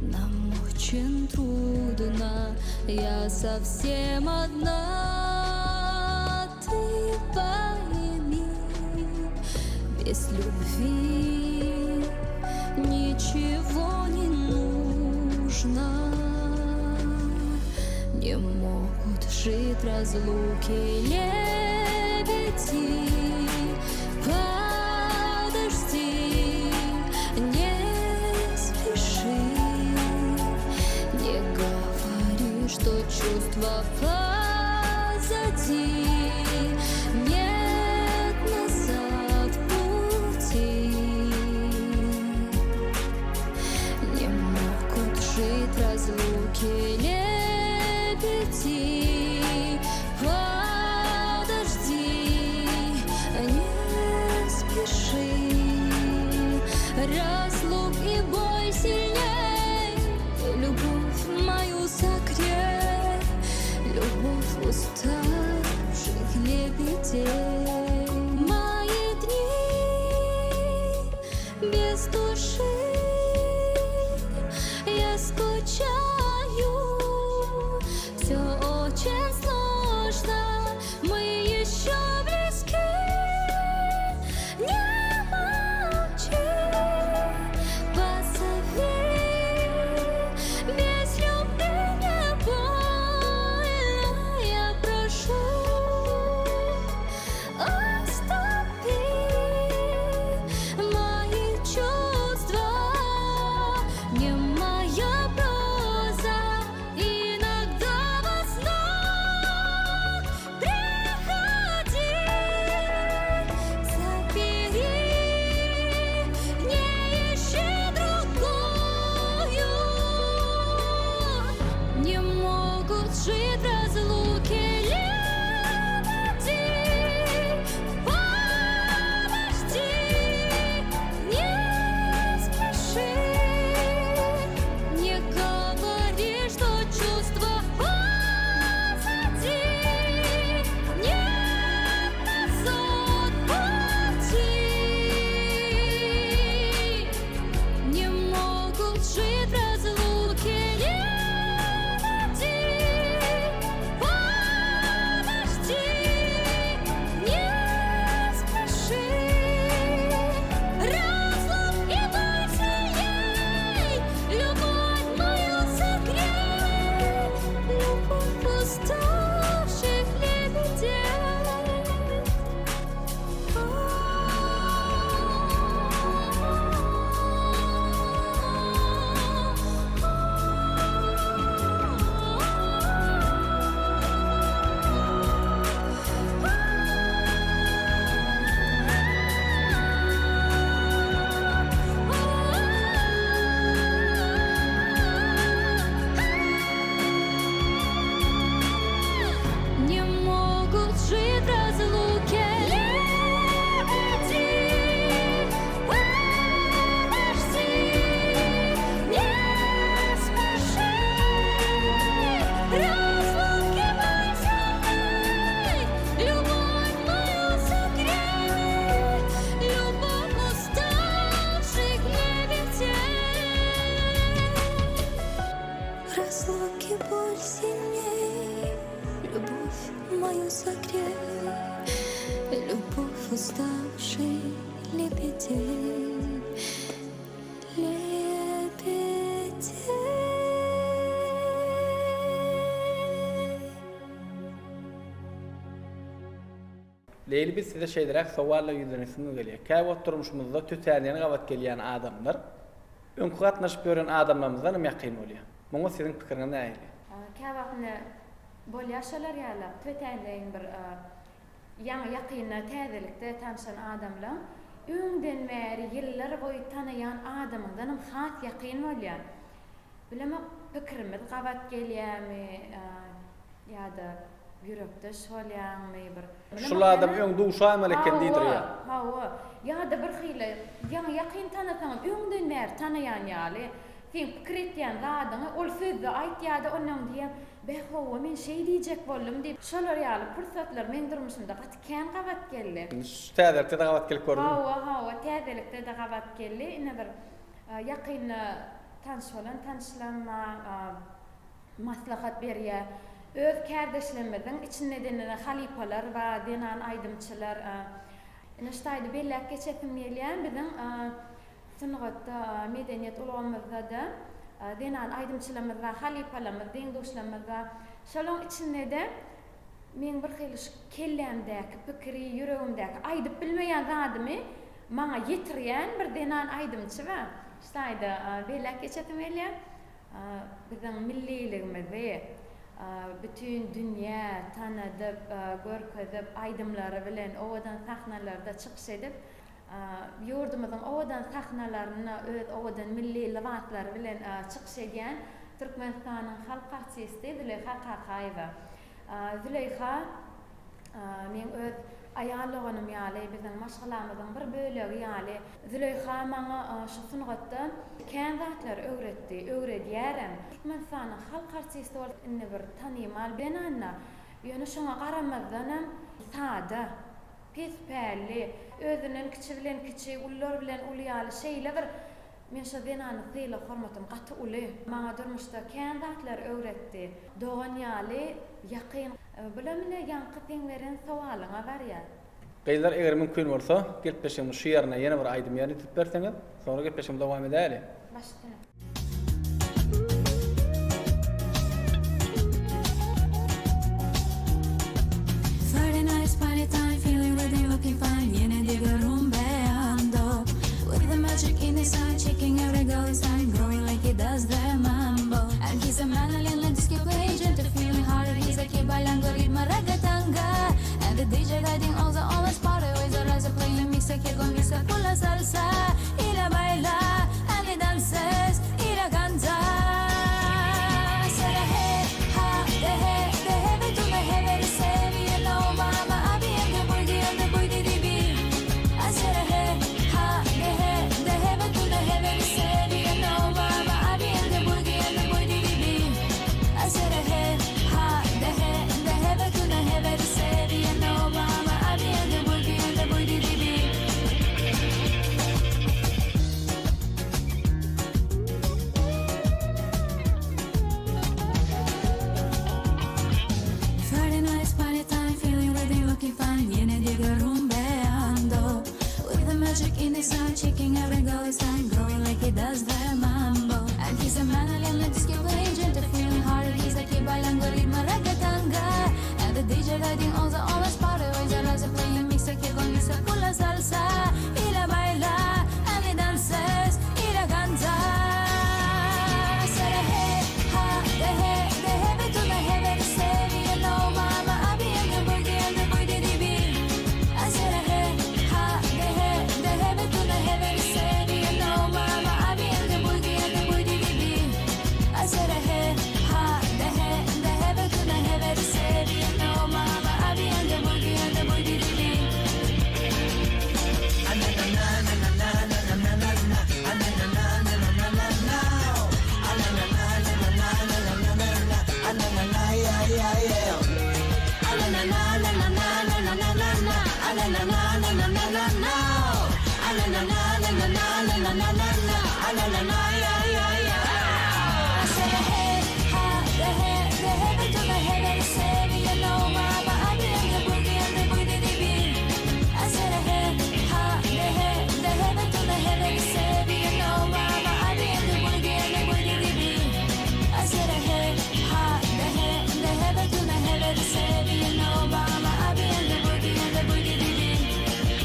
нам очень трудно, я совсем одна. Ты пойми, без любви ничего не нужно. Не могут жить разлуки лебеди. Подожди, не спеши, не говори, что чувства позади. Нет назад пути. Не могут жить разлуки лебеди. Подожди, не спеши. Разлук и боль сильней, любовь мою согрей, любовь уставших лебедей. Мои дни без души, я скучаю, все очень сложно, мы еще близки. Не молчи, позови, без любви не больно, я прошу, останови мои чувства, не моя проза, иногда во снах приходи, забери, не ищи другую. Не могут жить разлуки лебеди. Подожди, не спеши, не говори, что чувства позади. Нет назад пути. Не могут жить разлуки лебеди. Подожди, не спеши. Разлук и боль сильней, любовь мою согрей, любовь уставших лебедей. Не могут жить в разлуке лебеди. Подожди, не спеши. Разлуки боль сильней, любовь мою согрей, любовь уставших лебедей. Разлуки боль сильней, любовь мою согрей, любовь уставших лебедей, лебедей. Leýli biz size şeýleräk sowalla ýüzlenesimiz gelýär. Käwagt durmuşymyzda tötänleýin gabat gelýän adamlar öňki gatnaşyp ýören adamlarymyzdan hem ýakyn bolýar. Muňa siziň pikiriňiz nähili? Käwagt ine bolýar şolar ýaly tötänleýin bir ýaňy ýakynda täzelikde tanşan adamlaň öňden bäri ýyllar boýy tanaýan adamyňdanam has ýakyn bolýar. Bilemok pikirimiz gabat gelýärmi ýa-da ýürekdeş bolýaňmy bir. Şul adam öň duşaýmaly eken diýdirýär. Hawa, hawa. Ýa-da birhili ýaňy ýakyn tanasaňam öňden bäri tanaýan ýaly, seň pikir etýän zadyňy ol sözde aýtýar-da onnoň diýýäň, beh hawa men şeý diýjek boldum diýip. Şolar ýaly pursatlar meň durmuşymda gaty kän gabat geldi. Indi şu täzelikde-de gabat gelip gördüňmi? Hawa, hawa, täzelikde-de gabat geldi. Ine bir Ýakynda tanyş bolan tanyşlaryma maslahat berýär. Öz kärdeşlerimiziň içinde-de halypalar bar, zenan aýdymçylar. Ine şu taýda belläp geçesim gelýär, biziň sungatda, medeniýet ulgamymyzda-da zenan aýdymçylarymyz bar, halypalarymyz, deň-duşlarymyz bar. Şolaryň içinde-de meň birhili şu kellämdäki pikiri, ýüregimdäki aýdyp bilmeýän zadymy Maňa ýetirýän bir zenan aýdymçy bar. Şu taýda belläp geçesim gelýär. Biziň milliligimizi bütin dünýä tanadyp, görkezip, aýdymlary bilen owadan sahnalarda çykyş edip, ýurdumyzyň owadan sahnalarynda öz owadan milli lybaslary bilen çykyş edýän Türkmenistanyň halk artisti Züleýha Kakaýewa. Züleýha meň öz aýal doganym ýaly, biziň maşgalamyzyň bir bölegi ýaly. Züleýha maňa şu sungatda kän zatlary öwretdi, öwredýärem. Türkmenistanyň halk artisti bolup indi bir tanymal zenanda, ýöne şoňa garamazdanam sada, pespälli, özünden kiçi bilen kiçi, ulular bilen uly ýaly şeýle bir Men şo zenana sylag hormatym gaty uly. Maňa durmuşda kän zatlary öwretdi. Dogan ýaly ýakyn. Bulam ine ýaňky seň beren sowalyňa barýar. Gyzlar eger mümkin bolsa gepleşigimiz şu ýerine ýene bir aýdym ýerine ýetirip berseňiz soňra gepleşigimizi dowam edäýeli. Baş üstüne. Friday night, party time, feeling ready, looking fine Yene digo rumbeando With the magic in his eye, checking every girl inside Growing like he does the mambo And he's a man, alien, like disco agent Feeling harder, he's a kid, bailando ritmo ragatanga And the DJ guiding all the always party With the rise playing mix, que comienza con la salsa Y la baila, and he dances, y la canta Said, hey, ha, de hey, de hey, tu me hey, se no mama, I be in the boogie, on the boogie, di bi. I said, hey, ha, de hey, de hey, tu me hey, se no mama, I be in the boogie, on the boogie, di bi. I said, hey, ha, de hey, de hey, tu me hey, se no mama, I be in the boogie, on the boogie, di bi. Friday night, party time, feeling ready, looking fine. Yene digo rumbeando. With the magic in his eye, checking every girl is time, growing like he does the mambo. And he's a man, alien, like disco agent, feeling harder. He's like he bailando ritmo ragatanga. And the DJ guiding all the always party, with the rise playing mix, que comienza con la salsa. Y la baila, and he dances, y la canta. Said, hey, ha, de hey, de hey, tu me hey, se no mama, I be in the boogie, and the boogie, di bi. I said, hey, ha, de hey, de hey, tu me hey, se no mama, I be in the boogie, and the boogie, di bi. I said, hey, ha, de hey, de hey, tu me hey, se no mama, I be in the boogie, and the boogie, di bi. I said, hey, ha, the hey, the hey, to the hey, say, no, mama, I be in the boogie and the boogie, di bi. I said, hey, ha, the hey, the hey, to the hey, say, no, mama, I be in the boogie and the boogie, di bi. I said, hey, ha, the hey, the hey, to the hey, say, no, mama, I be in the boogie and the boogie, di bi.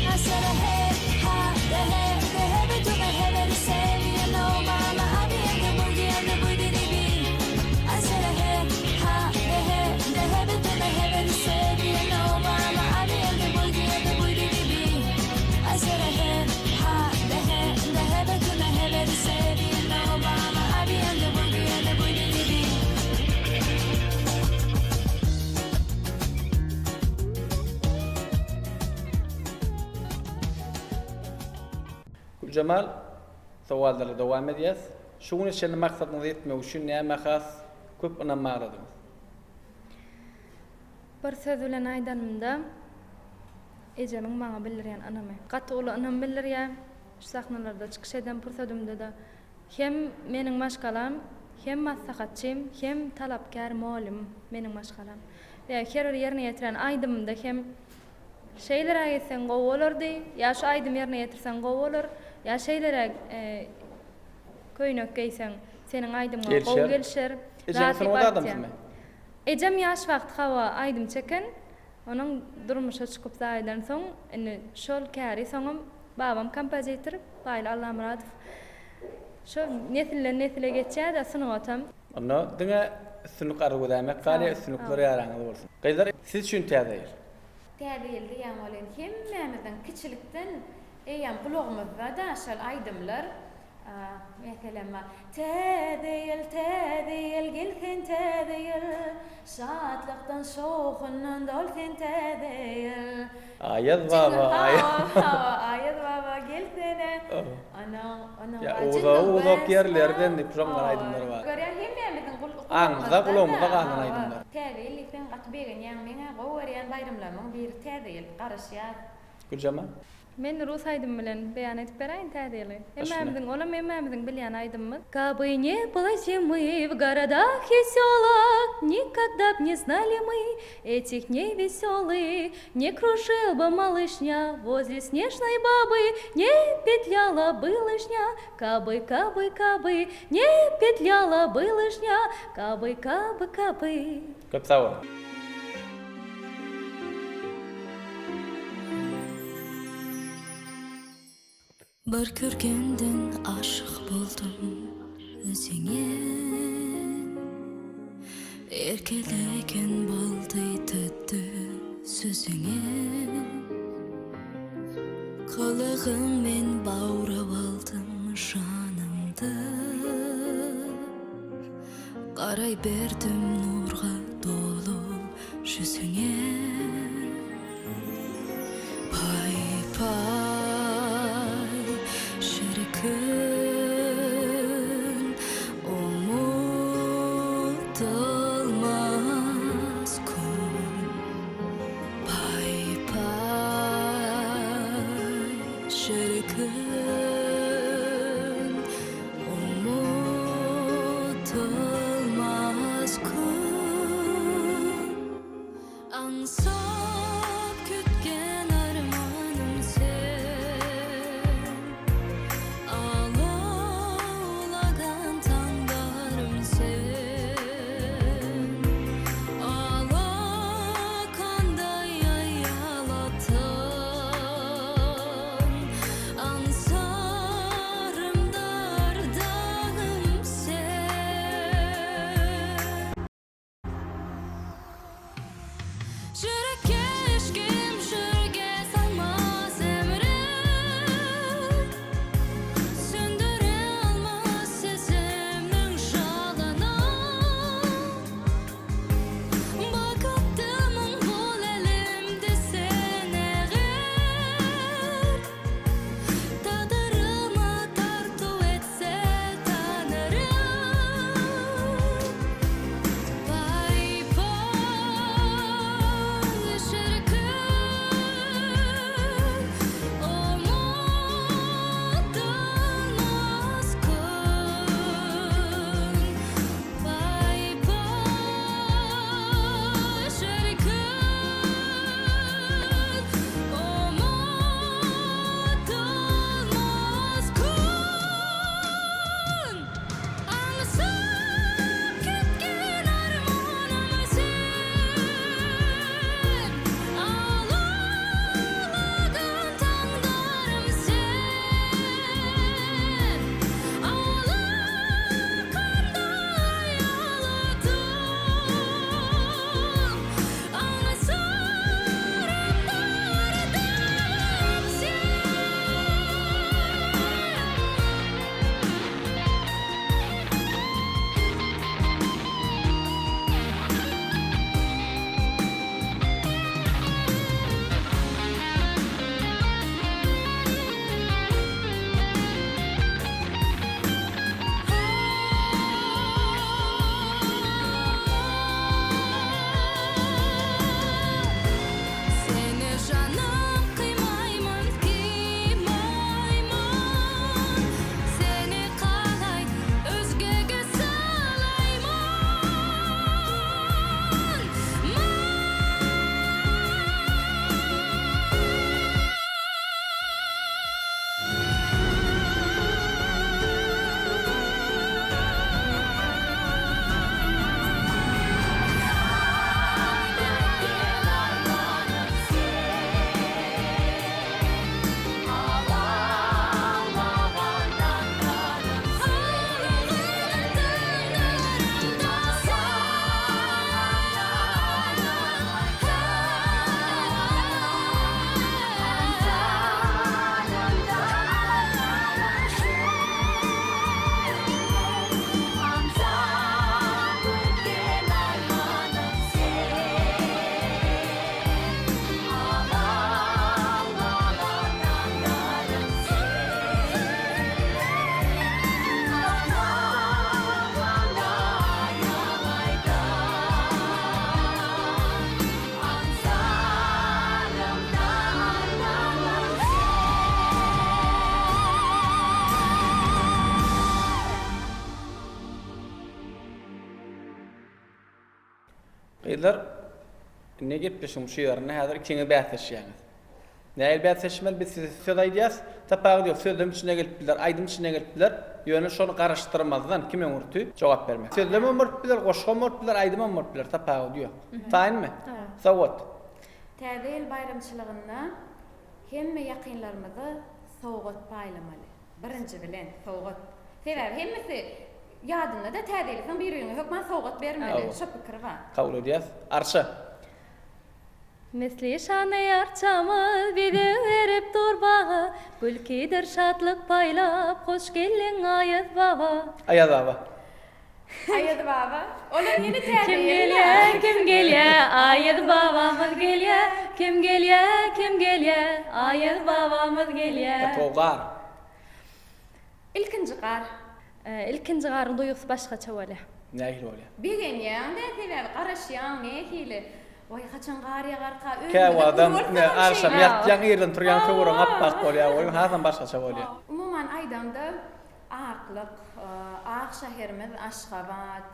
I said, hey, ha, the hey, the hey, to the hey, say, no, mama, I be in the boogie. Güljemal, sowallara dowam edýäs. Şu güne çenli maksadyňyza ýetmek üçin nämä has köp ynam bagladyňyz? Bir söz bilen aýdanymda, ejemiň maňa bildirýän ynamy. Gaty uly ynam bildirýär. Şu sahnalarda çykyş eden pursadymda-da hem meniň maşgalam, hem maslahatçym, hem talapkär mugallymym meniň maşgalam. We her bir ýerine ýetiren aýdymymda hem şeýleräk etseň gowy bolardy, ýa şu aýdymy ýerine ýetirseň gowy bolar, ýa şeýleräk köýnek geýseň seniň aýdymyňa gowy gelişer. Ejeň sungat adamsymy? Ejem ýaş wagty hawa aýdym çeken, onuň durmuşa çykyp zaýadan soň indi şol käri soňam babam kompozitor Baýly Allamyradow şo nesilden nesile geçýädä sungatam. Onda diňe üstünlik arzuw edäýmek galýar üstünlikler ýaraňyz bolsun. Gyzlar siz üçin täze ýyl. Täze ýyl diýýän welin hemmämiziň kiçilikden eýýäm gulagymyzda-da şol aýdymlar Meselem, Täze ýyl, täze ýyl, gel sen täze ýyl, Şatlykdan, şowhundan dol sen täze ýyl. Aýaz baba, aýaz. Hawa, Aýaz baba gelsene. Onuň, onuň Ýa uzak-uzak ýerlerden diýip şoňňal aýdymlar bar. Görýän hemmämiziň gulagymyzda. Aňymyzda, gulagymyzda galan aýdymlar. Täze ýyl diýseň gaty begenýäň. Meň-ä gowy görýän baýramlarymyň biri täze ýyl. Garaşýas. Güljemal. Men rus aýdymy bilen beýan edip beräýin täze ýyly. Hemmämiziň, olam hemmämiziň bilýän aýdymymyz. Kaby ne было зимы в городах и селах, Никогда б не знали мы этих дней веселых, Не кружил бы малышня возле снежной бабы, Не петляла бы лыжня, Кабы, кабы, кабы, Не петляла бы лыжня, Кабы, кабы, кабы. Köp sag boluň. Bir körgenden aşyk boldum özüňe Erkelegen balday tatly sözüňe Gylygyňmen baurap aldym janymdy Garaý berdim nurga doly ýüzüňe Paý paý şirkin Umutylmaz gün Paý paý şirkin Umutylmaz gün Aňsap kütgen armanym sen Alawlagan taňlarym sen Alakanday aýalatyn Aňsarymda ardagym sen. Gyzlar, indi gepleşigiň şu ýerinde häzir ikiňiz bäsleşýäňiz. Nähili bäsleşmeli? Biz size söz aýdýas, tapawudy ýok, sözlem içinde gelip biler, aýdym içinde gelip biler, ýöne şony garyşdyrmazdan kim öňürti jogap bermek. Sözlemem bolup biler, goşgam bolup biler, aýdymam bolup biler, tapawudy ýok. Taýynmy? Sowgat. Täze ýyl baýramçylygynda hemme ýakynlarymyza sowgat paýlamaly. Birinji bilen, sowgat. Sebäbi hemmesi ýadynda-da Täze ýyl soň bir-biriňe hökman sowgat bermeli. Şo pikir bar. Kabul edýäs. Arça. Misli şany arçamyz bezeg berip dur baga, Gülkidir şatlyk paýlap, hoş geldiň Aýaz baba. Aýaz baba. Aýaz baba. Olam ýene täze Kim ýyl. gelýä, kim gelýä, Aýaz babamyz gelýä, Kim gelýä, kim gelýä, Aýaz babamyz gelýä. Gaty gar. Ilkinji gar. Ilkinji garyň duýgusy başgaça bolýar. Nähili bolýar? Begenýäň-dä, sebäbi garaşýaň, nähili, Waý, haçan gar ýagarka, öýümizde Käwagtam gül bolsa ine, agşam şeýle. ýatýaň, irden turýaň, töweregiň ap-ak bolýar, oýun hasam başgaça bolýar. Umuman aýdaňda, aklyk, ak şäherimiz Aşgabat,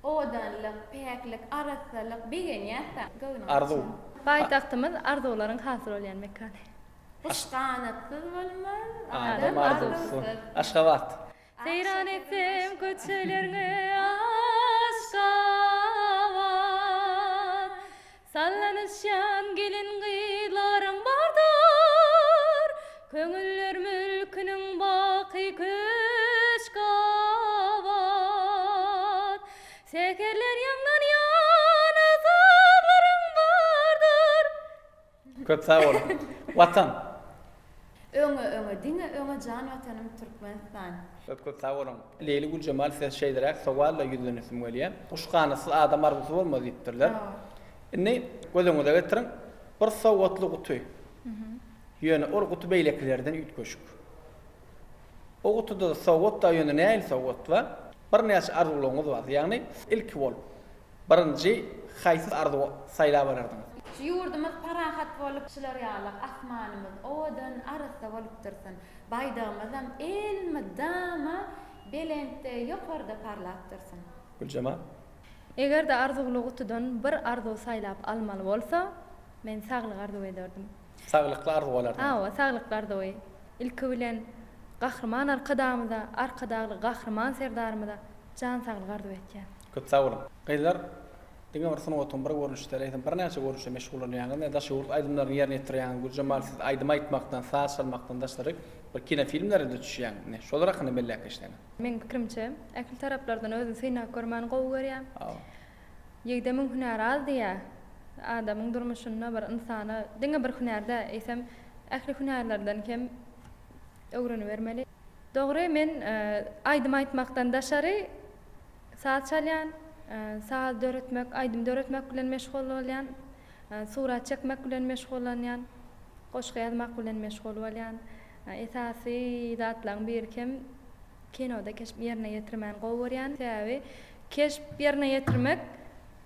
owadanlyk, päklik, arassalyk, begenýäs-dä, göwnüň Arzuw. açýar. Paýtagtymyz arzuwlaryň hasyl bolýan mekany. Guş ganatsyz bolmaz, Adam arzuwsyz. Aşgabat. Seýran etsem köçelerňi Aşgabat. Sallanyşýan gelin-gyzlaryň bardyr, Köňüller mülküniň baky köşgi abat. Säherler ýaňlanýan sazlaryň bardyr, Köp sag boluň. Watan. Öňe öňe diňe öňe jan watanym Türkmenistan. Köp köp sag boluň. Leýli Güljemal size şeýleräk sowalla ýüzlenesim gelýär. Guş ganatsyz adam arzuwsy bolmaz diýipdirler. Indi göz öňüňize getiriň, bir sowgatly guty. Ýöne ol guty beýlekilerden üýtgeşik. O gutuda-da sowgat bar, ýöne nähili sowgat bar? Birnäçe arzuwlaryňyz bar. Ýagny ilki bolup Birinji haýsy arzuwy saýlap alardyňyz? Şu ýurdumyz parahat bolup şular ýalak asmanymyz owadan arassa bolup dursun. Baýdagymyzam elmydama belentde ýokarda parlap dursun. Güljemal. Eger-de arzuwly gutudan bir arzuw saýlap almaly bolsa, men saglyk arzuw ederdim. Saglykly arzuw alardyňyz. Hawa, saglykly arzuwy. Ilki bilen Gahryman Arkadagymyza, Arkadagly Gahryman Serdarymyza jan saglyk arzuw etýän. Köp sag boluň. Gyzlar, diňe bir sungatyň bir görnüşi däl, eýsem birnäçe görnüşde meşgullanýaňyz, ine daşary ýurt aýdymlaryny ýerine ýetirýäňiz. Güljemal siz aýdym aýtmakdan, saz çalmakdan daşary bir kinofilmlere-de düşýäň. Ine, şolar hakynda belläp geçseňiz. Meň pikirimçe, ähli taraplardan özüni synap görmäni gowy görýär. Ýigde müň hünär az diýýär. Adamyň durmuşynda bir ynsana diňe bir hünär däl, eýsem ähli hünärlerden hem öwrenibermeli. Dogry, men aýdym aýtmakdan daşary Saz çalýan, saz döretmek, aýdym döretmek bilen meşgul bolýan, surat çekmek bilen meşgullanýan, goşgy ýazmak bilen meşgul bolýan. Esasy zatlaryň biri hem kinoda keşp ýerine ýetirmäni gowy görýän. Sebäbi keşp ýerine ýetirmek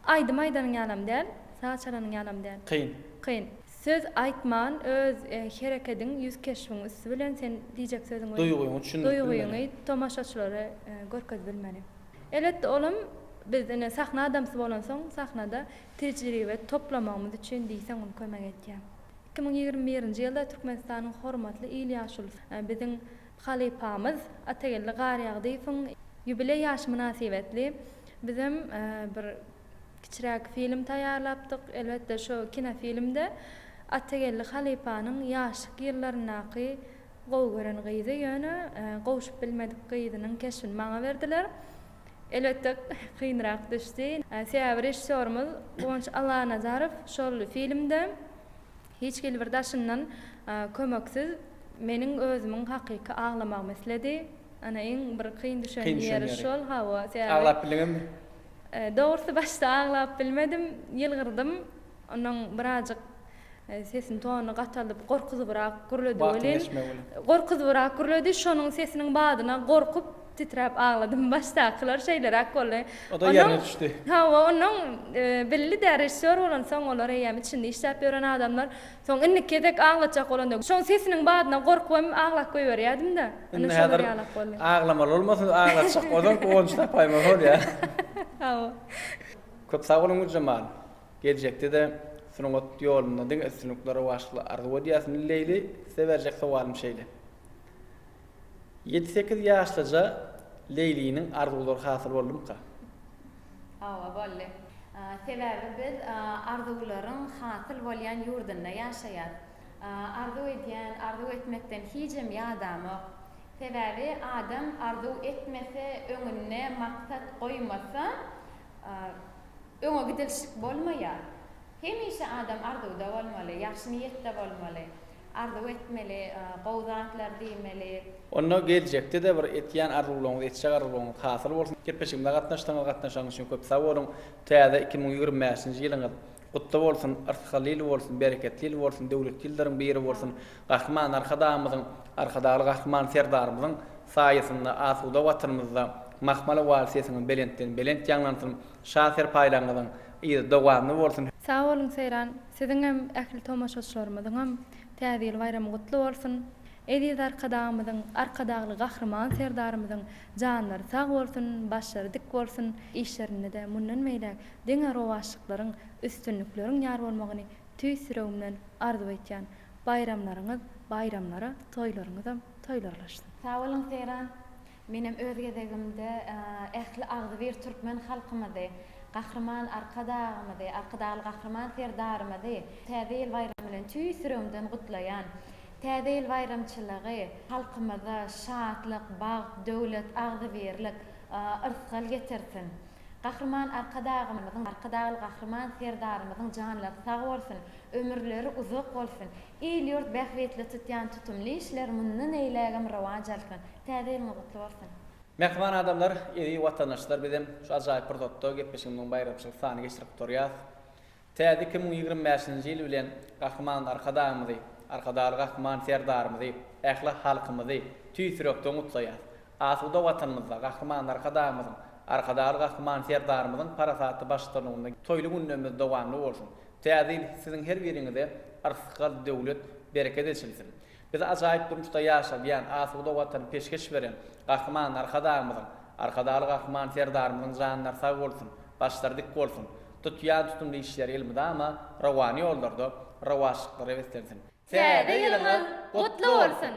aýdym aýdanyň ýalam däl, saz çalanyň ýalam däl. Kyn. Kyn. Söz aýtman öz herekediň, ýüz keşbiň üsti bilen sen diýjek sözüňi, Duýgyňy düşündirip bilmeli. duýgyňy tomaşaçylara görkezip bilmeli. Elbetde olam biz ine sahna adamsy bolansoň sahnada tejribe toplamagymyz üçin diýseň uly kömek edýär. 2021-nji ýylda Türkmenistanyň hormatly il ýaşulusy biziň halypamyz Atageldi Garýagdyýewiň ýubileý ýaşy mynasybetli bizem bir Kiçiräk film taýýarlapdyk. Elbetde, şo kinofilmde Atageldi halypanyň ýaşlyk ýyllaryndaky gowy gören gyzy, ýöne gowşup bilmedik gyzynyň keşbini maňa berdiler. Elbetde, kynrak düşdi. Sebäbi režissýorymyz Guwanç Allanazarow şol filmde hiç hili bir daşyndan kömeksiz meniň özümiň hakyky aglamagymy isledi. Ana, iň bir kyn düşen ýeri şol, hawa, sebäbi. Aglap bildiňizmi? Dogrusy başda aglap bilmedim, ýylgyrdym. Onnoň birazjyk sesini tonuny gataldyp gorkuzybrak gürledi welin, gorkuzybrak gürledi, şonuň sesiniň badyna gorkup titräp agladym. Başdakylar şeýleräk boldy. O-da ýerine düşdi. Hawa, onnoň bildi-dä režissýor bolansoň olar eýýäm içinde işläp ýören adamlar. Soň indiki gezek aglatjak bolanda şoň sesiniň badyna gorkup hem aglap goýberýärdim-de. Indi häzir aglamaly bolmasyn, aglatjak bolsaň guwanç tapaýmaly bolýar. Hawa. Köp sag boluň Güljemal. Geljekde-de sungat ýolunda diňe üstünlikler, rowaçlyklar arzuw edýäs. Leýli, size berjek sowalym şeýle. Ýedi-sekiz ýaşlyja Leýliniň arzuwlary hasyl boldumyka? Hawa, boldy. Sebäbi biz arzuwlaryň hasyl bolýan ýurdunda ýaşaýas. Arzuw edýän, arzuw etmekden hijem ýadamok. Sebäbi adam arzuw etmese, öňünde maksat goýmasa, öňe gidilşik bolmaýar. Hemişe adam arzuwda bolmaly, ýagşy niýetde bolmaly. Arzuw etmeli, gowy zatlar diýmeli. Onda geljekde-de bir etýän arzuwlaryňyz, etjek arzuwlaryňyz hasyl bolsun. Gepleşigimize gatnaşdyňyz, gatnaşanyňyz üçin köp sag boluň. Täze 2025-nji ýylyňyz gutly bolsun, yrsgally ýyl bolsun, bereketli ýyl bolsun, döwletli ýyllaryň biri bolsun. Gahryman Arkadagymyzyň, Arkadagly Gahryman Serdarymyzyň saýasynda asuda Watanymyzda mahmal owazy sesiňiz belentden belent ýaňlansyn, şa serpaýlaryňyzyň yzy dowamly bolsun. Sag boluň Seýran, siziňem ähli tomaşaçylarymyzyňam Täze ýyl baýramy gutly bolsun! Eziz Arkadagymyzyň, Arkadagly Gahryman Serdarymyzyň janlary sag bolsun, başlary dik bolsun, işlerinde-de mundan beýläk diňe rowaçlyklaryň, üstünlikleriň ýar bolmagyny tüýs ýüregimden arzuw etýän. Baýramlaryňyz baýramlara, toýlaryňyzam toýlarlaşsyn. Sag boluň Seýran. Menem öz gezegimde ähli agzybir türkmen halkymyzy, Gahryman Arkadagymyzy, Arkadagly Gahryman Serdarymyzy Täze ýyl baýramy bilen tüýs ýüregimden gutlaýan. Täze ýyl baýramçylygy halkymyza şatlyk, bagt, döwlet, agzybirlik, yrsgal getirsin. Gahryman Arkadagymyzyň, Arkadagly Gahryman Serdarymyzyň janlary sag bolsun, ömürleri uzak bolsun! Il-ýurt bähbitli tutýan tutumly işleri mundan eýlägem rowaç alsyn! Täze ýylyňyz gutly bolsun! Mähriban adamlar, eziz watandaşlar bizem şu ajaýyp pursatda gepleşigimiziň baýramçylyk sanyny geçirip gutarýas. Täze 2025-nji ýyl bilen Gahryman Arkadagymyzy, Arkadagly Gahryman Serdarymyzy, ähli halkymyzy tüýs ýürekden gutlaýas. Asuda Watanymyzda Gahryman Arkadagymyzyň, Arkadagly Gahryman Serdarymyzyň parasatly baştutanlygynda toýly günlerimiz dowamly bolsun! Täze ýyl siziň her biriňize yrsgal, döwlet, bereket eçilsin! Bizi ajaýyp durmuşda ýaşadýan, asuda Watany peşgeş beren Gahryman Arkadagymyzyň, Arkadagly Gahryman Serdarymyzyň janlary sag bolsun, başlary dik bolsun! Tutýan tutumly işleri elmydama rowan ýollarda rowaçlyklara beslensin! Täze ýylyňyz gutly bolsun!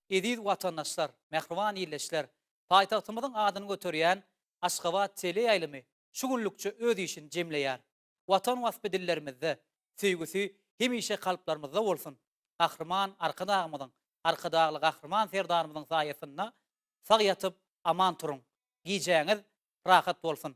Eziz watandaşlar, mähriban ildeşler! Paýtagtymyzyň adyny göterýän Aşgabat teleýaýlymy şu günlükçe öz işini jemleýär. Watan waspy dillerimizde, söýgüsi hemişe kalplarymyzda bolsun! Gahryman Arkadagymyzyň, Arkadagly Gahryman Serdarymyzyň saýasynda sag ýatyp, aman turuň! Gijäňiz rahat bolsun!